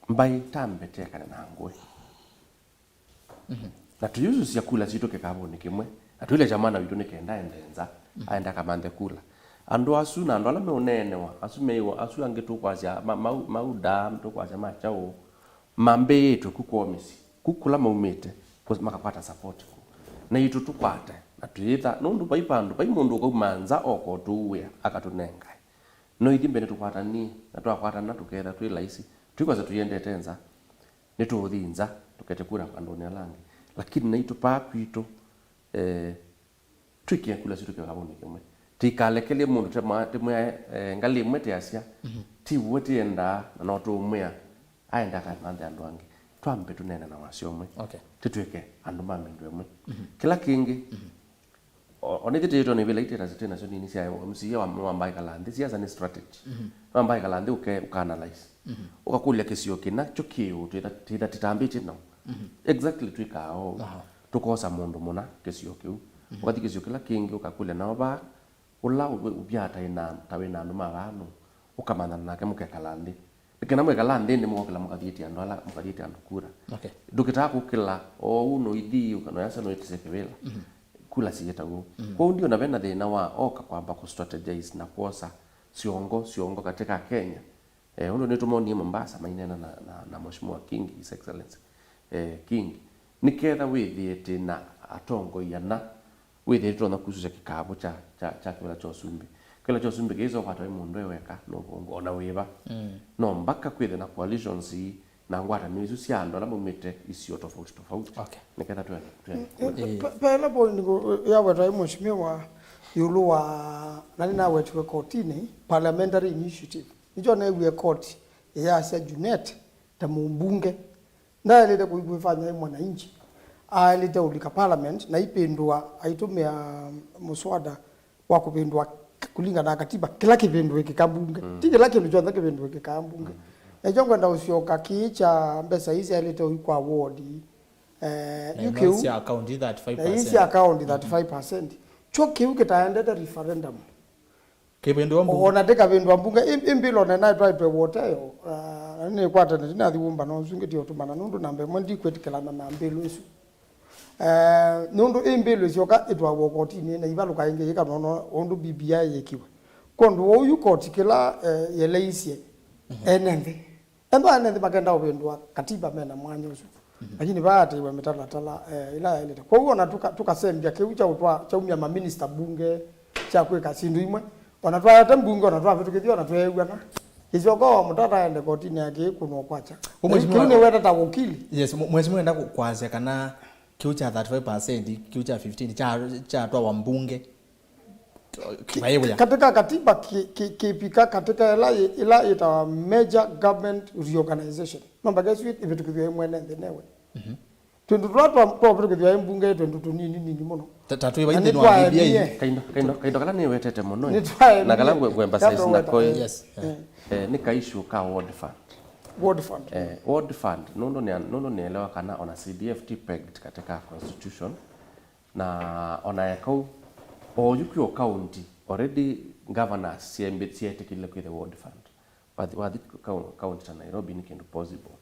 mbaĩ tambe tekane na ngũĩ. Mhm. Na tũyusũsya kula sitũ kĩkavũnĩ kĩmwe, na twĩlekya mwana witũ nĩ kenda aende nza, mhm, aende akamanthe kula. Andũ asu na andũ ala meũneenewa, asu meiwa, asu angĩ tũkwasya ma-, mau-, mauda, tũkwasya ma kyaũ, mambĩĩtwe ku kwoo mĩsyĩ, ku kũla maumĩte, kũ-, makakwata support ku. Naitũ tũkwate, na twĩtha, nũndũ vai vandũ, vai mũndũ ũkauma nza oka ũtũuĩa, akatũnengae. No ithyĩ mbee nĩtũkwatanie, na twakwatana tũketha twĩ laisi, tũikwasya tũiendete nza, nĩtũũthi nza, tũkete kura andũnĩ ala angĩ. Lakini naitũ paa kwitũ, eh, twĩkĩe kula sitũ kĩkavũnĩ kĩmwe. Tĩikalekele mũndũ tĩmwa-, tĩmwĩa, eh, ngalĩ ĩmwe tĩasya, mhm, ti we tĩendaa, na no tũũmwĩa, aende akamanthe andũ angĩ. Twambe tũneene na wasya ũmwe. Okay. Tĩtw'ĩke andũ ma mĩndũ ĩmwe. Mhm. Kĩla kĩngĩ, mhm, o, o nĩthĩ tĩĩtwe nĩ vĩla itĩta sitĩ nasyo nini sya M C A wa, wamba ĩkala nthĩ, siasa nĩ strategy. Mhm. Wamba ĩkala nthĩ ũke, ũka analyze. Mhm. Ũkakũlya kĩsio kĩna kyo kĩũ twĩtha, twĩtha tĩtambĩtye nao. Mhm. Exactly twĩkaa ũu. Aha. Tũkosa mũndũ mũna kĩsio kĩu. Mhm. Ũkathi kĩsio kĩla kĩngĩ ũkakũlya nao vaa, ũla ũvya ta wĩna, ta wĩna andũ ma vaa nũ, ũkamanyana nake mũkekala nthĩ. Nĩ kana mwekala nthĩ nĩ mũkokĩla mũkathiĩtye andũ ala, mũkathiĩtye andũ kura. Okay. Ndũkĩtaa kũkĩla o ũu no ithi, ũkanoyasa no ĩtĩse kĩwĩla. Mhm. Kula siĩta ũu. Mhm. Kwoou ndiona vena thĩna wa oka kwamba kũ strategize na kwosa syongo, syongo katika Kenya. Eh, ũndũ nĩtũmonie Mombasa maineena na, na, na Mheshimiwa King, His Excellency, eh, King. Nĩketha wĩthĩe tĩ na atongoi ana wĩthĩe tũtonya kusũsya kĩkavũ kya, kya, kya kĩvĩla kya ũsumbĩ. Kĩvĩla kya ũsumbĩ kĩisokwatwa nĩ mũndũ e weka, nũvũngũ, ona wĩva. Mm. No mbaka kwĩthĩe na coalitions ii na ngwatanĩo isu sya andũ ala maumĩte isio tofauti tofauti. Okay. Nĩketha twe, twe, mm, eh, pe-, pe-, pela point yawetwa ĩ mheshimiwa ĩũlũ wa, na nĩnawetiwe kotinĩ, parliamentary initiative. Nĩkyo neewie koti ĩyasya Junet ta mũmbunge ndaĩlĩte kũikwĩfanya ĩ mwananchi, aĩlĩte ũlika parliament na aipĩndũa, aitũmĩa mũswada wa kũvĩndũa kũlingana na katiba, kĩla kĩvĩndũĩkĩka mbunge. Mm. Ti kĩla kĩndũ kyonthe kĩvĩndũĩkĩkaa mbunge. Mm. Ekyo ngwenda ũsyoka kĩĩ kya mbesa ii syaĩlĩte ũi kwa ward, eh, na yu ino kĩu, sya account na ii sya thirty-five percent. Account thirty-five percent. Kyo kĩu kĩtaendete referendum. Kĩvĩndũa mbunge. Ona ndĩkavĩndũa mbunge, ĩ, ĩ mbilu ona naĩ twaĩtwe woteo, ah, nĩkwatene ndinathi wũmbano ũsu ngĩtĩ ũtũmana, nũndũ namba ĩmwe ndikwĩtĩkĩlana na mbilu ĩsu. Eh, nũndũ ĩ mbilu ĩsyoka ĩtwawa kotinĩ na ivalũka ĩngĩ yĩkanonwa ũndũ B B I yĩkiwe. Kwondũ wa ũyu koti kĩla, eh, yeleisye, mhm, ene nthĩ. Ethĩwa ene nthĩ makenda ũvĩndũa katiba mena mwanya ũsu. Mhm. Lakini vaatĩĩwe mĩtalatala, eh, ĩla yaĩlĩte. Kwoou ona tũka-, tũkasembya kĩu kya ũtwa-, kyaumya maminista mbunge kya kwĩka syĩndũ imwe. Ona twaete mbunge, ona twavĩtũkĩthya, ona tweew'ana. Kĩsyoka wa mũtata aende kotinĩ akĩkũnwa kwakya. Ũmwe kĩu nĩwetata ũkili. Yes, mwe-, mheshimiwa enda kũ-, kwasya kana kĩu kya thirty-five percent, kĩu kya fifteen, kya, kyatwawa mbunge. Ki-, katika katiba ki-, ki-, kĩvika katika ĩla yĩ-, ĩla yĩtawa major government reorganization. No mbaka ĩsu ĩvĩtũkĩthw'a ĩ mwene nthĩ newe. Mhm. Twĩndũ tũla twa-, twavĩtũkĩthw'a ĩ mbunge twĩndũ tũnini nini mũno. Ta, ta twĩ na nĩ nthĩnĩ wa B B I. Twaemie. Kaindo, kaindo, kaindo kala nĩwetete mũno ĩ. Nĩtwaemie. Na kala ngwe-, ngwemba size nako ĩ. Yes. Eh. Eh, nĩ ka issue ka ward fund. Ward fund. Eh, ward fund, nũndũ nĩ, nũndũ nĩelewa kana ona C D F ti pegged katika constitution. Na ona eka ũu, o yu kwĩ o county, already governors syembi-, syetĩkĩlile kwĩthĩa ward fund. Wathi, wathi kau-, county ta Nairobi nĩ kĩndũ possible.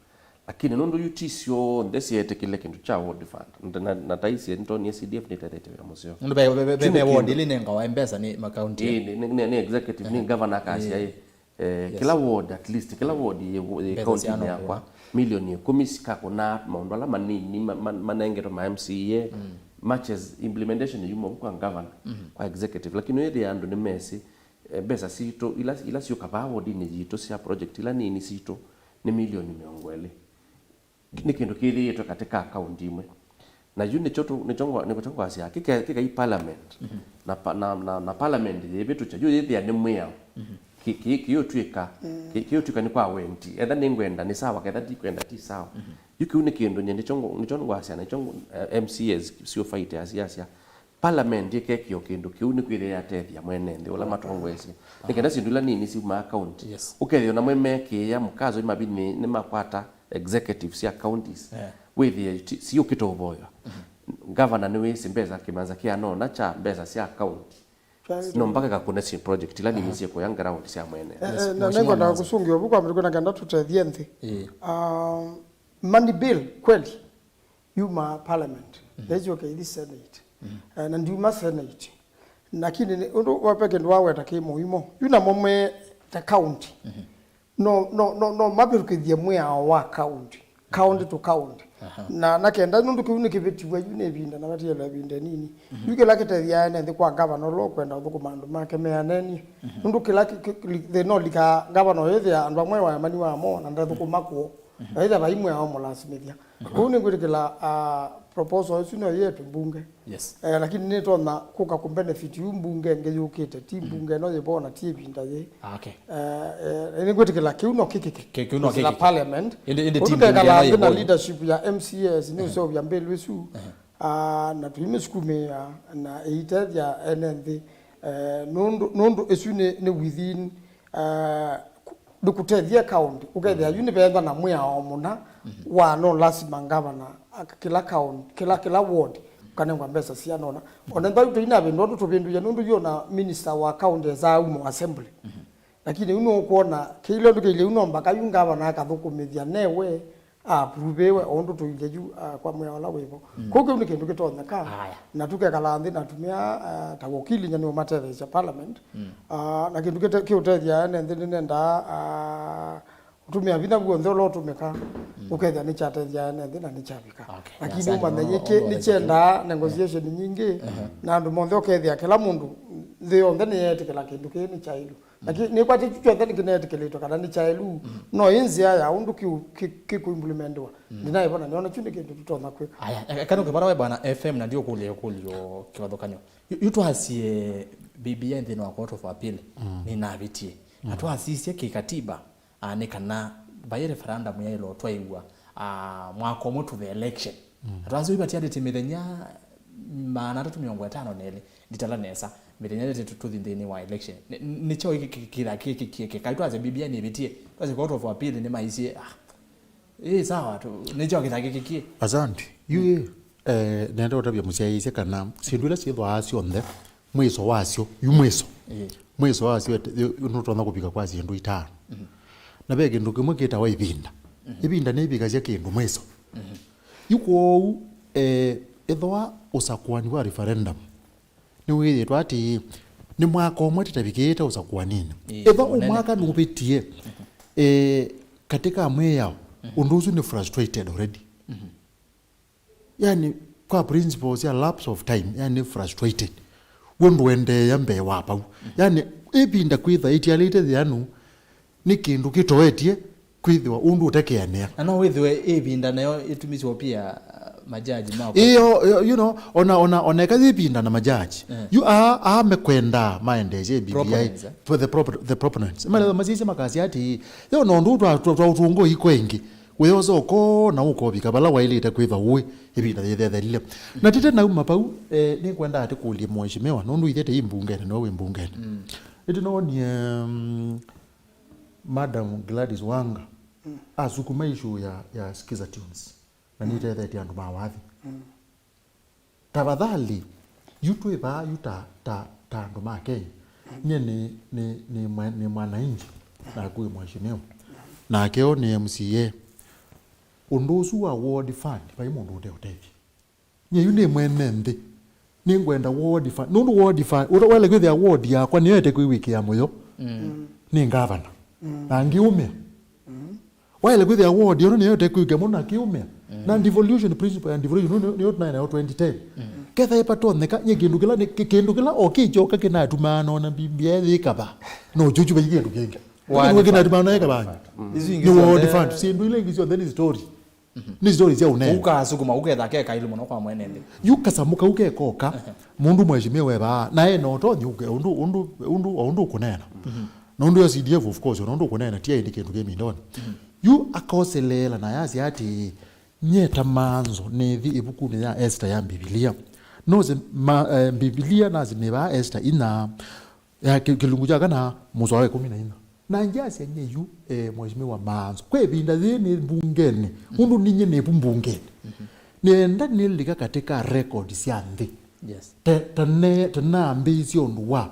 Lakini nũndũ yu ti syonthe syetĩkĩlile kĩndũ kya ward fund. Na, na, na ta ici nĩtwonie C D F nĩtethetye wĩa mũseo. Nũndũ ve, ve, ve, ve, ve ward ili nengawa mbesa nĩ ma county. Ĩĩ, nĩ, nĩ, nĩ, nĩ executive, nĩ governor akasya ĩ, Eh, yes. Kĩla ward, at least, kĩla ward yĩ, yĩ county yakwa, milioni ĩkũmi sikakũna maũndũ ala manini ma-, ma-, manengetwe ma M C A, mm, much as implementation yuma kwa governor, mm-hmm, kwa executive. Lakini wĩthĩa andũ nĩmesĩ, eh, mbesa sitũ, ila, ila syũka vaa wardinĩ yitũ sya project ila nini sitũ, nĩ milioni mĩongo ĩlĩ. Nĩ kĩndũ kĩthĩĩtwe katika akaunti imwe. Na yu nĩkyo tũ-, nĩkyo ngwa-, nĩkyo ngwasya, kĩke-, kĩkai parliament. Mhm. Na pa-, na, na, na parliament yĩvĩtũkya, yu yĩthĩa nĩ mwĩao. Mhm. Kĩ-, kĩ-, kĩũtw'ĩka, mm, kĩ-, kĩũtw'ĩka nĩ kwa wendi. Etha nĩngwenda, nĩ sawa, ketha ndikwenda, ti sawa. Mhm. Yu kĩu nĩ kĩndũ nye, nĩkyo ngũ-, nĩkyo ngwasya, nĩkyo ngũ-, eh, M C As sio fight asiasya. Parliament ĩkekĩa o kĩndũ kĩu nĩkwĩthĩa yatethya mwene nthĩ ũla matongoesye. Aha. Nĩ kenda syĩndũ ila nini syumaa county. Yes. Ũkethĩa namwe mekĩĩa mũkazo imavi nĩ, nĩmakwata executives sya counties. Yeah. Wĩthĩe ti-, siũkĩte ũvoywa. Mhm. Gavana nĩwĩsĩ mbesa kĩmanza kĩanona kya mbesa sya county. Kyaĩlĩte. No mpaka kakũne si project ila nini, aha, syĩkũya ground sya mwene. Eh, yes, eh, na Mheshimiwa nĩngwenda Mwanza. Kũsũngĩa ũvu kwa mĩtũkĩ na kenda tũtethye nthĩ. Ĩĩ. Um, money bill, kweli, yuma parliament, mhm, na ĩsyoka ĩthi senate. Mhm. Eh, na ndiuma senate. Lakini nĩ, ũndũ wa ve kĩndũ waweta kĩ mũimo. Yu namo me the county. Mhm. No, no, no, no mavĩtũkĩthye mwĩao wa county. County to county. Aha. Na, na kenda nũndũ kĩu nĩkĩvĩtiwe yu nĩ ĩvinda, na vatiele ĩvinda ĩnini. Mhm. Yu kĩla kĩtethya ene nthĩ kwa gavana ũla ũkwenda ũthũkũma andũ make meanenie. Mhm. Nũndũ kĩla kĩ-, kĩ-, kĩ-, thĩna ũlikaa gavana ũyĩthĩa andũ amwe waemaniwa amo na ndathũkũma kuo. Mhm. Vaitha vai mwĩao mũlasimĩthya. Mhm. Kwoou nĩngwĩtĩkĩla, ah, proposal ĩsu no yĩetwe mbunge. Yes. Eh, lakini nĩtonya kũka kũbenefit yu mbunge ĩngĩ yũkĩte, ti, mhm, mbunge ĩno yĩvo na ti ĩvinda yĩĩ. Ah, okay. Eh, eh, nĩngwĩtĩkĩla kĩu no kĩkĩke. Kĩ-, kĩu no kĩkĩke. Parliament. Ĩndĩ, ĩndĩ ti mbunge ĩno yĩvo. Tũkekala nthĩ na leadership ya M C As, nĩ, mhm, ũseũvya mbĩlũ ĩsu. Mhm. Ah, na tũimĩsukumĩa na ĩitethya ene nthĩ. Eh, nũndũ, nũndũ ĩsu nĩ, nĩ within, eh, nĩkũtethye county, ũkethĩa, mhm, yu nĩvethwa na mwĩao mũna, mhm, wa no lasima ngavana, a-, kĩla county, kĩla, kĩla ward, ũkanengwa mbesa sianona. Ona nthaũ tũinavĩndũa ũndũ tũvĩndũie, nũndũ yu ona minister wa county esaa uma assembly. Mhm. Lakini yu nũkwona, kĩilyo ndũkĩilye yu no mbaka yu ngavana akathũkũmĩthya newe, approve-ĩwe o ũndũ tũilye yu, ah, kwa mwĩao ũla wĩvo. Mm. Kwoou kĩu nĩ kĩndũ kĩtonyeka. Aya. Na tũkekala nthĩ na atumĩa, ah, ta wokili nyie nĩũmatetheesya parliament. Mm. Ah, na kĩndũ kĩte-, kĩũtethya ene nthĩ nĩnendaa, ah, Ũtũmĩa vinya w'onthe ũla ũtũmĩka, ũkethĩa nĩkyatethya ene nthĩ na nĩkyavika. Okay. Lakini asante, ũmanye no, ĩkĩ no, nĩkyendaa negotiation nyingĩ, na andũ monthe ũkethĩa kĩla mũndũ nthĩ yonthe nĩyeetĩkĩla kĩndũ kĩĩ nĩ kyaĩlu. Lakini nĩkwatĩ kyu kyonthe nĩkĩneetĩkĩlĩtwe kana nĩ kyaĩlu, no ĩ nzĩa ya ũndũ kĩu kĩ- kĩkũimplementiwa. Ndinaĩvona nĩona kyu nĩ kĩndũ tũtonya kwĩka. Aya, e- e- kana ũkĩvara we bwana F M na ndiũkũlya ũkũlyo kĩvathũkany'o. Yu yu twasie B B I nthĩnĩ wa Court of Appeal, nĩnavitie. Na twasisye kĩkatiba, ah, nĩ kana vai referendum yaĩlwe ũtwaĩw'a, ah, mwaka ũmwe to the election. Na twasyo ivatianĩtye mĩthenya maana atatũ mĩongo ĩtano na ĩlĩ, nditala nesa, mĩthenya ĩtatũ tũthi nthĩnĩ wa election. Nĩ- nĩ- nĩkyo kĩkĩkĩkĩkie. Kaĩ twasya B B I nĩvĩtie, twasya Court of Appeal nĩmaisye, ah, ĩ sawa tu, nĩkyo kĩkĩkĩkĩkie. Asante. Yu ĩ, eh, nenda ũtavya mũsyaĩĩsya kana syĩndũ ila syĩthwaa syonthe mwĩso wasyo, yu mwĩso. Ĩĩ. Mwĩso wasyo ete- yu- yu nũtonya kũvika kwa syĩndũ itano. Na ve kĩndũ kĩmwe kĩtawa ĩvinda. Ĩvinda nĩvikasya kĩndũ mwĩso. Yu kwoou, eh, ethĩwa ũsakũani wa referendum nĩwĩthĩtwe atĩ nĩ mwaka ũmwe tĩtavikĩĩte ũsakũaninĩ. Ĩĩ, ethĩwa ũnene. Ũmwaka nũvĩtie, eh, katika mwĩao, ũndũ ũsu nĩ frustrated already. Yani, kwa principles ya lapse of time, yani frustrated. We ndũendeea mbee wa vau. Yani, ĩvinda kwĩtha ĩtialĩte yĩanu, nĩ kĩndũ kĩtoetye kwĩthĩwa ũndũ ũtekeanĩa. Na no wĩthĩwe ĩvinda nayo ĩtumiswa pia, uh, majaji ma ĩyo, ĩyo, you know, ona, ona, ona eka yĩvinda na majaji. Eh. Yu aa, aa mekwendaa maendeesye B B I. Proponents, eh? For the prop- the proponents. Maletha masisye makasya atĩ, yo no ũndũ twa- twa- twa ũtũngũ iko ĩngĩ. Wĩyosa ũkoo na ũkovika vala waĩlĩte kwĩva ũĩ, ĩvinda yĩthethelile. Na tĩte nauma vau, eh, nĩkwenda atĩ kũlye mheshimiwa, nũndũ ithe tei mbungeni, no wĩ mbungeni. Nĩtĩnonie, mm, Madam Gladys Wanga asukuma issue ya, ya skiza tunes, na nĩtethetye andũ ma wathi. Tafadhali, yu twĩ vaa, yu ta, ta, ta andũ ma Kenya. Nyie nĩ, nĩ, nĩ, mwa- nĩ mwananchi, naku wĩ mheshimiwa. Nake o nĩ M C A. Ũndũ ũsu wa ward fund, vai mũndũ ũteũtethya. Nyie yu nĩ mwene nthĩ. Nĩngwenda ward fund. Nũndũ ward fund, ũta- waĩle kwĩthĩa ward yakwa nĩyo ĩte kwĩw'ĩkĩa mũyo. Nĩ ngavana. Na ngĩũmĩa. Waĩle kwĩthĩa ward ĩno nĩyo ĩte kwĩw'ĩkĩa mũno na kĩũmĩa. Na devolution, principle ya devolution, nĩyo, nĩyo tũnaĩ nayo twenty ten. Ketha ĩpatonyeka, nyie kĩndũ kĩla, nĩ- kĩ- kĩndũ kĩla o kĩkyoka kĩnatumaa nona B B I yĩkava. No, chuchu vai kĩndũ kĩngĩ. Ward fund. Kĩnatumaa nona yĩkava. Isu ingĩ nĩ ward fund. Syĩndũ ila ingĩ syonthe nĩ story. Nĩ story sya ũnene. Ũkasukuma, ũketha ke kailu mũno kwa mwene nthĩ. Yu kasamũ kau kekoka, mũndũ mheshimiwa e vaa, na ena ũtonyi ũke- ũndũ, ũndũ, ũndũ, o ũndũ ũkũneena. Na ũndũ ya C D F, of course, ona ũndũ ũkũneena, ti aĩ nĩ kĩndũ kĩ mindoni. Yu akoseleela na yasya atĩ, nyie ta manzo nĩthi ĩvukunĩ ya Esther ya Mbivilia. Nose ma- eh, Mbivilia nasi nĩ vaa Esther inya, ya kĩ- kĩlungu kya kana, mũsoa wa ĩkũmi na inya. Na ngyasya nyie yu, eh, mheshimiwa Manzo, kwa ĩvinda yĩĩ nĩ mbungeni, ũndũ ninyie nĩvu mbungeni. Nĩenda nĩlika katika record sya nthĩ. Yes. Te- tene- tenambĩĩsye ũndũ wa,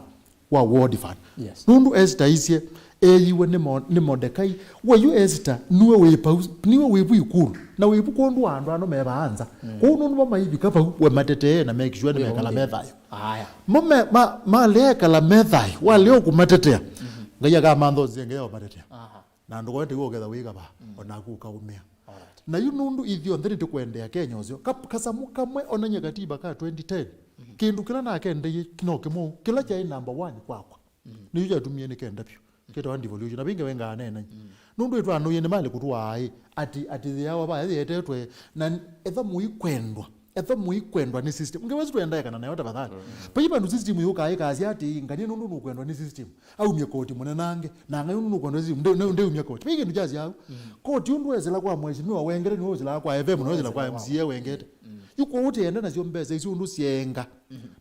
wa ward fund. Yes. Nũndũ Esther aisye, eeyiwe nĩ Mo- nĩ Mordekai. We yu Esther, niwe wĩ vau, niwe wĩ vu ikulu. Na wĩ vu kwondũ wa andũ ano me vaa nza. Kwoou nũndũ mamaivika vau, we matetee na make sure nĩmekala me thayũ. Aya. Mo me- ma- malea ekala me thayũ, walea ũkũmatetea. Ngai akamantha ũsye Ngai aũmatetea. Aha. Na ndũkoete iwe ũketha wĩkava, onaku ũkaũmĩa. Alright. Na yu nũndũ ithyonthe nĩtũkwendea Kenya ũseo. Ka- kasamũ kamwe onany'a katiba ka twenty ten. Kĩndũ kĩla nakendeye no kĩmwe, kĩla kyaĩ number one kwakwa. Nĩkyo kyatumie nĩkenda vyũ. Kĩtawa devolution. Na vingĩ wengaa nenai. Nũndũ ĩtwanũie nĩ malĩ kũtũaa ĩ, ati- ati thĩawa vaya yetetwe, na etha mũikwendwa. Etha mũikwendwa nĩ system. Ngewa ĩsu twendaekana nayo tafadhali. Vai vandũ system yũkaa ĩkasya atĩ, nganie nũndũ nũkwendwa nĩ system. Aumie koti mũnenange, na nganie nũndũ nũkwendwa nĩ system. Nde- nde- ndeumia koti. Vai kĩndũ kyasya au. Koti ũndũ wesĩla kwa mheshimiwa wengete, nĩwe wesĩla kwa F M, nĩwe wesĩla kwa M C A wengete. Yu kwoou tĩende nasyo mbesa isu ũndũ syenga.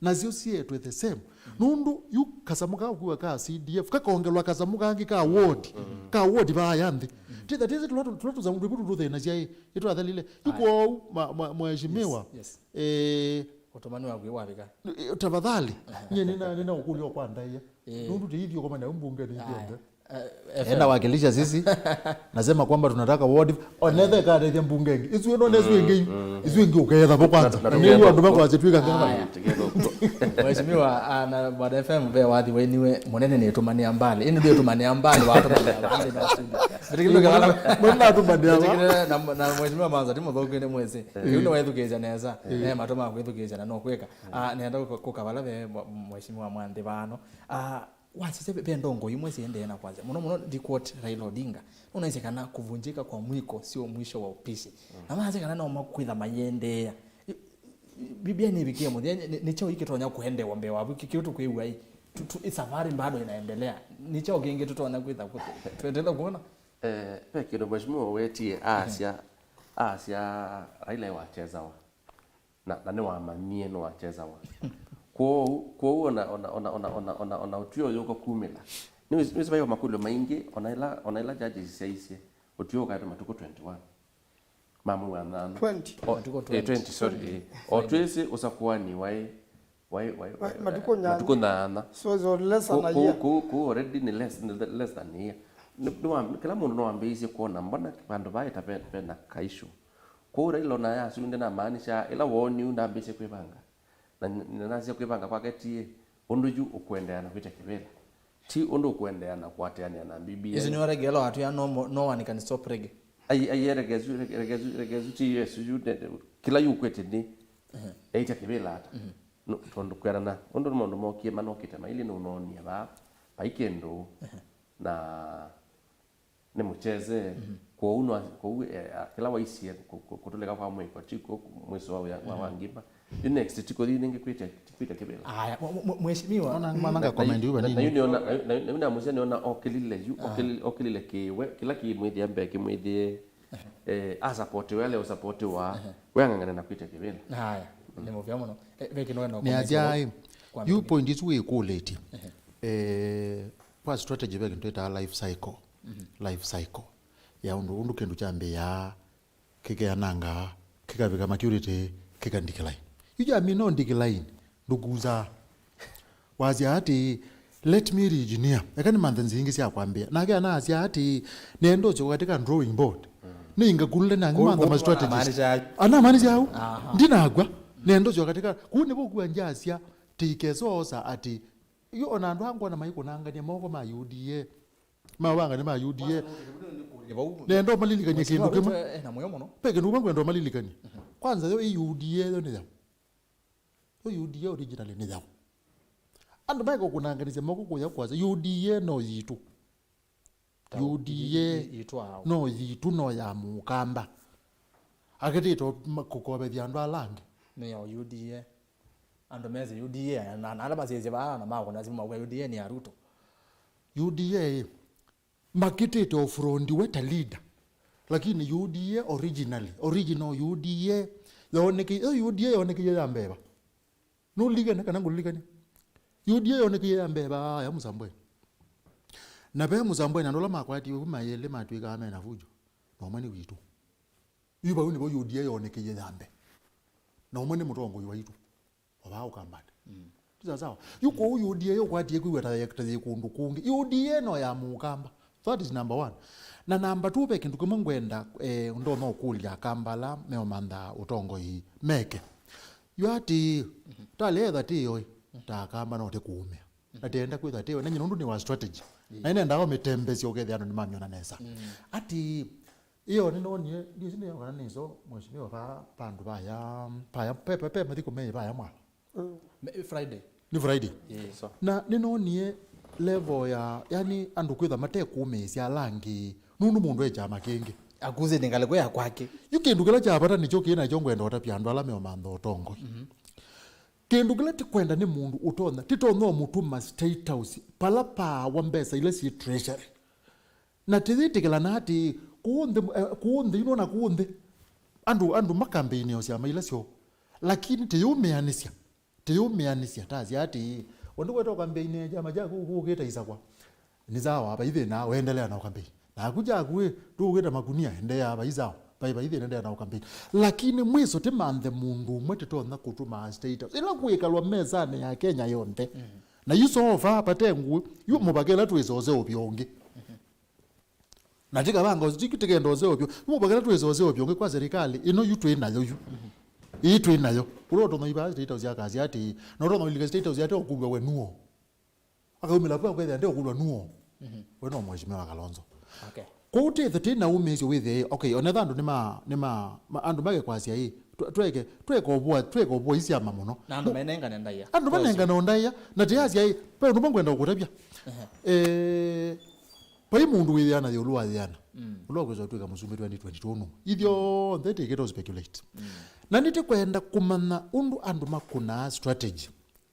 Nasyo sietwe the same. Nũndũ yu kasamũ ka ũkua ka C D F, kakongelwa kasamũ kangĩ ka ward, ka ward vaya nthĩ. Tĩtha tĩsĩ tũla tũ- tũla tũsamũ twĩvu tũtũthĩnasya ĩ, ĩtwathalile. Yu kwoou, ma- ma- mheshimiwa, yes, eh, ũtũmani waku wavika. Eh, tafadhali, nyie nĩna- nĩna ũkũlyo kwa ndaĩa. Eh. Nũndũ tĩithio komana mbungeni ithyonthe. Eh, F M. Enda wakilisha sisi. Nasema kwamba tunataka ward. Onetha ĩkateithya mbunge ĩngĩ. Isu ĩno nesu ĩngĩ. Isu ĩngĩ ũketha vo kwanza. Na, na, na nĩu andũ makwasya twĩka kama. Aya. Mheshimiwa, ah, na Bwana F M ve wathi wainiwe mũnene nĩtũmanĩa mbali. Ĩndĩ ndĩtũmanĩa mbali watũmanĩa mbali na studio. Mũnene atũmanĩa va. Na, na Mheshimiwa Manza, ti mũthũku nĩ mwĩsĩ. Yu nĩ wethukĩĩsya nesa. Ne matũ ma kwĩthukĩĩsya na no kwĩka. Ah, nenda kũka vala ve mwa-, Mheshimiwa Mwanthi vano. Ah, wasisya ve, ve ndongo imwe siendee na kwasya. Mũno mũno ndi quote Raila Odinga. Nũnaisye kana kuvunjika kwa mwiko sio mwisho wa upishi. Na maasya kana no makwĩtha mayĩendeea. I-, i-, Biblia nĩvikie mũthya, nĩ, nĩ kyaũ kĩtonya kũendewa mbee wavu, kĩ-, kĩu tũkwĩw'a ĩ, tu, tu, ĩ safari bado inaendelea. Nĩ kyaũ kĩngĩ tũtonya kwĩtha kũ-, twendelee kuona? Eh, ve kĩndũ Mheshimiwa wetie, aasya, aasya Raila wachezawa. Na, na nĩwamanyie nĩwachezawa. Kwoou, kwoou ona, ona, ona, ona, ona, ona, ona ũtw'ĩo ũyũka kumĩla. Nĩwĩsĩ, nĩwĩsĩ vai makũlyo maingĩ, ona ila, ona ila judges syaisye, ũtw'ĩo ũkaetwe matukũ twenty-one. Ma mwei wa nthano. Twenty. O, matukũ eh, twenty, twenty, sorry, eh. O twĩsĩ ũsakũani waĩ, waĩ, waĩ, waĩ, matukũ nyanya. Matukũ nyanya. So it's less than a year. Kũ, kũ, kũ already nĩ less, nĩ less than a year. Nĩ, nĩ wa, kĩla mũndũ no ambĩĩsye kuona, mbona vandũ vaĩ ta ve, ve na kaishu. Kwoou Raila ona yasya ũu ndĩnamaanisha, ĩla wooniu ndambĩĩsye kwĩvanga. Na, na nasya kwĩvanga kwake ti ũndũ yu ũkũendeea na kwĩtya kĩvĩla. Ti ũndũ ũkũendeea na kũatĩanĩa na B B I. Isu nĩwe Raila watwĩa no mo-, no one can stop reggae. Ai, ai, regezu, regezu, regezu ti Yesu yu, ne-, ne-, kĩla yu kwĩtya nĩ, eĩtya kĩvĩla ata. No, tondũ kwĩanana, ũndũ maũndũ mokie manokĩte mailĩ nũnoonie vaa, vai kĩndũ. Na nĩ mũkyeze. Kwoou nwa-, kwoou, eh, ah, kĩla waisie kũ-, kũ-, kũtũlĩka kwa mwĩko, ti kũ-, kũ-, mwĩso wa wĩa-, wa, wa ngima. Yu next ti kũthi nĩngĩ kwĩtya, ti kwĩtya kĩvĩla. Aya, mwe-, mwe-, mheshimiwa. Ona mananga comment yu vanini. Na yu nĩona, na yu, na yu nĩamũsya nĩona okĩlile yu, okĩlile, okĩlile kĩwe, kĩla kĩmwĩthĩa mbee kĩmwĩthĩe, eh, asapotiwe, ale ũsapotiwa, we ang'ang'ane na kwĩtya kĩvĩla. Aya, nĩ mũvea mũno. Eh, ve kĩndũ wenda kũmwĩsya nĩasya, yu point isu wĩkũlĩtye. Eh, kwa strategy ve kĩndũ twĩtaa life cycle. Life cycle ya ũndũ, ũndũ kĩndũ kyambĩĩaa, kĩkeananga, kĩkavika maturity, kĩka decline. Yu kyamina ũ decline, ndũkusaa. Wasya atĩ, "Let me re-engineer." Eka nĩmanthe nzĩa ingĩ sya kwambĩĩa. Nake anaasya atĩ, "Nenda ũsyoka katika drawing board." Nĩingakulule na ngĩmantha ma strategies. Anamaanisha au? Ndinakw'a. Nenda ũsyoka katika, kuu nĩvo kua ngyasya, tĩikesoosa atĩ, yu ona andũ angona maikũnangania moko ma U D A. Mawanga nĩ ma U D A. Nenda ũmalilikany'e kĩndũ kĩmwe. Ena mũyo mũno. Ve kĩndũ kĩmwe ngwenda ũmalilikany'e. Kwanza yo ĩ U D A yo nĩ yaũ? Yo U D A originally nĩ yaũ? Andũ maeka kũnanganisya moko kũya kwasya U D A no yitũ. U D A no yitũ, no ya Mũkamba. Akĩtĩte kũkovethya andũ ala angĩ. Nĩ ya U D A. Andũ mesĩ U D A, na, na ala masĩsye vaa na makũna simũ makw'a U D A nĩ ya Ruto. U D A ĩ, makĩtĩte ũfrondiwe ta leader. Lakini U D A originally, original U D A, yooneke-, yo U D A yonekie ya mbee va? Nũlilikane kana ngũlilikane? U D A yonekie ya mbee va ya Mũsambweni. Na ve Mũsambweni andũ ala makwatiwe kuma elĩ matw'ĩkaa mena vujo. Na ũmwe nĩ witũ. Yu vau nĩvo U D A yonekie ya mbee. Na ũmwe nĩ mũtongoi waitũ. O vaa Ũkambani. Ti sawa sawa. Yu kwoou U D A yũkwatie kwĩw'a ta yĩ, ta yĩ kũndũ kũngĩ. U D A no ya Mũkamba. That is number one. Na number two, ve kĩndũ kĩmwe ngwenda, eh, ndonya ũkũlya Akamba ala meũmantha ũtongoi meke. Yu atĩ, tale etha tĩyo, ta Akamba no tĩkũũmĩa. Na tĩenda kwĩtha tĩyo, na nyina ũndũ nĩ wa strategy. Na inendaa ũmĩtembesya ũkethĩa andũ nĩmamyona nesa. Atĩ, Ĩyo nĩnoonie, ndiũsĩ nĩ kana nĩ so, mheshimiwa, va, vandũ vaya, vaya, pe, pe, pe mathiko me vaya mwa. Me-, Friday. Nĩ Friday. Ĩĩ. So. Na nĩnoonie level ya, yani, andũ kwĩtha matekũmĩĩsya ala angĩ, nũndũ mũndũ e kyama kĩngĩ. Akusĩte ngalĩko ya kwake. Yu kĩndũ kĩla kya vata nĩkyo kĩ nakyo ngwenda ũtavya andũ ala meũmantha ũtongoi. Kĩndũ kĩla tĩkwenda nĩ mũndũ ũtonya, tĩtonya ũmũtũma State House, pala paawa mbesa ila syĩ treasury. Na tĩyĩtĩkĩlana atĩ kũũ nthĩ, eh, kũũ nthĩ ino na kũũ nthĩ, andũ, andũ makambeini o syama ila syoo. Lakini tĩyũmĩanĩsya, tĩyũmĩanĩsya, tasya atĩ, ũndũ kweta ũkambeini ya kyama kyaku kũkĩta isakwa. Nĩ sawa, vai thĩna, ũendelea na ũkambeini. Naku kyaku ĩ, tũũkĩta makunia, endeea, vai sawa, vai, vai thĩna, endeea na ũkambeini. Lakini mwiso tĩmanthe mũndũ ũmwe tĩtonya kũtũma State House. Ĩla kwĩkalwa mesanĩ ya Kenya yonthe. Na yu so far vate ngũĩ, yu mũvaka ĩla twĩsose ũvyo ũngĩ. Na tikavanga, ti-, tikenda ũseo vyũ. Nĩmũvakana twĩse ũseo vyũ ũngĩ kwa serikali, ĩno yu twĩ nayo yu. Ĩĩ twĩ nayo. Ũla ũtonya iva State House ya kasi atĩ, na ũtonya ilika State House atĩ ũkũlwa we nuo. Akaumĩla kwa kwethĩa nde ũkũlwa nuo. We no mheshimiwa Kalonzo. Okay. Kwoou tĩthe tĩ na umĩsyo wĩthĩe, okay, onetha andũ nĩma, nĩma, ma-, andũ make kwasya ĩ, twe-, tweke, tweke ũvũa, tweke ũvũa isyama mũno. Na andũ menengane ndaĩa. Andũ manengane ndaĩa, na tĩasya ĩ, pe ũndũ mangwenda ũkũtavya. Ehe. Eh, Vai mũndũ wĩyĩana ĩũlũ wa yĩana. Mm. Ũla ũkwĩsa ũtw'ĩka mũsumbĩ twenty twenty-two nũũ? Ithyonthe tĩkĩte speculate. Mm. Na nĩtĩkwenda kũmanya ũndũ andũ makũnaa strategy.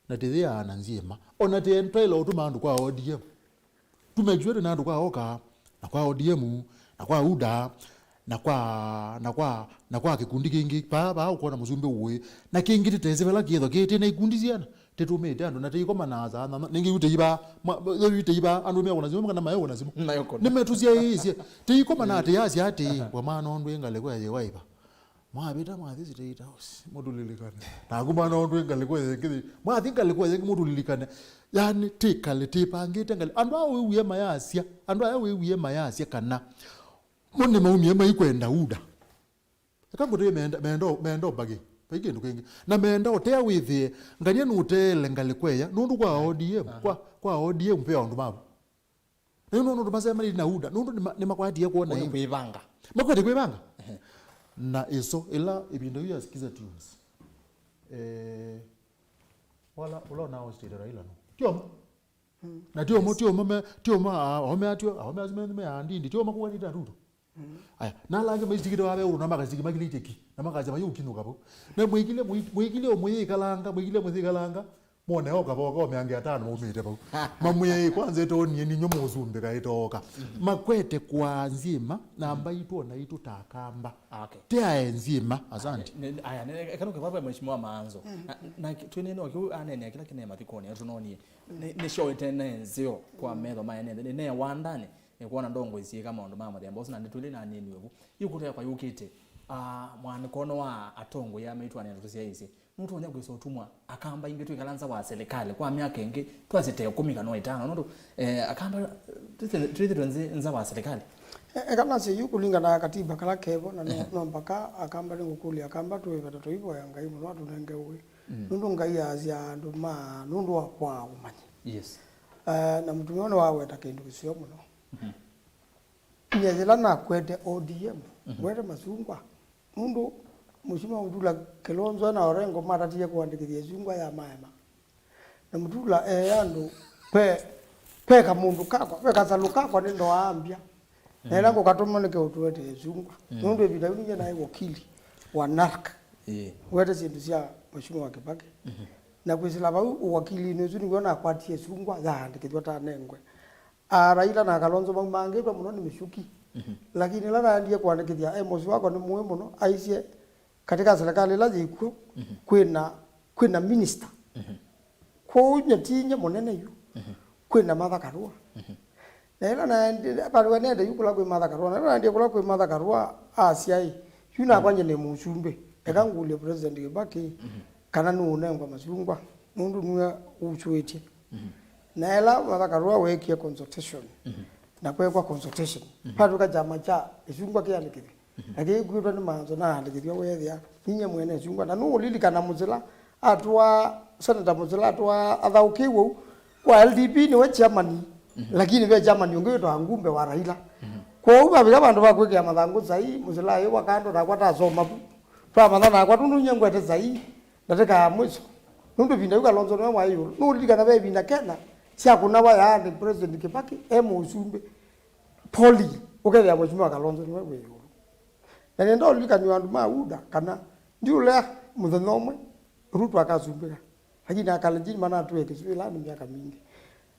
Na tĩyĩaa na nzyĩma. O na tĩ-, twaĩla ũtũma andũ kwa O D M. Tumekĩwe twĩ na andũ kwa Oka, na kwa O D M, na kwa UDA, na kwa, na kwa, na kwa kĩkundi kĩngĩ. Paa, paa ũkwona mũsumbĩ ũĩ. Na kĩngĩ tĩtesĩ vala kĩtho kĩtĩ na ikundi syana. Tĩtũmĩte andũ na tĩikoma na asa, na, na, nĩngĩ yu tĩiva, ma, ma, yu tĩiva, andũ meũkũna simũ, kana maũkũna simũ. Maũkũna. Nĩmetũsyaĩĩsye. Tĩikoma na tĩyasya atĩ, aha, wa maana ũndũ ĩ ngalĩko ya yĩwa ĩva. Mwavĩta mwathi State House, mũtũlilikane. Naku maana ũndũ ĩ ngalĩko ya ĩngĩ, mwathi ngalĩko ya ĩngĩ mũtũlilikane. Yaani, tĩkalĩ, tĩpangĩte ngalĩ. Andũ aa wĩwie mayasya, andũ aya wĩwie mayasya kana, mo nĩmaumie maikwenda UDA. Eka ngũtĩe menda, menda, menda ũmbage. Vai kĩndũ kĩngĩ. Na menda ũtea wĩthĩe, ngania nũteele ngalĩko ĩya, nũndũ kwa O D M, aha, kwa, kwa O D M ve andũ mavo. Na yu nũndũ masemanĩtie na UDA, nũndũ nĩma-, nĩmakwatie kwona. Kwona ĩ, kwĩvanga. Makwete kwĩvanga. Ehe. Na ĩso, ĩla ĩvinda yu ya Skiza Tunes. Eh, wala, ũla ũna hostage Raila no. Tiomo. Mm. Na tiomo, yes, tiomo me, tiomo, a, aome atio, aome acio me, me andindi, tiomo kuwa ni tatuto. Aya, na ala angĩ maisikĩte wave ũndũ na makasikimakĩlĩtye ki, na makasya mayũkinũka vau. Na mwĩkile, mwĩ-, mwĩkile ũmũyĩkalanga, mwĩkile mũyĩkalanga, mone oka voka, o mĩange atano maumĩte vau. Mamwĩe, "Kwanza ĩtonie ninyo mũsumbĩ kaĩtoka." Makwete kwa nzima, na mbaitũ ona itũ ta Akamba. Okay. Te ae nzima, asante. Nĩ, aya, nĩ, eka nũke vava Mheshimiwa Maanzo. Na, na twĩnene o kĩu anene kĩla kĩne mathikonĩ, atũnonie. Nĩ, nĩ show ĩtene nzeo kwa metho ma ene nthĩ, nĩ ne wandani. Nĩkwona ndongoi syĩka maũndũ ma mũthemba ũsu, na nĩtwĩlĩ na anini ũvu. Yu kũtekwa yũkĩte, ah, mwaanĩkono wa atongoi ya maitũ anene tũsyaĩĩsye. Nũtonya kwĩsa ũtumwa Akamba ingĩ twĩkala nza wa serikali kwa myaka ĩngĩ, twasye ta ĩkũmi kana ĩtano, nũndũ, eh, Akamba twĩthĩ-, twĩthĩtwe nzĩ nza wa serikali. E-, eka nasye yu kũlingana na katiba kala kevo, na no, ehe, no mpaka Akamba nĩngũkũlya Akamba tũĩveta tũivoya Ngai mũno atũnenge ũĩ. Mm. Nũndũ Ngai aasya andũ ma, nũndũ wa kwaa ũmanyi. Yes. Eh, na mũtumĩa ũyũ nĩwaweta kĩndũ kĩseo mũno. Mhm. Nyie yĩla nakwete O D M, mhm, ngwete Masungwa, nũndũ Mheshimiwa Mutula Kilonzo na Orengo matatie kũandĩkĩthya ĩsungwa ya maema. Na Mutula ee andũ, ve, ve kamũndũ kakwa, ve kasalũ kakwa nĩndoaa mbya. Na ĩla, mhm, ngũkatũma nĩke ũtũetee ĩsungwa. Mhm. Nũndũ ĩvinda yĩu ninyie naĩ wakili wa narc. Ĩĩ. Ngwete syĩndũ sya Mheshimiwa Kibaki. Mhm. Na kwĩsĩla vau ũwakilinĩ ũsu nĩw'o nakwatie ĩsungwa yaandĩkĩthw'a tanengwe. A Raila na Kalonzo maumangĩtwe mũno nĩ mĩsyũki. Mhm. Lakini ĩla naendie kũandĩkĩthya, e mũsyĩ wakwa nĩ mũĩ mũno, aisye katĩ ka serikali ĩla yĩ kw'o, mhm, kwĩna, kwĩna minister. Mhm. Kwoou nyie ti nyie mũnene yu, mhm, kwĩna Martha Karua. Mhm. Na ĩla naendie, vandũ nende yu kũla kwĩ Martha Karua, na ĩla naendie kũla kwĩ Martha Karua, asya ĩ, yu nakwa, mhm, nyie nĩ mũsumbĩ, eka ngũlye President Kibaki, mhm, kana nũũnengwa Masungwa, nũndũ nue ũsũĩtye. Mhm. Na ĩla Martha Karua weekie consultation, mhm, na kwekwa consultation, mhm, kwatw'ĩka kyama kya ĩsungwa kĩandĩkĩthw'e. Mhm. Na kĩkwĩtwa nĩ Maanzo naandĩkĩthw'a weethĩa, ninyie mwene ĩsungwa. Na nũũlilikana Mũsila atwaa, Senator Mũsila atwaa athaũkĩi ũu kwa L D P nĩwe chairman, mhm, lakini ve chairman ũngĩ wĩtawa Ngumbe wa Raila. Mhm. Kwoou vavika vandũ va kwĩkĩa mathangũ saii, Mũsila ayĩwa kando nakwa tasoma vu. Twamanya nakwa tũndũ nyie ngwete saii. Ndatĩka ya mwiso. Nũndũ ĩvinda yĩu Kalonzo nĩwe waĩ ĩũlũ. Nũũlilikana ve ĩvinda Kenya syakũnawa yaani President Kibaki e mũsumbĩ. Polling, ũkethĩa Mheshimiwa Kalonzo nĩwe wĩ ĩũlũ. Na nĩenda ũlilikany'a andũ ma UDA kana ndiũlea mũthenya ũmwe Ruto akasumbĩka. Lakini Akalenjin manatũie kĩsĩlanĩ myaka mingĩ.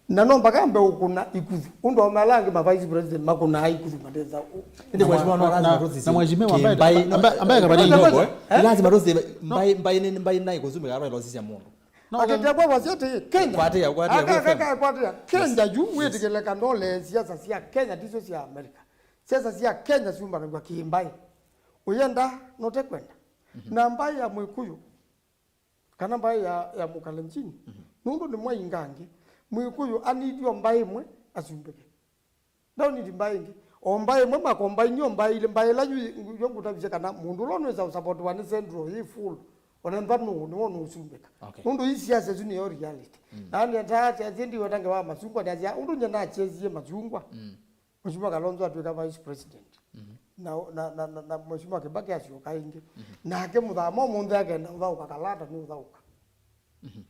Na no mpaka ambe ũkũna ikuthu. Ũndũ aũme ala angĩ ma vice president makũnaa ikuthu matesa ũ-. Ĩndĩ mheshimiwa, no lazima tũsisye na mheshimiwa ambaye, kĩmbaĩ, ambaye, ambaye kabali ndogo, eh? Nĩ lazima tũsisye mbaĩ, mbaĩ nĩ, mbaĩ naĩ kũsumbĩka kana ĩlosisya mũndũ. No, akĩtĩa kwa wasya atĩ, Kenya. Kwatĩa, kwatĩa, aka, kwatĩa. Aka, kwatĩa. Kenya yu, yes, wĩtĩkĩle kana ole siasa sya Kenya, tisyo sya America. Siasa sya Kenya syumbanagwa kĩmbaĩ. Ũyenda, no te kwenda. Mhm. Na mbaĩ ya Mwĩkũyũ, kana mbaĩ ya, ya Mũkalenjin, mhm, nũndũ nĩ mwainga angĩ. Mwĩkũyũ anitio mbaĩ ĩmwe asumbĩke. Ndaũniti mbaĩ ĩngĩ. O mbaĩ ĩmwe makombaini, o mbaĩ ilĩ, mbaĩ ĩla yu, yu ngũtavisye kana mũndũ ũla ũnĩsa ũsapotiwa nĩ Central yĩ full, ona ntha nũ, nĩwe ũnũsumbĩka. Okay. Nũndũ ii siasa isu nĩyo reality. Mm. Na nĩetaa siasa ndiweta ngewa masungwa, nĩasya ũndũ nye nakyesie masungwa. Mm. Mheshimiwa Kalonzo atwĩka vice president. Mhm. Na, na, na, na, na Mheshimiwa Kibaki asyoka ĩngĩ. Mhm. Nake mũthama ũmũnthĩ akenda ũthaũka kalata nĩ ũthaũka. Mhm.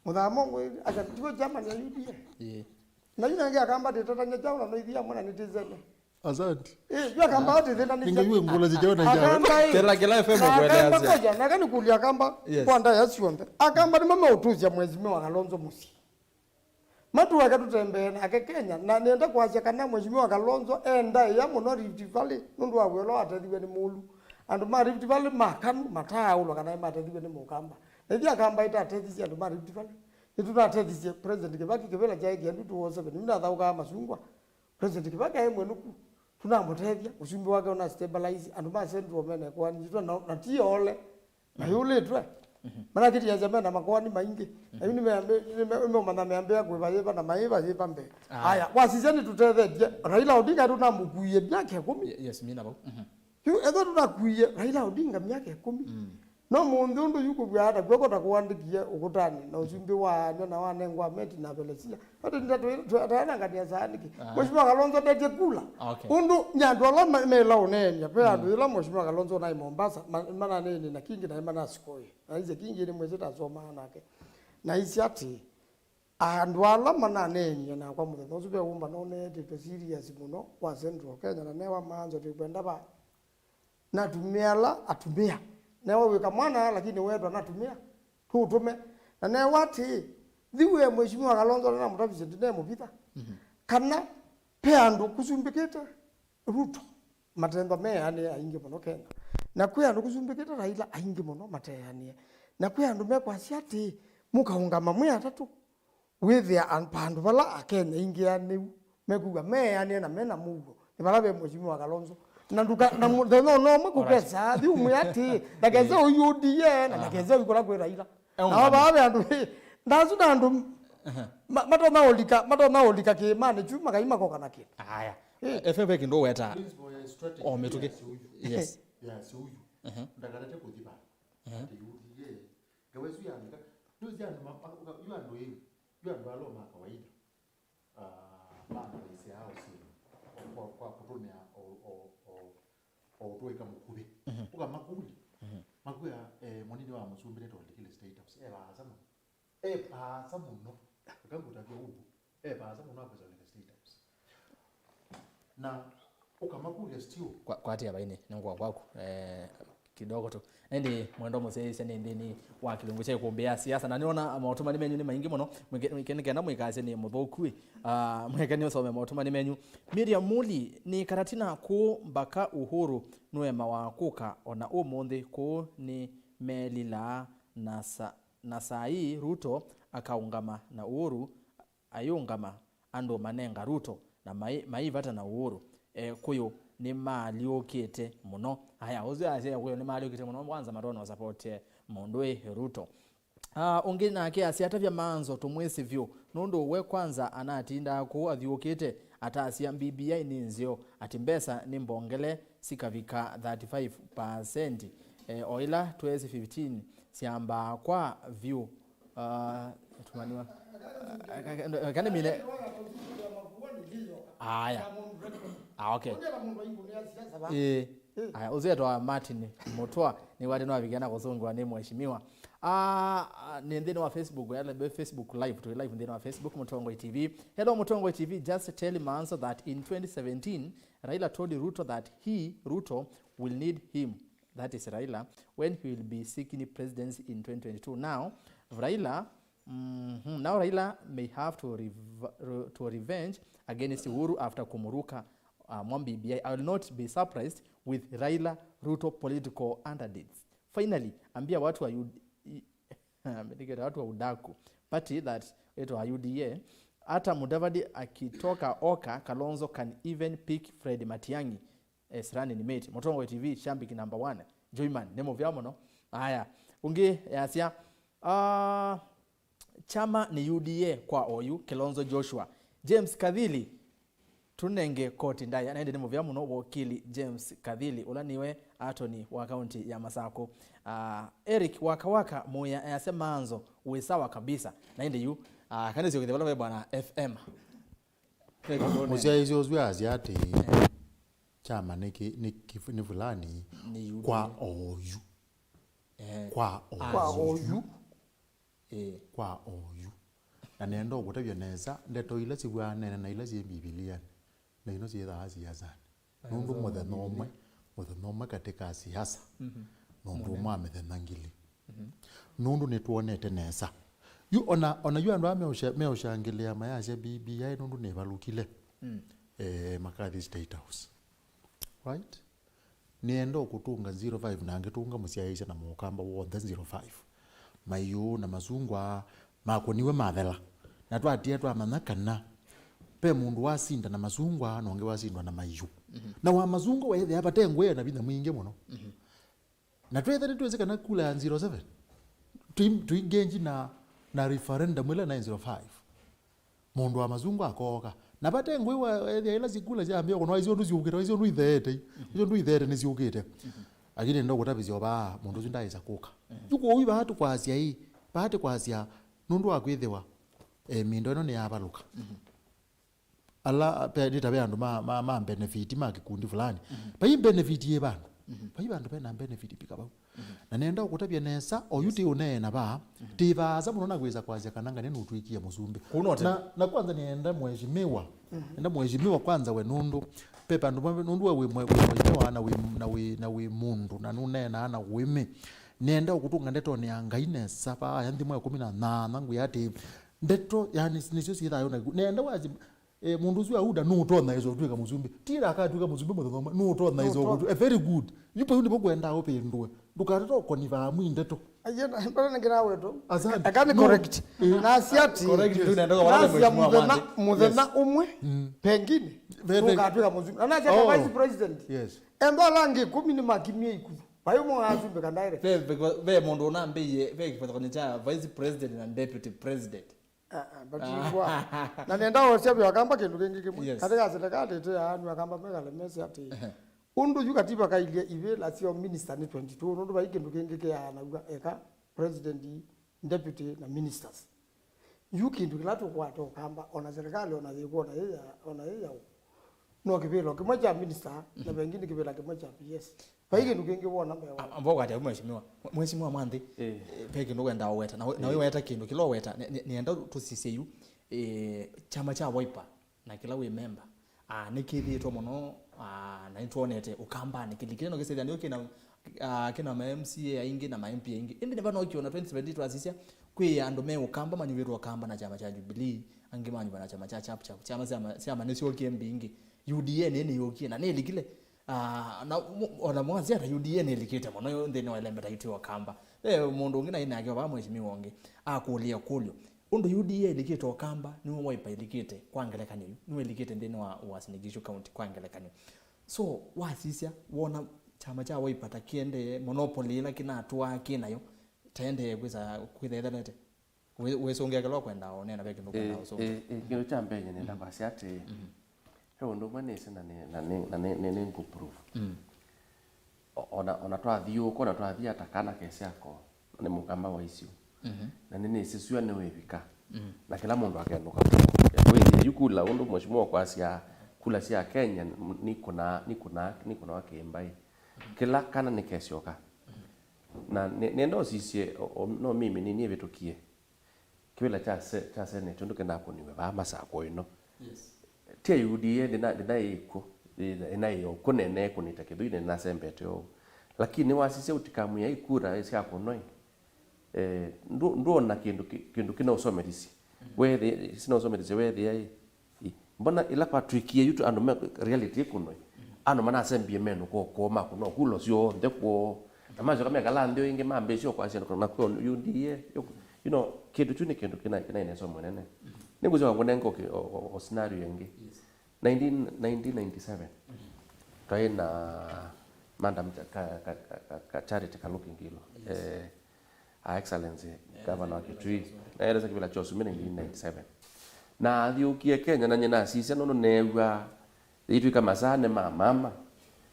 Mũthama ũmwe aka tigo chairman ya U D A. Ĩĩ. Na yu nange akamba tĩtatanya chao na noithi amwe na nĩtĩzene. Asante. Eh, yu akamba atĩthĩna nĩ Inga yu ngula zijaona jao. Akamba, eh, Kela, Kela F M na akamba kuelezea. Koja, na kani kulia akamba, yes, kwa ndaya sionthe. Akamba nĩ mama ũtũsya Mheshimiwa Kalonzo mũsyĩ. Matuake tũtembee nake Kenya, na nĩenda kwasya kana Mheshimiwa Kalonzo e ndaĩa mũno Rift Valley nũndũ wa wĩa ũla watethiw'e nĩ mũulu. Andũ ma Rift Valley makanu mataaũlwa kana nĩmatethiw'e nĩ Mũkamba. Na ithyĩ Akamba ĩtatethisye andũ ma Rift Valley. Nĩtũnatethisye President Kibaki kĩvĩla kyaĩ kĩendu two oh seven. Yu nathaũkaa masungwa. President Kibaki aĩ mwĩnũku. Tũnamũtethya, ũsumbĩ wake ũna stabilize, andũ ma Central mena ĩkoani yitũ na, na ti ole. Mayũlĩtwe. Mhm. Manakĩtiasya mena makoani maingĩ. Na yu nĩme-, nĩme-, nĩmeũmanya meambĩa kwĩva yĩva na maĩva yĩva mbee. Ah. Aya, wasisya nĩtũtethetye. Raila Odinga tũnamũkuie myaka ĩkũmi. Ye-, yes, mina vau. Mhm. Yu ethwa tũnakuie Raila Odinga myaka ĩkũmi. Mm. No mũnthĩ ũndũ yu kũvw'a ata kw'oko ta kũandĩkie ũkũtanĩ na ũsumbĩ waanw'a na wanengwa Meti na Velesia. Ati nda tũtanangania saa nĩkĩ? Ah. Mheshimiwa Kalonzo ndetye kula. Okay. Ũndũ nĩ andũ ala ma-, mela ũneeny'a, ve andũ, mm, ĩla Mheshimiwa Kalonzo naĩ Mombasa, ma-, mananeeny'a na Kingi na manasikoe. Na isye Kingi nĩ mwĩsĩ tasomaa nake. Na isye atĩ, andũ ala mananeeny'a nakwa mũthenya ũsu ve ũmba noneetĩtwe serious mũno kwa Central Kenya, na newa maanzo twĩkwenda va na atumĩa ala atumĩa. Newa wĩka mwana, lakini weetwa na atumĩa. Tũũtũme. Na newa atĩĩ, thiwe Mheshimiwa Kalonzo na namũtavisye ndine mũvitha. Mhm. Kana ve andũ kũsumbĩkĩte Ruto, matendo meanĩe aingĩ mũno Kenya. Na kwĩ andũ kũsumbĩkĩte Raila aingĩ mũno mateanĩe. Na kwĩ andũ mekwasya atĩĩ, mũkaũngama mwĩ atatũ, wĩthĩa an-, vandũ vala Akenya aingĩ anĩu mekwĩw'a meanĩe na mena mũuo, nĩ vala ve Mheshimiwa Kalonzo. Na nduka-, na mũthenya o na ũmwe kũkesa, thi ũmwĩa atĩĩ, ndakese ũi U D A, na ndakese ũi kũla kwĩ Raila. Eũngama. Nao vaa ve andũ, ndasu na andũ ma-, matonya ũlika, matonya ũlika kĩĩmanĩ kyu, makai makoka na kĩndũ. Aya. Eh. F M ve kĩndũ weta. Principle ya strategy o mĩtũkĩ. Ya Seuyu. Yes. Ya Seuyu. Mhm. Ndakalete kũthi va. Mhm. Ati U D A. Ngewa ĩsu yaandĩka. Nĩwĩsĩ andũ ma-, ma-, yu andũ ĩu. Yu andũ ala ma kawaida. Ah, maandĩkĩsya ũsili kwa, kwa kũtũmĩa o, o, o, o ũtũĩka mũkuvĩ. Mhm. Ũkamakũlya. Mhm. Makwĩa, eh, mũnini wa mũsumbĩ nĩtwalikile State House. E vaasa mũno. E vaasa mũno. Eka ngũtavya ũu. E vaasa mũno akwĩsa ũlika State House. Na ũkamakũlya still. Kwa, kwatia vaini, nĩngũa kwaku. Eh, kidogo tu. Na ĩndĩ mwendwa mũsyaĩĩsya nĩ nthĩnĩ wa kĩlungu kya ĩkũmbĩ ya siasa, na nĩona maũtũmani menyu nĩ maingĩ mũno. Mwĩke-, mwĩke-, nĩkenda mwĩkasye nĩ mũthũku ĩ. Ah, mwĩke nĩ ũsome maũtũmani menyu. Miriam Muli, nĩ katatina kũũ mbaka Uhuru nũemawa kũka ona ũmũnthĩ kũũ nĩ melilaa na sa-, na saa ii Ruto akaũngama na Uhuru ayũngama, andũ manenga Ruto na mai-, maivata na Uhuru. Ekũyũ nĩmaalyũkĩte mũno. Aya, ũsu asya Ekũyũ nĩmaalyũkĩte mũno, kwanza matona ũsapote mũndũ ĩ Ruto. Ah, ũngĩ nake asya atavya maanzo tũmwĩsĩ vyũ, nũndũ we kwanza anatindaa kũu athyũũkĩte atasya B B I nĩ nzeo, ati mbesa nĩ mbongele sikavika thirty-five percent. Eh, o ila twesĩ fifteen syambaa kwa vyũ. Ah, tumaniwa. Ah, ka-, ka-, ka-, kanĩ mine. Aya. Ah, okay. Eh. Aya, ũsu etwa Martin Mũtwa, nĩwatĩ nĩwavikia na kũsũngĩwa nĩ mheshimiwa. Ah, ah, nĩ nthĩnĩ wa Facebook, yale be Facebook live, tũĩ live nthĩnĩ wa Facebook, Mũtongoi T V. Hello, Mũtongoi T V, just tell Manzo that in twenty seventeen, Raila told Ruto that he, Ruto, will need him, that is Raila, when he will be seeking presidency in twenty twenty-two. Now, Raila, mhm, now Raila may have to rev-, re-, to revenge against Uhuru after kũmũruka, uh, mwa B B I. I will not be surprised with Raila Ruto political underdeeds. Finally, ambia watu wa U D, I, Ameriketa watu wa udaku. Party that ĩtwa U D A. Hata Mudavadi akitoka oka, Kalonzo can even pick Fred Matiang'i as running mate. Mũtongoi T V, shambiki number one. Joyman, nĩ mũvea mũno. Aya, ũngĩ yasya, ah, chama nĩ U D A kwa oyu, Kilonzo Joshua. James Kathili, Tũnenge koti ndaĩa, na ĩndĩ nĩ mũvea mũno wokili James Kathili, ũla nĩwe atoni wa kaunti ya Masakũ. Ah, Eric Waka Waka Mũya easya Manzo wĩ sawa kabisa. Na ĩndĩ yu, ah, kanĩsyo kĩthĩ vala ve Bwana F M. Mũsyaĩĩsya ũsu asya atĩ kyama nĩ kĩ-, nĩ kĩ-, nĩ fulani kwa oyu. Eh. Kwa oyu. Kwa oyu. Eh. Kwa oyu. Na nenda ũkũtavya nesa, ndeto ila sivw'anene na ila syĩ Mbivilianĩ, na ino syĩthaa siasanĩ. Nũndũ mũthenya ũmwe, mũthenya ũmwe katĩ ka siasa, nũndũ ũmwe wa mĩthenya ngili. Nũndũ nĩtwonete nesa. Yu ona, ona yu andũ aa meũsha-, meũshangĩlĩa mayasya B B I nũndũ nĩvalũkile. Eh, makathi State House. Right? Nĩenda ũkũtũnga zero five na ngĩtũnga mũsyaĩĩsya na mũkamba w'onthe zero five. Maiũ na masungwa makũniwe mathela. Na twatia twamanya kana ve mũndũ wasinda na masungwa na ũngĩ wasindwa na maiũ. Na wa masungwa weethĩa vate ngũĩ na vinya mwingĩ mũno. Na twĩthe nĩtwĩsĩ kana kula ya zero seven tũi-, tũingenji na, na referendum ĩla naĩ zero five. Mũndũ wa masungwa akooka. Na vate ngũĩ wa ethĩa ila sikula syambĩa kũno, aisyo ndũ syũkĩte, aisyo ndũ itheete, aisyo ndũ itheete nĩ syũkĩte. Lakini ndo kũtavĩsya vaa, mũndũ ũsu ndaĩsa kũka. Yu kwoou vaa tũkwasya ĩ, vaa tũkwasya nũndũ wa kwĩthĩwa, eh, mĩndo ĩno nĩyavalũka. Ala, pe-, nĩ ta ve andũ ma, ma, ma benefit ma kĩkundi fulani. Vai benefit yĩ vandũ. Vai vandũ vena benefit pika vau. Na nenda ũkũtavya nesa, oyu ti ũneena vaa, ti vaasa mũno na kwĩsa kwasya kana Ngai nũtwĩkie mũsumbĩ. Kũu no tene. Na, na kwanza nĩenda mheshimiwa, enda mheshimiwa kwanza we nũndũ, pepa nũndũ we wĩ mwe-, wĩ mheshimiwa na wĩ, na wĩ, na wĩ mũndũ, na nũneenaa na ũĩmĩ. Nĩenda ũkũtũnga ndetonĩ ya Ngai nesa vaa, ya nthĩ mwa ĩkũmi na nyanya, ngwĩa atĩ, ndeto, yani, nĩsyo syĩthaa yona. Nenda wasya, Eh, mũndũ ũsu auda nũũtonya ĩsa ũtwĩka mũsumbĩ. Tira akatwĩka mũsumbĩ mũthenya ũmwe, nũũtonya ĩsa ũkũtwĩka. Eh, very good. Yu payu nĩvo kwendaa ũpĩndũe. Ndũkatata ũkonivaa mwi ndeto. Aiye, na, mbona nĩngĩna wetu? Asante. Aka nĩ correct. Na asiati. Correct, tu nenda kwa wale mheshimiwa mũthenya, mũthenya ũmwe, pengine, nũkatwĩka mũsumbĩ. Na asiati vice president. Yes. Endo ala angĩ ĩkũmi nĩ makimie ikuthu. Vai ũmwe wasumbĩka direct. Ve, ve, ve mũndũ ũnambĩie, ve kĩvathũkanyo kya vice president na deputy president. Ah, ah, but you are. Na nenda ũsya vya kamba kĩndũ kĩngĩ kĩmwe. Yes. Katika serikali ĩtĩ ya anwa kamba mekale mesi ati. Ũndũ yu katiba kailia ivĩla sya minister nĩ twenty-two, nũndũ vai kĩndũ kĩngĩ kĩaanaw'a eka president, deputy na ministers. Yu kĩndũ kĩla tũkwata ũkamba, ona serikali ona yĩkwona yĩ ya, ona yĩ ya ũ. No kĩvĩlo kĩmwe kya minister, na vengine kĩvĩla kĩmwe kya P S. Vai kĩndũ kĩngĩ wona mbee wa. Amba ũkwatya vu mheshimiwa. Mheshimiwa Mwanthi, eh, ve kĩndũ wendaa ũweta. Na, na wĩweta kĩndũ kĩla ũweta, nĩ, nĩ, nĩenda tũsisye yu, eh, kyama kya Wiper na kĩla wĩ memba. Ah, nĩkĩthĩĩtwe mũno, ah, na nĩtwonete Ũkambanĩ kĩlikĩle no kĩsethĩa nĩo kĩna, ah, kĩna ma M C A aingĩ na ma M P aingĩ. Ĩndĩ nĩva no kĩona twenty seventeen twasisya, kwĩ andũ me Ũkamba manyuvĩtwe Ũkamba na kyama kya Jubilee, angĩ manyuva na kyama kya Chap Chap. Kyama syama, syama nĩsyũkie mbingĩ. U D A nĩ nĩyũkie na nĩlikile. Ah, na mu-, ona mwasya ta U D A nĩlikĩte mũno yo nthĩnĩ wa ĩlembeta itũ ya Ũkamba. Ve mũndũ ũngĩ naĩ nake vaa mheshimiwa ũngĩ akũlya ĩkũlyo. Ũndũ U D A ĩlikĩte Ũkamba, nĩw'o Wiper ĩlikĩte kwa ngelekany'o yu. Nĩw'o ĩlikĩte nthĩnĩ wa Uasin Gishu County kwa ngelekany'o. So, wasisya, wona kyama kya Wiper ta kĩendee, monopoly ĩla kĩnatwaa kĩ nayo, ta ĩendee kwĩsa, kwĩtha ĩthelete? Wĩ-, wĩsũngĩa kĩla ũkwenda ũneena ve kĩndũ ũkwenda ũsũngĩa. Ĩ, ĩ, kĩndũ kya mbee nyie nenda kwasya atĩ, ve ũndũ ũmwe nĩsĩ na nĩ, na nĩ, na nĩ, nĩ, nĩ ngũprove. O-, ona, ona twathiũũka, ona twathi ata kana kesĩ ako, na nĩ Mũkamba wa isio. Na nĩ nĩsĩ sua nĩ wĩvika. Na kĩla mũndũ akenũka. Kwĩ yu kula ũndũ mheshimiwa kwasya kula sya Kenya nikũnaa, nikũnaa, nikũnaa kĩmbaĩ. Kĩla kana nĩkesyoka. Na nĩ, nĩenda ũsisye, o, o, no mimi nĩ niĩ vĩtũkie. Kĩvĩla kya se-, kya Senate ũndũ kĩnakũniwe vaa Masakũ ĩno. Yes. Ti U D A ndĩna-, ndĩnaĩ kw'o, ndĩnaĩ o kw'o nene kũnĩta kĩthũi nene nasembete ũu. Lakini nĩwasisya ũtikamwĩa ikura syakũnwa ĩ. Eh, ndũ-, ndũona kĩndũ kĩ-, kĩndũ kĩnaũsomelisye. Wethi-, sinaũsomelisye wethĩa ĩ. Ĩ, mbona ĩla kwatw'ĩkie yu tũ andũ me reality ĩkũnwe? Andũ manasembie menũka kwoo makũnwa kula syonthe kwoo. Na masyoka mekala nthĩ o ĩngĩ mambĩĩsya kwasya na kwĩ U D A, you know, kĩndũ kyu nĩ kĩndũ kĩna, kĩna ĩneso mũnene. Nĩngũsyoka ngũnenga o, o, o scenario ĩngĩ. Nineteen, nineteen ninety-seven, twaĩ na Madam Cha-, ka, ka, ka, ka, ka Charity Kaluki Ngilu. Eh, Her Excellency, Governor wa Kitui, naelesa kĩvĩla kya ũsumbĩ nineteen ninety-seven. Na athiũkie Kenya, na nyie nasisya nũndũ neew'a Yĩtw'ĩka masaa nĩ ma mama,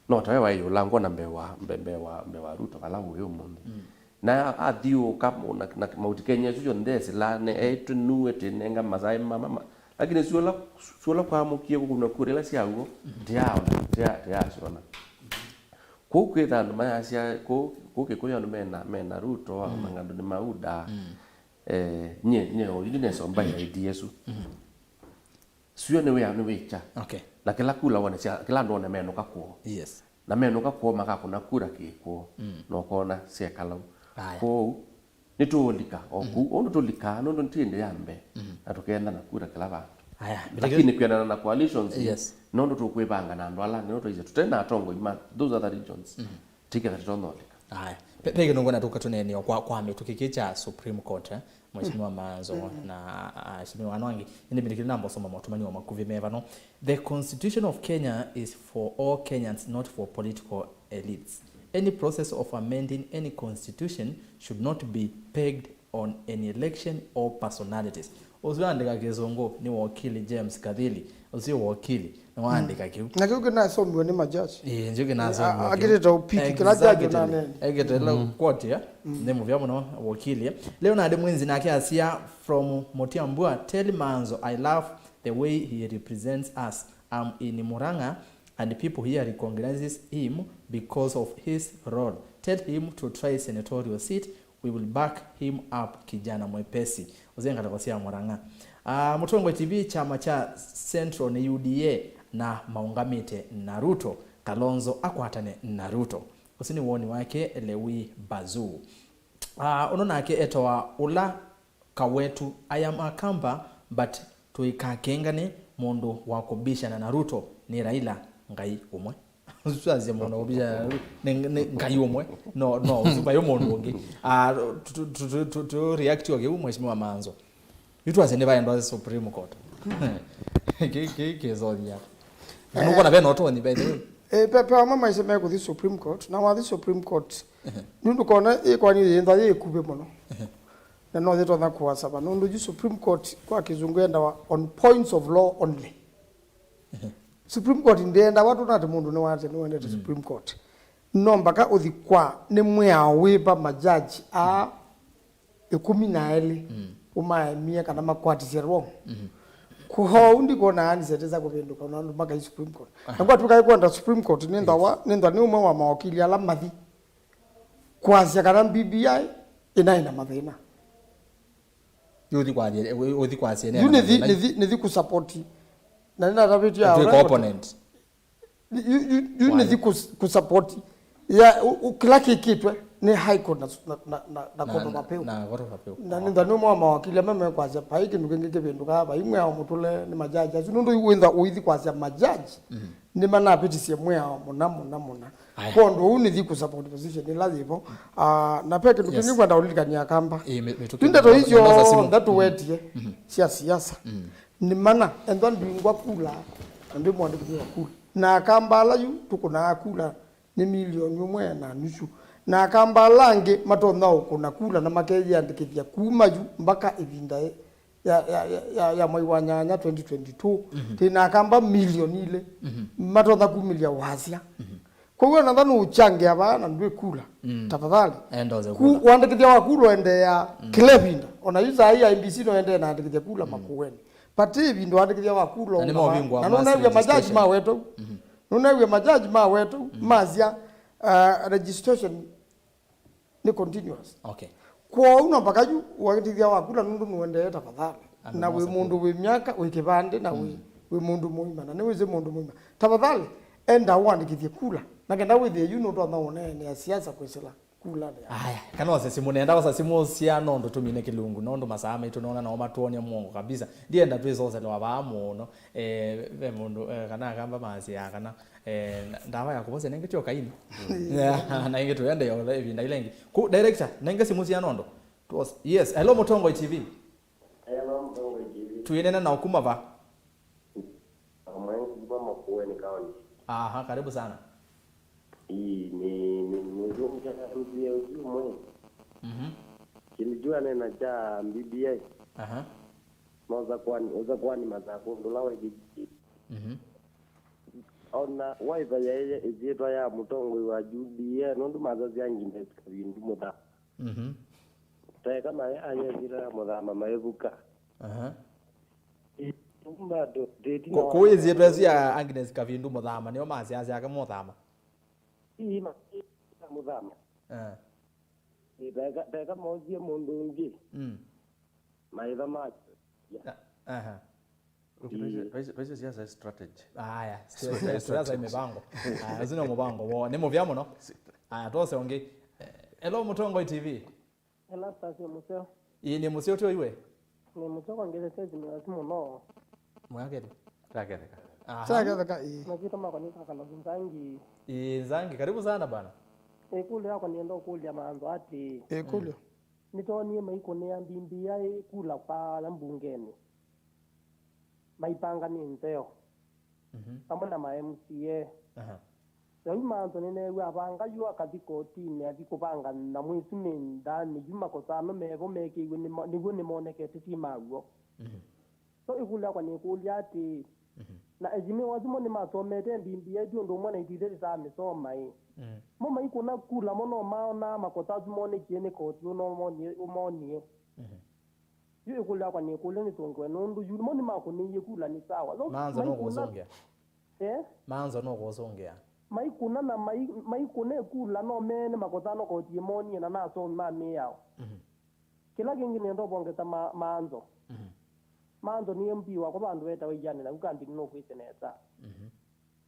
no tawe waĩ ũlangwa na mbee wa, mbe-, mbee wa, mbee wa Ruto vala ũĩ ũmũnthĩ. Na athiũũka mũ-, na, na Mount Kenya ĩsu yonthe esĩla ne, eĩtwe nuwe tĩnenga masaa ma mama. Lakini syũla, syũla kwamũkie kũkũnwa kura ila sya w'o, tĩaona, tĩa-, tĩasyona. Kũu kwĩtha andũ mayasya, kũu, kũu Kĩkũyũ andũ mena, mena Ruto, mm, mang'andũ nĩ mauda. Mm. Eh, nye, nye, oyu nĩnesomba ya idea ĩsu. Mm. Sio nĩ wĩa, nĩ wĩkya. Okay. Na kĩla kula wone sya, kĩla andũ one menũka kwoo. Yes. Na menũka kwoo makakũna kura kĩ kwoo. Mm. Na ũkona syekalau. Aya. Kwoou, nĩtũũlika o kũu. Mm. Ũndũ tũlikaa, nũndũ nĩtĩndĩ ya mbee. Mm. Na tũkeenda na kura kĩla vandũ. Aya, lakini kwendana na coalitions, yes, nũndũ tũkwĩvanga na andũ ala angĩ, nũndũ tũisye tũte na atongoi ma those other regions. Mm. Tiketha tũtonolika. Aya. Pe, pe kĩndũ ngwenda tũka tũneeneo kwa, kwa mĩtũkĩ kĩ kya Supreme Court, eh? Mheshimiwa Manzo na, ah, aheshimiwa ano angĩ. Ĩndĩ mbĩndĩkĩlĩ namba ũsoma motũmani wa makuvĩ me vano. The constitution of Kenya is for all Kenyans, not for political elites. Any process of amending any constitution should not be pegged on an election or personalities. Ũsu andĩka kĩsũngũ nĩ wakili James Kathili. Ũsu wakili nĩwaandĩka kĩu. Na kĩu kĩnasomiwe nĩ majaji. Ĩĩ, nĩkyo kĩnasomiwe kĩu. Akĩtĩta ũpiki kĩla jaji ũnanene. Ekĩtela quote ya nĩ mũvya mũno wakili. Leonard Mwinzi nake asia from Motiambua, "Tell Manzo I love the way he represents us. I'm in Murang'a and people here recognizes him because of his role. Tell him to try senatorial seat. We will back him up, kijana mwepesi." Ũsĩ ngalĩko sya Murang'a. Ah, Mũtongoi T V, kyama kya Central nĩ U D A na maũngamĩte na Ruto. Kalonzo akwatane na Ruto. Ũsu nĩ woni wake Lewi Bazu. Ah, ũno nake etawa ũla kawetu, "I am a Kamba, but tũikakengane, mũndũ wa kũbishana na Ruto nĩ Raila, Ngai ũmwe." Ũsu asya mũndũ wa kũbishana na Ruto nĩ, nĩ Ngai ũmwe. No, no, ũsu vayo mũndũ ũngĩ. Ah, tu, tu, tu react o kĩu, Mheshimiwa Manzo. Yu twasye nĩvaendwa Supreme Court. Kĩ, kĩ, kĩsothia. Na nũkwona ve no toni, by the way. Eh, pe, pe amwe maisye mekũthi Supreme Court, na wathi Supreme Court, nũndũ kona ĩkwani yĩntha yĩ ĩkuvĩ mũno. Na no yĩtonya kũasava, nũndũ yu Supreme Court kwa kĩsũngũ yendawa on points of law only. Supreme Court ndĩendawa tũnatĩ mũndũ nĩwatĩ nĩwendete Supreme Court. No mpaka ũthi kwa nĩ mwĩao wĩva majaji aa ĩkũmi na elĩ ũmaemie kana makwatisye wrong. Kwoou ndikwona ani setĩsa kũvĩndũka na andũ makai Supreme Court. Na kwatw'ĩka ĩkwenda Supreme Court, nĩnthawa, nĩntha nĩ ũmwe wa mawakili ala mathi kwasya kana B B I ĩnaĩ na mathĩna. Yu ũthi kwasya, ũ-, ũthi kwasya yu nĩthi, nĩthi, nĩthi kũsapoti. Na nĩnatavĩtye twĩka opponent. Yu, yu, yu nĩthi kũs-, kũsapoti ya, ũ-, ũ-, kĩla kĩkĩtwe nĩ High Court na, na, na, na, na Court of Appeal. Na Court of Appeal. Na nĩ nthani ũmwe wa mawakili amwe mekwasya vai kĩndũ kĩngĩ kĩvĩndũkaa, vai mwĩao mũtũle nĩ majaji asu. Nũndũ wĩntha ũithi kwasya majaji nĩmanavĩtisye mwĩao mũna, mũna, mũna. Aya. Kwondũ ũu nĩthi kũsupport position ĩla yĩvo. Ah, na ve kĩndũ kĩngĩ ngwenda ũlilikany'a Akamba. Ĩĩ, mĩ-, mĩtũkĩ yu ndeto nĩ, icio nĩ nasa simu. Ndatũwetie sya siasa. Nĩ mana, ethwa ndwingwa kula, na ndwĩmwandĩkĩthya kula. Na Akamba ala yu tũkũnaa kula nĩ milioni ũmwe na nusu. Na Akamba ala angĩ matonya ũkũna kula na makeyĩandĩkĩthya kuma yu mbaka ĩvinda ya, ya, ya, ya, ya mwai wa nyanya twenty twenty-two. Twĩ na Akamba milioni ilĩ matonya kumĩlya wasya. Kwoou ona ethwa nũũkyangĩa vaa na ndwĩ kula, tafadhali. Enda ũze ku-, kula. Wandĩkĩthya wa kula ũendeea kĩla ĩvinda. Ona yu saa hii I E B C no ĩendee na andĩkĩthya kula makũeni. Vati ĩvinda wandĩkĩthya wa kula na nĩ ũma vaa. Maũvingũa na mass nũnaĩw'a majaji registration. Maweta ũu. Nũnaĩw'a majaji maweta ũu, masya, uh, registration nĩ continuous. Okay. Kwoou no mpaka yu wandĩkĩthya wa kula nũndũ nũendee tafadhali. Andũ na wĩ mose mũndũ kula. Wĩ myaka, wĩ kĩvandĩ, na wĩ, wĩ mũndũ mũima, na nĩwĩsĩ mũndũ mũima. Tafadhali, enda ũandĩkĩthye kula. Na kenda wĩthĩe yu nũtonya ũneenea siasa kwĩsĩla kulanĩ ya. Aya, kana ose simu, nenda osa simu sia nũndũ tũmine kĩlungu, nũndũ masaa maitũ nona nao matwonia mũongo kabisa. Ndienda twĩsoselewa vaa mũno. Eh, ve mũndũ, eh, kana Akamba masya kana, eh, na-, ndawa ya kũvosya nenge tyo kaini. Na ingi tuende yo ĩvinda ila ingi. Ku director, nenge simu sia nondo. Tuos-, yes, hello Mũtongoi T V. Hello Mũtongoi T V. Tuinena na ukuma va? Amwe kuma Makueni County. Aha, karibu sana. Ii, ni, ni, ni zungumzia kuhusu ya ujumwe. Mhm. Kilijua nena cha B B I. Aha. Moza kwani, oza kwani mazaku ndula wa kijiji. Mhm. Ona Wiper yaĩe ĩsyĩtwa ya mũtongoi wa U D A, nũndũ masasya Agnes Kavindu Mũthama. Mhm. Teka maĩ aye ĩsyĩtwa ya Mũthama maĩvuka. Aha. Ĩ, bado, ndĩtina Kũ- wa kũu ĩsyĩtwa ĩsu ya Agnes Kavindu Mũthama, nĩo masyaasya ake Mũthama. Ii, ma- Mũthama. Eh. Ĩ, teka, teka mosie mũndũ ũngĩ. Mm. Maitha make. A- aha. Ii. Twaisye siasa strategy. Aya, siasa, siasa, siasa mĩvango. Aya, ũsu nĩ mũvango woo. Nĩ mũvea mũno. Aya, twose ũngĩ. Eh, hello, Mũtongoi T V. Hello, Stasi mũseo. Ĩĩ, nĩ mũseo tyo iwe? Nĩ mũseo kwa ngele sesi mĩwasi mũno. Mwaketheka. Taketheka. Aha. Taketheka, ĩĩ. Masyĩtwa makwa nĩ Kakaloki Nzangi. Ĩĩ, Nzangi, karibu sana bana. Ĩkũlyo yakwa nĩenda ũkũlya Manzo atĩ, ĩkũlyo. Nĩtwonie maikũnĩa B B I kula kwa ala mbungenĩ. Maipanga nĩ nzeo. Mhm. Vamwe na ma M C A. Aha. Na yu Manzo nĩneew'a avanga yu akathi kotinĩ athi kũvanga nyamũ ĩsu nĩ ndani yu makosa ano mevo mekĩiwe nĩmo- nĩw'o nĩmonekete ti maw'o. Mhm. So ĩkũlyo yakwa nĩkũlya atĩ, mhm, na ethimiwa asu mo nĩmasomete B B I ti ũndũ ũmwe na ithyĩ tũtamĩsoma ĩ. Mm. Mo maikũna kula mo no maonaa makosa asu monekie nĩ koti ũno ũmonie- ũmonie. Mhm. Yu ĩkũlyo yakwa nĩkũlya nĩtũngĩwe nũndũ yu mo nĩmakũnĩie kula nĩ sawa. So, Manzo maikũna- nũkũsũngĩa. Eh? Manzo nũkũsũngĩa. Maikũna na mai- maikũne kula no meene makosa no koti ĩmonie na nasomi ma mĩao. Mhm. Kĩla kĩngĩ nĩenda ũvongesa ma- Manzo. Mhm. Manzo nĩ M P wakwa vandũ vetawa Ianĩ na yu kambini nũkwĩsĩ nesa. Mhm.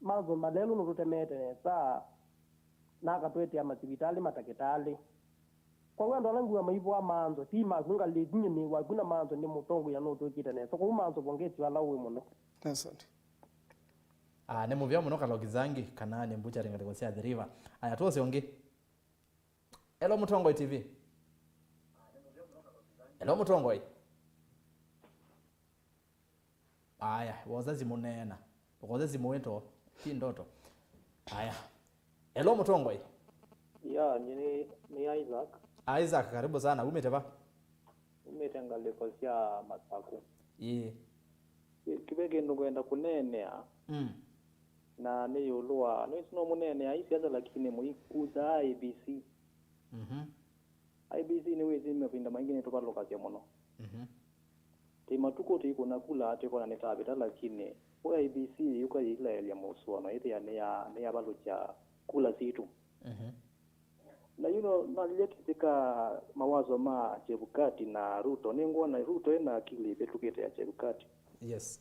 Manzo malelũ nũtũtemete nesa na akatũetea masivitalĩ matakĩtalĩ. Kwa wendo ala ngua maivũa Manzo ti maku ngalĩti nyie nĩ waku na Manzo nĩ mũtongoi na nũtwĩkĩte nesa. Kwoou Manzo vongesi ala ũĩ mũno. Asante. Ah, nĩ mũvea mũno Kaloki Nzangi kana nĩ mbuchari ngalĩko sya The River. Aya, twose ũngĩ. Hello, Mũtongoi T V. Hello, Mũtongoi. Aya, wosa simũ neena. Ndũkose simũ wĩto, ti ndoto. Aya. Hello, Mũtongoi. Ya, nyie nĩ, nĩ Isaac. Isaac, karibu sana. Umĩte va? Umĩte ngalĩko sya Masaku. Ĩĩ. Ĩ, kĩve kĩndũ ngwenda kũneenea. Mm. Na nĩ ĩũlũ wa, nĩwĩsĩ no mũneenea ĩ siasa lakini mũikusaa I E B C. Mhm. I E B C nĩwĩsĩ mavinda maingĩ nĩtũvalũkasya mũno. Mhm. Tĩ matukũ tũikũna kula atĩ kona nĩtavĩta lakini we I E B C yĩũka yĩilaĩlya mũsũano yĩthĩa nĩya- nĩyavalũkya kula sitũ. Mhm. Na yu no nalilye kĩsĩ ka mawazo ma Chebukati na Ruto. Nĩngwona Ruto ena akili ĩvĩtũkĩte ya Chebukati. Yes.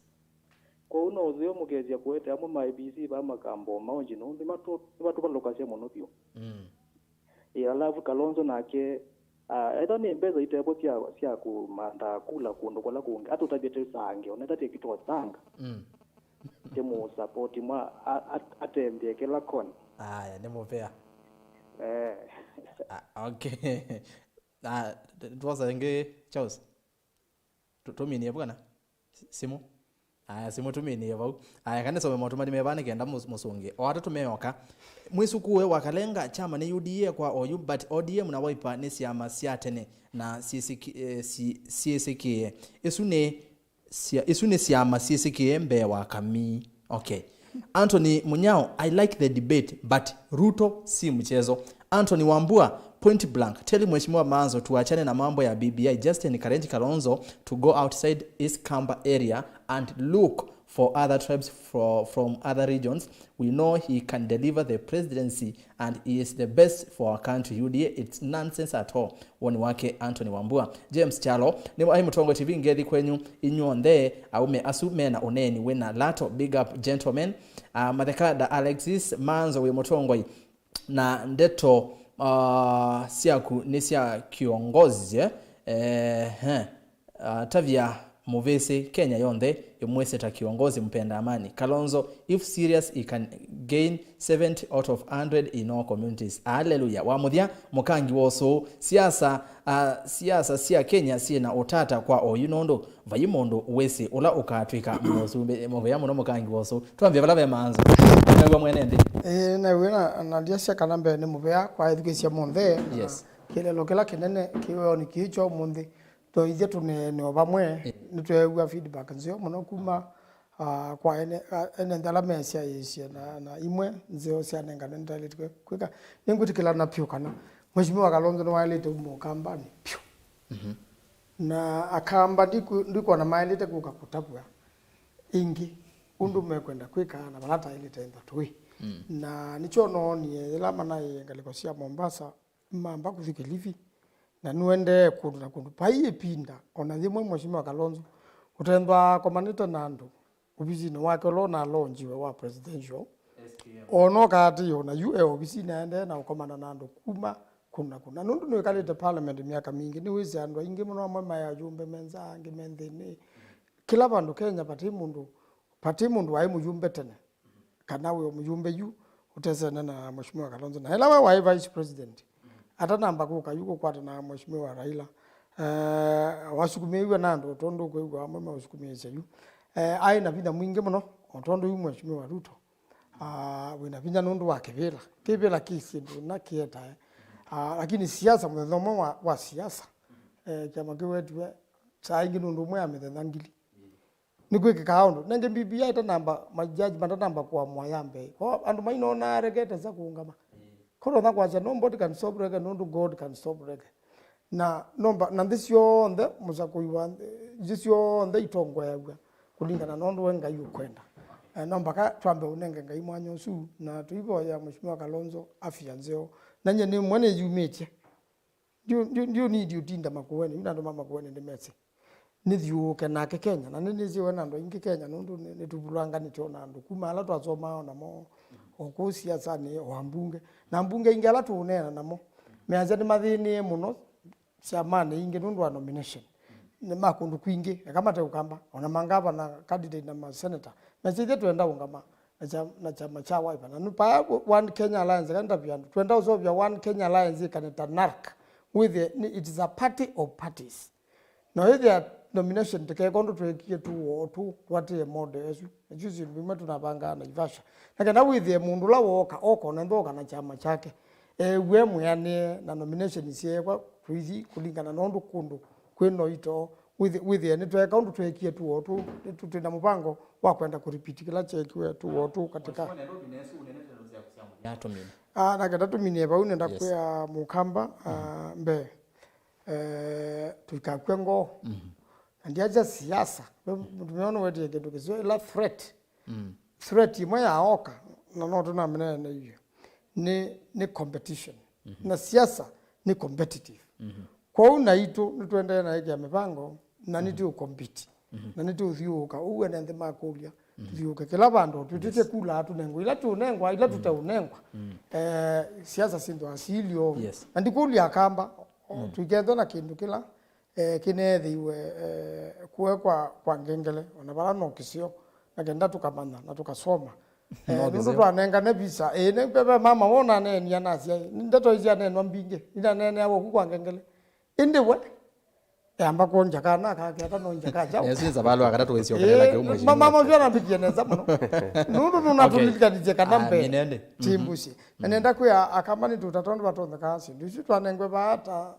Kwoou no ũseo mũkesya kũete amwe ma I E B C vaa makamboo maonji nũndũ nĩmatũ- nĩvatũvalũkasya mũno vyũ. Mm. Ĩ, alavu Kalonzo nake, ah, ethwa nĩ mbesa itevo sya, sya kũmantha kula kũndũ kũla kũngĩ, atũtavye tũsange, ona ethwa tĩkĩtosanga. Mm. Tĩmũsapoti mwa, a- a- atembee kĩla kona. Aya, nĩ mũvea. Eh. Ah, okay. Ah, t- twosa ĩngĩ, Charles. Tu- tũminie vu kana? Si- simũ. Aya, simũ tũminie vau. Aya, kana nĩsome maũtũmani me vaa nĩ kenda mũs- mũsũngĩe. O atatũ meoka. Mwĩsukue wa Kalenga, kyama nĩ U D A kwa oyu, but O D M na Wiper nĩ syama sya tene na syĩsĩki- eh, si- syĩsĩkĩe. Isu nĩ sya- isu nĩ syama syĩsĩkĩe mbee wa kamii. Okay. Anthony Munyao, I like the debate, but Ruto si mchezo. Anthony Wambua, point blank, tell Mheshimiwa Manzo tuachane na mambo ya B B I, just encourage Kalonzo to go outside East Kamba area and look for other tribes fro- from other regions. We know he can deliver the presidency and he is the best for our country. U D A, it's nonsense at all. Woni wake Anthony Wambua. James Kyalo, nĩ ai Mũtongoi T V, ngethi kwenyu inyw'onthe, aume asu mena ũneeni wĩna lato, big up gentlemen. Ah, Mathekada Alexis, Manzo wĩ mũtongoi na ndeto, ah, syaku nĩ sya kĩongozi, eh, eh, eh. Ah, tavya mũvĩsĩ, Kenya yonthe ĩmwĩsĩ ta kĩongozi mpenda amani. Kalonzo, if serious, he can gain seventy out of hundred in all communities. Hallelujah. Wa mũthya, mũkangi wa ũsũũ, siasa, ah, siasa sya Kenya syĩ na ũtata kwa oyu nũndũ vai mũndũ wĩsĩ ũla ũkatw'ĩka mũsumbĩ. Mũvea mũno mũkangi wa ũsũũ. Twambie vala ve Manzo. Nĩw'a mwene nthĩ. Ĩĩ, nĩw'a na, na ndiasya kana mbee nĩ mũvea kwa ethukĩsya monthe. Yes. Kĩlelo kĩla kĩnene kĩweonĩ kĩĩ kya ũmũnthĩ. Twaithye tũneene o vamwe, ĩ, nĩtweew'a feedback nzeo mũno kuma ah, kwa ene, ah, ene nthĩ ala mesyaĩĩsye na, na imwe nzeo syanenganwe nĩtaĩlĩte kwĩ-, kwĩka. Nĩngwĩtĩkĩlana vyũ kana Mheshimiwa Kalonzo nĩwaĩlĩte uma Ũkambanĩ vyũ. Na Akamba ndikwĩ-, ndikwona maĩlĩte kũka kũtavw'a ĩngĩ ũndũ mekwenda kwĩka na vala taĩlĩte ĩtha tũĩ. Na nĩkyo noonie yĩla manaĩe ngalĩko sya Mombasa, mamba kũthi Kilifi, na nũendee kũndũ na kũndũ. Vai ĩvinda o na yĩmwe Mheshimiwa Kalonzo ũtethwa akomanĩte na andũ ovisinĩ wake ũla ũnalonjiwe wa presidential, ona ũkaatĩĩa o na yu e ovisinĩ aendee na ũkomana na andũ kuma kũndũ na kũndũ. Na nũndũ nĩwĩkalĩte parliament myaka mingĩ, nĩwĩsĩ andũ aingĩ mũno, amwe maĩ ayũmbe me nza, angĩ me nthĩnĩ. Kĩla vandũ Kenya vati mũndũ, vati mũndũ waĩ mũyũmbe tene kana wĩ o mũyũmbe yu ũtesene na Mheshimiwa Kalonzo. Na ĩla we waĩ vice president, atanamba kũka yu kũkwatana na Mheshimiwa Raila, eh, wasukumĩiwe na andũ tondũ ũkwĩw'a amwe maũsukumĩĩsya yu. Eh, aĩ na vinya mwingĩ mũno, o tondũ yu Mheshimiwa Ruto, ah, wĩ na vinya nũndũ wa kĩvĩla. Kĩvĩla kĩ syĩndũ na kĩetae. Ah, lakini siasa, mũthenya ũmwe wa, wa siasa, eh, kyama kĩu etiwe saa ingĩ nũndũ ũmwe ya mĩthenya ngili. Nĩkwĩkĩkaa ũndũ. Nenge B B I ĩtanamba, majaji matanamba kũamũa ya mbee. Ko andũ mainonaa aregete nza kũũngama. Ko tũtonya kwasya, "Nobody can stop reggae, nũndũ God can stop reggae." Na nomba, na nthĩ syonthe, mũsakũi wa nthĩ, nthĩ syonthe itongoeaw'a kũlingana na ũndũ we Ngai ũkwenda. Eh, no mpaka twambe ũnenge Ngai mwanya ũsu, na tũivoya Mheshimiwa Kalonzo afya nzeo. Na nyie nĩ mwe nĩyumĩtye. Ndiũ, ndiũ, ndiũ need ũtinda Makueni, yu na andũ ma Makueni nĩmesĩ. Nĩthiũũke nake Kenya, na nĩnĩsĩ we na andũ aingĩ Kenya, nũndũ nĩ, nĩtũvulwanganĩte o na andũ kuma ala twasomaa o namo, o kũu siasanĩ, o ambunge. Na ambunge aingĩ ala tũũneena namo, measya nĩmathĩnĩe mũno syamanĩ ingĩ nũndũ wa nomination. Nĩ ma kũndũ kwingĩ, eka mate Ũkamba, o na mangavana, candidate na maseneta, mesĩ ithyĩ twenda ũngama na kya-, na kyama kya Wiper. Na nĩ paa One Kenya Alliance, eka nĩtavye andũ, twenda ũseũvya One Kenya Alliance ĩkane ta NARC. Wĩthĩe nĩ, it is a party of parties. Na wĩthĩa nomination tũkeka ũndũ tweekie tu woo tu, tũatĩĩe model ĩsu. Nĩsyo syĩndũ imwe tũnavangaa Naivasha. Na kenda wĩthĩe mũndũ ũla wooka, oka na nthooka na kyama kyake. Eew'e mwĩanĩe na nomination syeekwa tũithi kũlingana na ũndũ kũndũ kwĩ noito. Wĩthĩ-, wĩthĩe nĩtweeka ũndũ tweekie tu woo tu, nĩtũ-, twĩ na mũvango wa kwenda kũ repeat kĩla kyeekiwe tu woo tu katika. Mheshimiwa Nairobi, na ĩsu ũnene ndeto syaku sya mũthya tũmine. Ah, na kenda tũminie vau, nenda Yes. kwĩa Mũkamba, ah, mbee. Eh, tũikakw'e ngoo. Na ndiasya siasa. We, mũtumĩa ũno wetie kĩndũ kĩseo, ĩla threat. Threat ĩmwe yaoka, na no tũnamĩneeneie, nĩ, nĩ competition. Na siasa nĩ competitive. Kwoou naitũ nĩtũendee na ĩkĩa mĩvango, na nĩtũũcompete. Na nĩtũũthiũũka. Ũu ene nthĩ makũlya, tũthiũũke kĩla vandũ, twĩtĩtye kula tũnengwe ila tũũnengwa, ila tũteũnengwa. Eh, siasa syĩthĩwa siilyo. Yes. Na ndikũlya Akamba, o, tũikethwa na kĩndũ kĩla, eh, kĩneethĩiwe, eh, kũe kwa, kwa ngengele, o na vala no kĩseo, na kenda tũkamanya na tũkasoma. Eh, No nũndũ kĩseo. twanengane visa. Ĩĩ, nĩ ve, ve mama wona aneenia nasya, "Nĩ ndeto ici aneenwa mbingĩ, inaneeneawa ũku kwa ngengele." Ĩndĩ we, eamba kwonja kana kake, atanonja ka kyaũ. Yes, yes, avalwa akatatu waisyokelela kĩu mheshimiwa. Mama mavya nambikie nesa mũno. Nũndũ nũnatũlilikanĩtye kana Okay. Ah, mbee. Nĩnende. Timbusi. Na nenda kwĩa Akamba nĩtũta tondũ vatonthekaa syĩndũ isu twanengwe vaata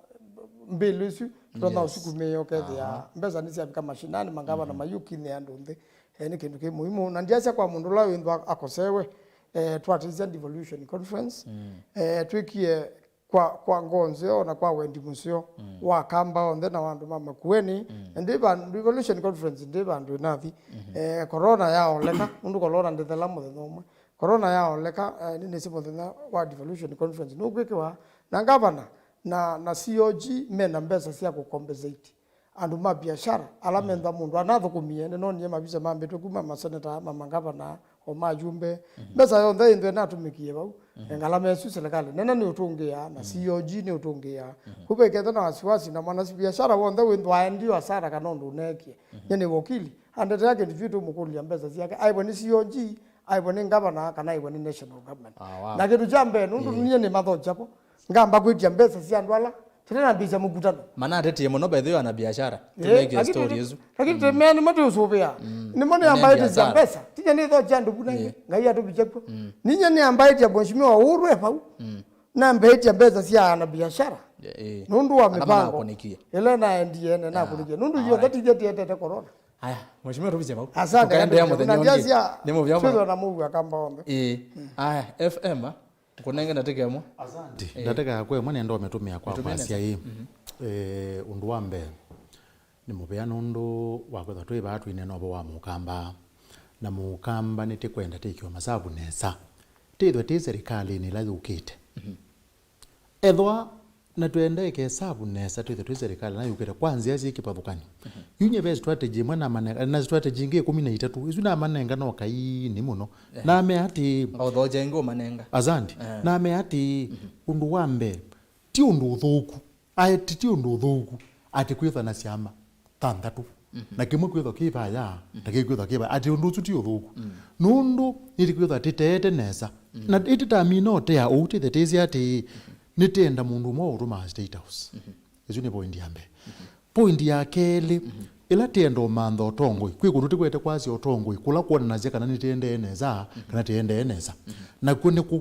mbĩlũ isu, tũtonya Yes. ũsukumĩĩa ũkethĩa Aha. mbesa nĩsyavika mashinani, mangavana mayũkinĩ andũ nthĩ. Eh, nĩ kĩndũ kĩ mũimũ. Na ndiasya kwa mũndũ ũla wĩnthwa akosewe, eh, twatĩsya devolution conference. Eh, twĩkie kwa, kwa ngoo nzeo na kwa wendi mũseo wa Akamba onthe na wa andũ ma Makueni. Na ndi vandũ, devolution conference ndi vandũ ĩnathi. Eh, corona yaoleka, nũndũ corona ndĩthela mũthenya ũmwe. Corona yaoleka, eh, nĩnĩsĩ mũthenya wa devolution conference nũkwĩkĩwa, na ngavana na, na C O G mena mbesa sya kũcompensate andũ ma biashara ala menthwa mũndũ anathũkũmie. Nĩnonie mavisa mambĩtwe kuma maseneta, ma mangavana, o ma ayumbe. Mbesa yonthe ĩnthwe natũmĩkie vau. Ngalama ĩsu serikali nene nĩũtũngĩaa, na C O G nĩũtũngĩaa. Kũu vaikethwa na wasiwasi, na mwana biashara wonthe wĩnthwa aendie asara kana ũndũ ũneekie. Nye nĩ wakili, andetea kĩndũ kyu tũmũkũlya mbesa syake, aĩvwe nĩ C O G, aĩvwe nĩ ngavana, kana aĩvwe nĩ national government. Ah, wow. Na kĩndũ kya mbee, nũndũ nyie nĩmathokya vo, ngamba kwĩtya mbesa sya andũ ala tene nambĩĩsya mũkutano. Manatetie mũno by the way ana biashara. Eh, tũmeke lakini story tu-, ĩsu. Lakini tũmea nĩmo tũsũvĩa. Nĩmo nĩambaĩtĩsya hasara. Mbesa. Tinya nĩthokya andũ vu nangĩ. Eh. Ngai atũvikya kw'o. Ninyie nĩambaĩtya mheshimiwa ũrwe vau. Nambaĩtya mbesa sya ana biashara. Eh, eh. Nũndũ wa mĩvango. Ala manakũnĩkie. Ĩla naendie, ne nakũnĩkie. Nũndũ yonthe tithya tietete corona. Aya, mheshimiwa, tũvise vau. Asante. Tũkaendeea mũthenya ũngĩ. Nĩ mũvea mũno. Twĩthwa na mũuo Akamba onthe. Ĩĩ. Aya, F M, a? Ngũnenge ndatĩka ĩmwe. Asante. Ĩĩ. Ndatĩka yakwa ĩmwe nĩenda ũmĩtũmĩa kwa kwasya ĩĩ. Mhm. Eh, ũndũ wa mbee, nĩ mũvea nũndũ wa kwĩthwa twĩ vaa twĩneena ũvoo wa mũkamba. Na mũkamba nĩtĩkwenda tĩkĩwe masavu nesa. Tĩthwe tĩ serikalĩnĩ ĩla yũkĩte. Mhm. Ethwa na twenda ĩke serve nesa, twĩthwe twĩ serikali na yũkĩte kwa nzĩa syĩ kĩvathũkany'o. Mhm. Yu nye ve strategy ĩmwe namanenga, na strategy ingĩ ĩkũmi na itatũ, isu namanenga no kaini mũno. Ehe. Namea atĩ, ngaũthokya ĩngĩ ũmanenga. Asante. Ehe. Namea atĩ, mhm, ũndũ wa mbee, ti ũndũ ũthũku. Aĩ, ti, ti ũndũ ũthũku atĩ kwĩthwa na syama thanthatũ. Mhm. Na kĩmwe kwĩthwa kĩ vaya, mhm, na kĩngĩ kwĩthwa kĩ vaya. Atĩ ũndũ ũsu ti ũthũku. Mm. Nũndũ nĩtĩkwĩthwa tĩteete nesa. Mm. Na ĩtĩtamina ũtea ũu, tĩthe tĩsĩ atĩ, mhm, nĩtĩenda mũndũ ũmwe ũtũmaa State House. Mhm. Ĩsu nĩ point ya mbee. Mhm. Point ya kelĩ, mhm, ĩla tĩenda ũmantha ũtongoi, kwĩ kũndũ tĩkwete kwasya ũtongoi kũla kwonanasya kana nĩtĩendee nesa, mhm, kana tĩendee nesa. Mhm. Nakw'o nĩkũ?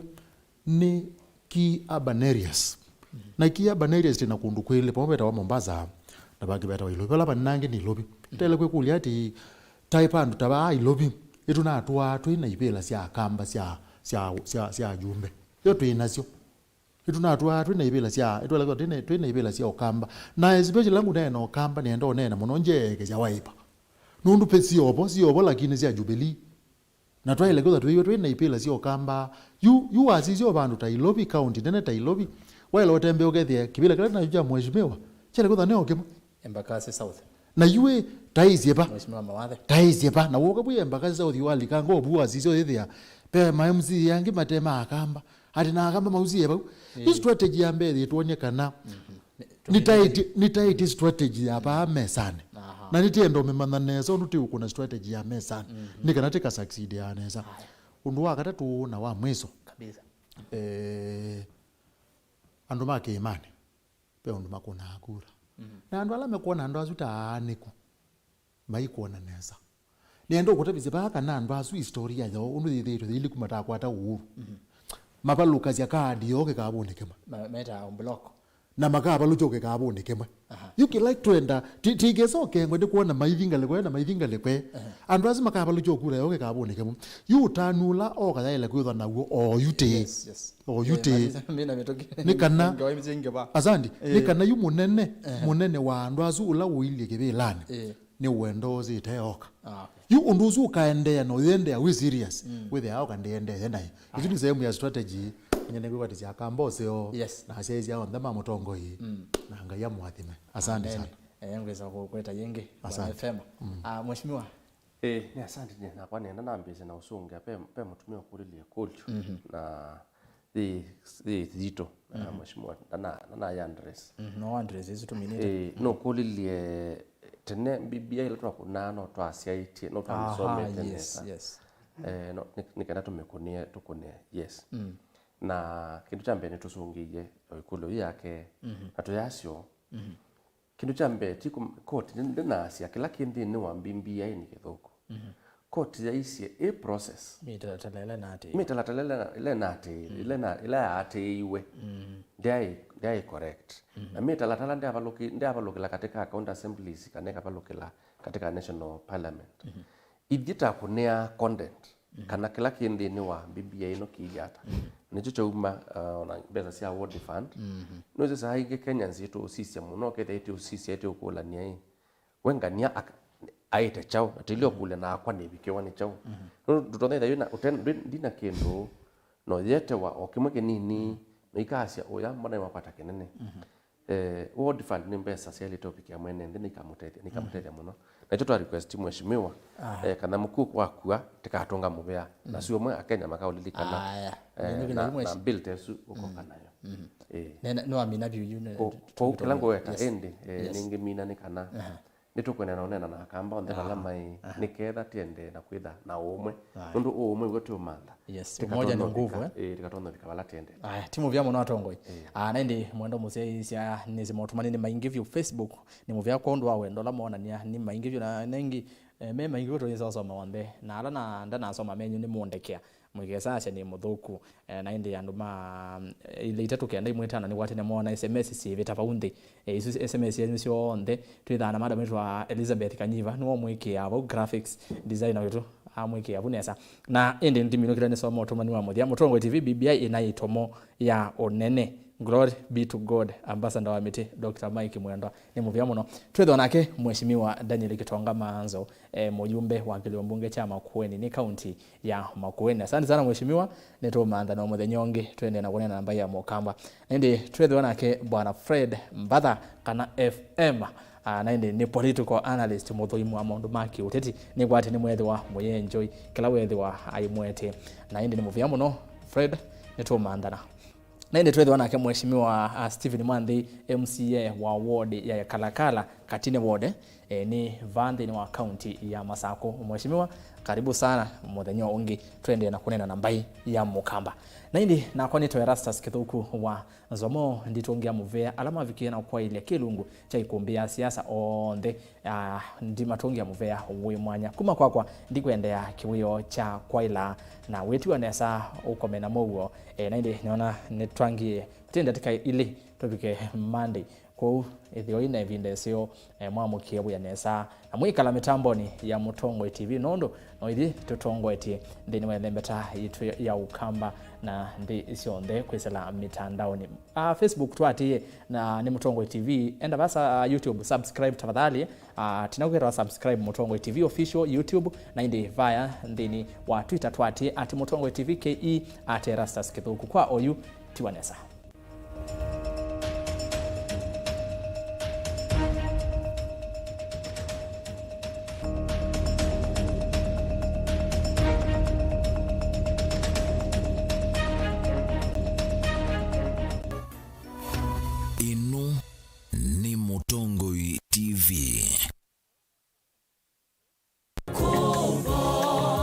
Nĩ key urban areas. Mhm. Na key urban areas twĩ na kũndũ kwĩlĩ, vamwe vetawa Mombasa, na vangĩ vetawa Ilovi. Vala vanangĩ nĩ Ilovi. Mhm. Tele kwĩkũlya atĩ, taĩ vandũ ta vaa Ilovi, ĩtũnatũaa twĩ na ivĩla sya Akamba sya, sya, sya, sya ajumbe. Yo twĩ nasyo. Ĩtũnatũaa twĩ na ivĩla sya, ĩtũelekwa twĩ na, twĩ na ivĩla sya Ũkamba. Na especially ngũneena Ũkamba, nĩenda ũneena mũno njeekesya Wiper. Nũndũ pe syovo, syovo lakini sya Jubilee. Na twaĩle kwĩthwa twĩw'a twĩ na ivĩla sya Ũkamba. Yu, yu wasisya o vandũ ta Ilovi, county nene ta Ilovi, waĩle ũtembea ũkethĩa kĩvĩla kĩla nakyo kya mheshimiwa kyaĩle kwĩthwa nĩ o kĩmwe. Embakasi South. Na yu ĩ, taĩsye va? Mheshimiwa Mawathe. Taĩsye va? Na wũka vu Embakasi South walikanga o vu wasisya ũyĩthĩa ve ma M C A angĩ mate ma Akamba. Atĩ na Akamba mausie vau. Yu, ĩĩ, strategy ya mbee yĩtwony'e kana, mhm, nĩtaĩtye, nĩtaĩtye strategy ya vaa mesanĩ. Aha. Na nĩtĩenda ũmĩmanya nesa ũndũ tĩũkũna strategy ya mesanĩ. Mhm. Nĩ kana tĩka succeed ya nesa. Haya. Ũndũ wa katatũ na wa mwiso. Kabisa. Eh, andũ ma kĩĩmanĩ, ve ũndũ makũnaa kura. Mhm. Na andũ ala mekwona andũ asu ta aanĩku, maikwona nesa. Nĩenda ũkũtavĩsya vaa kana andũ asu historia yoo ũndũ yĩthĩĩtwe yĩiliku matakwata ũuru. Mhm. Mavalũkasya kaadi yoo kĩkavũnĩ kĩmwe. Ma-, meta on block. Na makavalũkya o kĩkavũnĩ kĩmwe. Aha. Yu kĩla twenda, ti, tikesa ũkengwe nĩ kwona maithi ngalĩko ĩ na maithi ngalĩko ĩ. Aha. Andũ asu makavalũkya o kura yoo kĩkavũnĩ kĩmwe. Yu ũtanu ũla oka yaĩle kwĩthwa naw'o o yu tĩ. Yes, yes. O yu tĩ. Eh, mami-, mina mĩtũkĩ. Nĩ kana, ngewa imwe syingĩ va. Asante. Eh. Nĩ kana yu mũnene, ehe, mũnene wa andũ asu ũla ũilyĩ kĩvĩlanĩ, eh, nĩ wendo ũsĩte oka. Ah, okay. Yu ũndũ ũsu ũkaendeea na ũyĩendeea wĩ serious. Mm. Wĩthĩa oka ndĩendee naĩ. Isu nĩ sehemu ya strategy. Nye nĩkwĩkwatĩsya Akamba ũseo. Yes. Na asyaĩĩsya onthe ma mũtongoi. Mm. Na Ngai amũathime. Asante sana. Amen. Eh, ngwĩsa kũkweta yĩngĩ, Bwana Asante. F M. Mm. Ah, mheshimiwa. Eh, nĩ asante nye. Nakwa nenda nambĩĩsye na ũsũngĩa. Pe, pe mũtumĩa ũkũlilye kũlyo. Mhm. Na yĩ, yĩ nzito, mhm, mheshimiwa, ndana, ndana ya address. Mm, no address isu tũminĩte. Eh, mm, nũkũlilye tene B B I ĩla twakũnaa no twasyaĩtye, no twamĩsomete, aha, yes, nesa. Yes. Eh, no, nĩ, nĩ kana tũmĩkũnĩe, tũkũnĩe, yes. Mm. Na kĩndũ kya mbee nĩtũsũngĩie o ĩkũlyo yake, mhm, na tũyasyo, mhm. Kĩndũ kya mbee, ti kũ-, koti, ndi-, ndĩnaasya kĩla kĩ nthĩnĩ wa B B I nĩ kĩthũku. Mhm. Koti yaisye ĩ process. Mĩtalatala ĩla ĩnaatĩĩwe. Mĩtalatala ĩla, ĩla ĩnaatĩĩ-, mm, ĩla ĩna-, ĩla yaatĩĩiwe, mm, ndyaĩ, ndyaĩ correct. Mhm. Na mĩtalatala ndyavalũkĩ-, ndyavalũkĩla katika county assemblies kana ĩkavalũkĩla katika national parliament. Mhm. Ithyĩ ta kũnĩaa content, mhm, kana kĩla kĩ nthĩnĩ wa B B I ĩno kĩilyĩ ata. Mhm. Nĩkyo kyauma, uh, ona mbesa sya World Fund. Mhm. Nĩwĩsĩ saa ingĩ Kenyans ĩtũũsisya mũno, ũkethĩa ĩtĩũsisya, ĩtĩũkũlany'a ĩ, we ngania ak-, aĩte kyaũ, na tĩlĩ ũkũlya nakwa nĩvikĩwa nĩ kyaũ. Mhm. Nũndũ ndũtonya ĩtha wĩna, ũte-, ndwĩ-, ndina kĩndũ, na ũyetewa o kĩmwe kĩnini, na ikasya ũya mbona nĩwakwata kĩnene. Mhm. Eh, World Fund nĩ mbesa syaĩlĩte ũvikĩa mwene nthĩ, nĩikamũtethya, nĩikamũtethya mũno. Na ĩtyo twa request mheshimiwa, aha, eh, kana mũkuũ wakua, tĩkatũnga mũvea. Na, mm, sio mwe Akenya makaũlilikana. Aya. Eh, nĩ na, na bill ta ĩsu ũkoka nayo. Mm. Eh. Nena, nĩwamina vyũ yu, ne-, kũ-, tu-, kũ-, tu-, kĩla ngweta, yes, ĩndĩ, eh, yes, nĩngĩmina nĩ kana, aha, nĩtũkwenda na ũneena na Akamba onthe vala, aha, maĩ, aha, nĩketha tĩendee na kwĩtha na ũũmwe. Aya. Nũndũ ũũmwe w'o tũũmantha. Yes, umoja ni nguvu, eh? Ĩĩ, tĩkatonya ũvika vala tĩendete. Aya, ti mũvea mũno atongoi. Ĩĩ. Ah, na ĩndĩ mwenda mũsyaĩĩsya nĩsĩ maũtũmani nĩ maingĩ vyũ. Facebook nĩ mũvea kwa ũndũ wa wendo ũla moonania nĩ maingĩ vyũ, na nengĩ Eh, me maingĩ tũyĩsa ũsoma onthe, na ala na ndanasoma menyu nĩ mũndekea, mũikesasya nĩ mũthũku. Eh, na ĩndĩ andũ ma, eh, ilĩ itatũ kenda imwe itano nĩkwatene moona S M S syĩvĩta vau nthĩ. Eh, isu S M S yenyu syonthe twĩthaa na madam witũ wa Elizabeth Kanyiva, nĩwe ũmwĩkĩaa vau, graphics designer witũ amwĩkĩaa vu nesa. Na ĩndĩ ndiminũkĩte nĩsoma ũtũmani wa mũthya. Mũtongoi T V, B B I ĩna ĩtomo ya ũnene. Glory be to God, ambassador wa mĩtĩ, Doctor Mike Mwendwa. Nĩ mũvea mũno. Twĩthwa nake Mheshimiwa Daniel Kitonga Manzo, eh, mũyumbe wa kĩlio mbunge kya Makueni, nĩ kaunti ya Makueni. Asante sana Mheshimiwa, nĩtũmantha na mũthenya ũngĩ, twende na kũnena na mbai ya Mũkamba. Na ĩndĩ twĩthwa nake Bwana Fred Mbatha, kana F M. Ah, na ĩndĩ nĩ political analyst, mũthũimu wa maũndũ ma kĩũteti. Nĩkwatĩ nĩ mwethĩwa mũyĩenjoy kĩla wethĩwa aimwete. Na ĩndĩ nĩ mũvea mũno, Fred, nĩtũmanthana. Na ĩndĩ twĩthĩwa nake Mheshimiwa, ah, Stephen Mwanthi, M C A wa ward ya Kalakala, Katine ward, eh, nĩ vaa nthĩnĩ wa kaunti ya Masakũ. Mheshimiwa, karibu sana, mũthenya ũngĩ twendee na kũnena na mbai ya Mũkamba. Na ĩndĩ nakwa nĩtwa Erastus Kĩthũku wa Nzomo, nditũngĩa mũvea ala mavikie na kwaĩlya kĩlungu kya ikumbĩ ya siasa onthe. Ah, ndimatũngĩa mũvea wĩ mwanya. Kuma kwakwa, ndikwendea kĩwĩoo kya kwaĩla na wĩtiwa nesa ũkome na mũuo. E, na ĩndĩ nĩona nĩtwangie tĩ ndatĩka ilĩ tũvike Monday. Kwoou ĩthĩoi na ĩvinda ĩseo, e, mwamũkĩe wĩa nesa na mwĩkala mĩtambonĩ ya Mũtongoi T V, nũndũ no ithyĩ tũtongoetye nthĩnĩ wa ĩthembeta yitũ ya Ũkamba na nthĩ syonthe kwĩsĩla mĩtandaonĩ. Ah, Facebook twatĩĩe, na nĩ Mũtongoi T V. Enda vasa, ah, YouTube, subscribe tafadhali. Ah, tina kwĩtawa subscribe Mũtongoi T V official YouTube, na ĩndĩ vaya nthĩnĩ wa Twitter twatĩĩe at Mũtongoi T V K E, at Erastus Kĩthũku. Kwa oyu, tiwa nesa.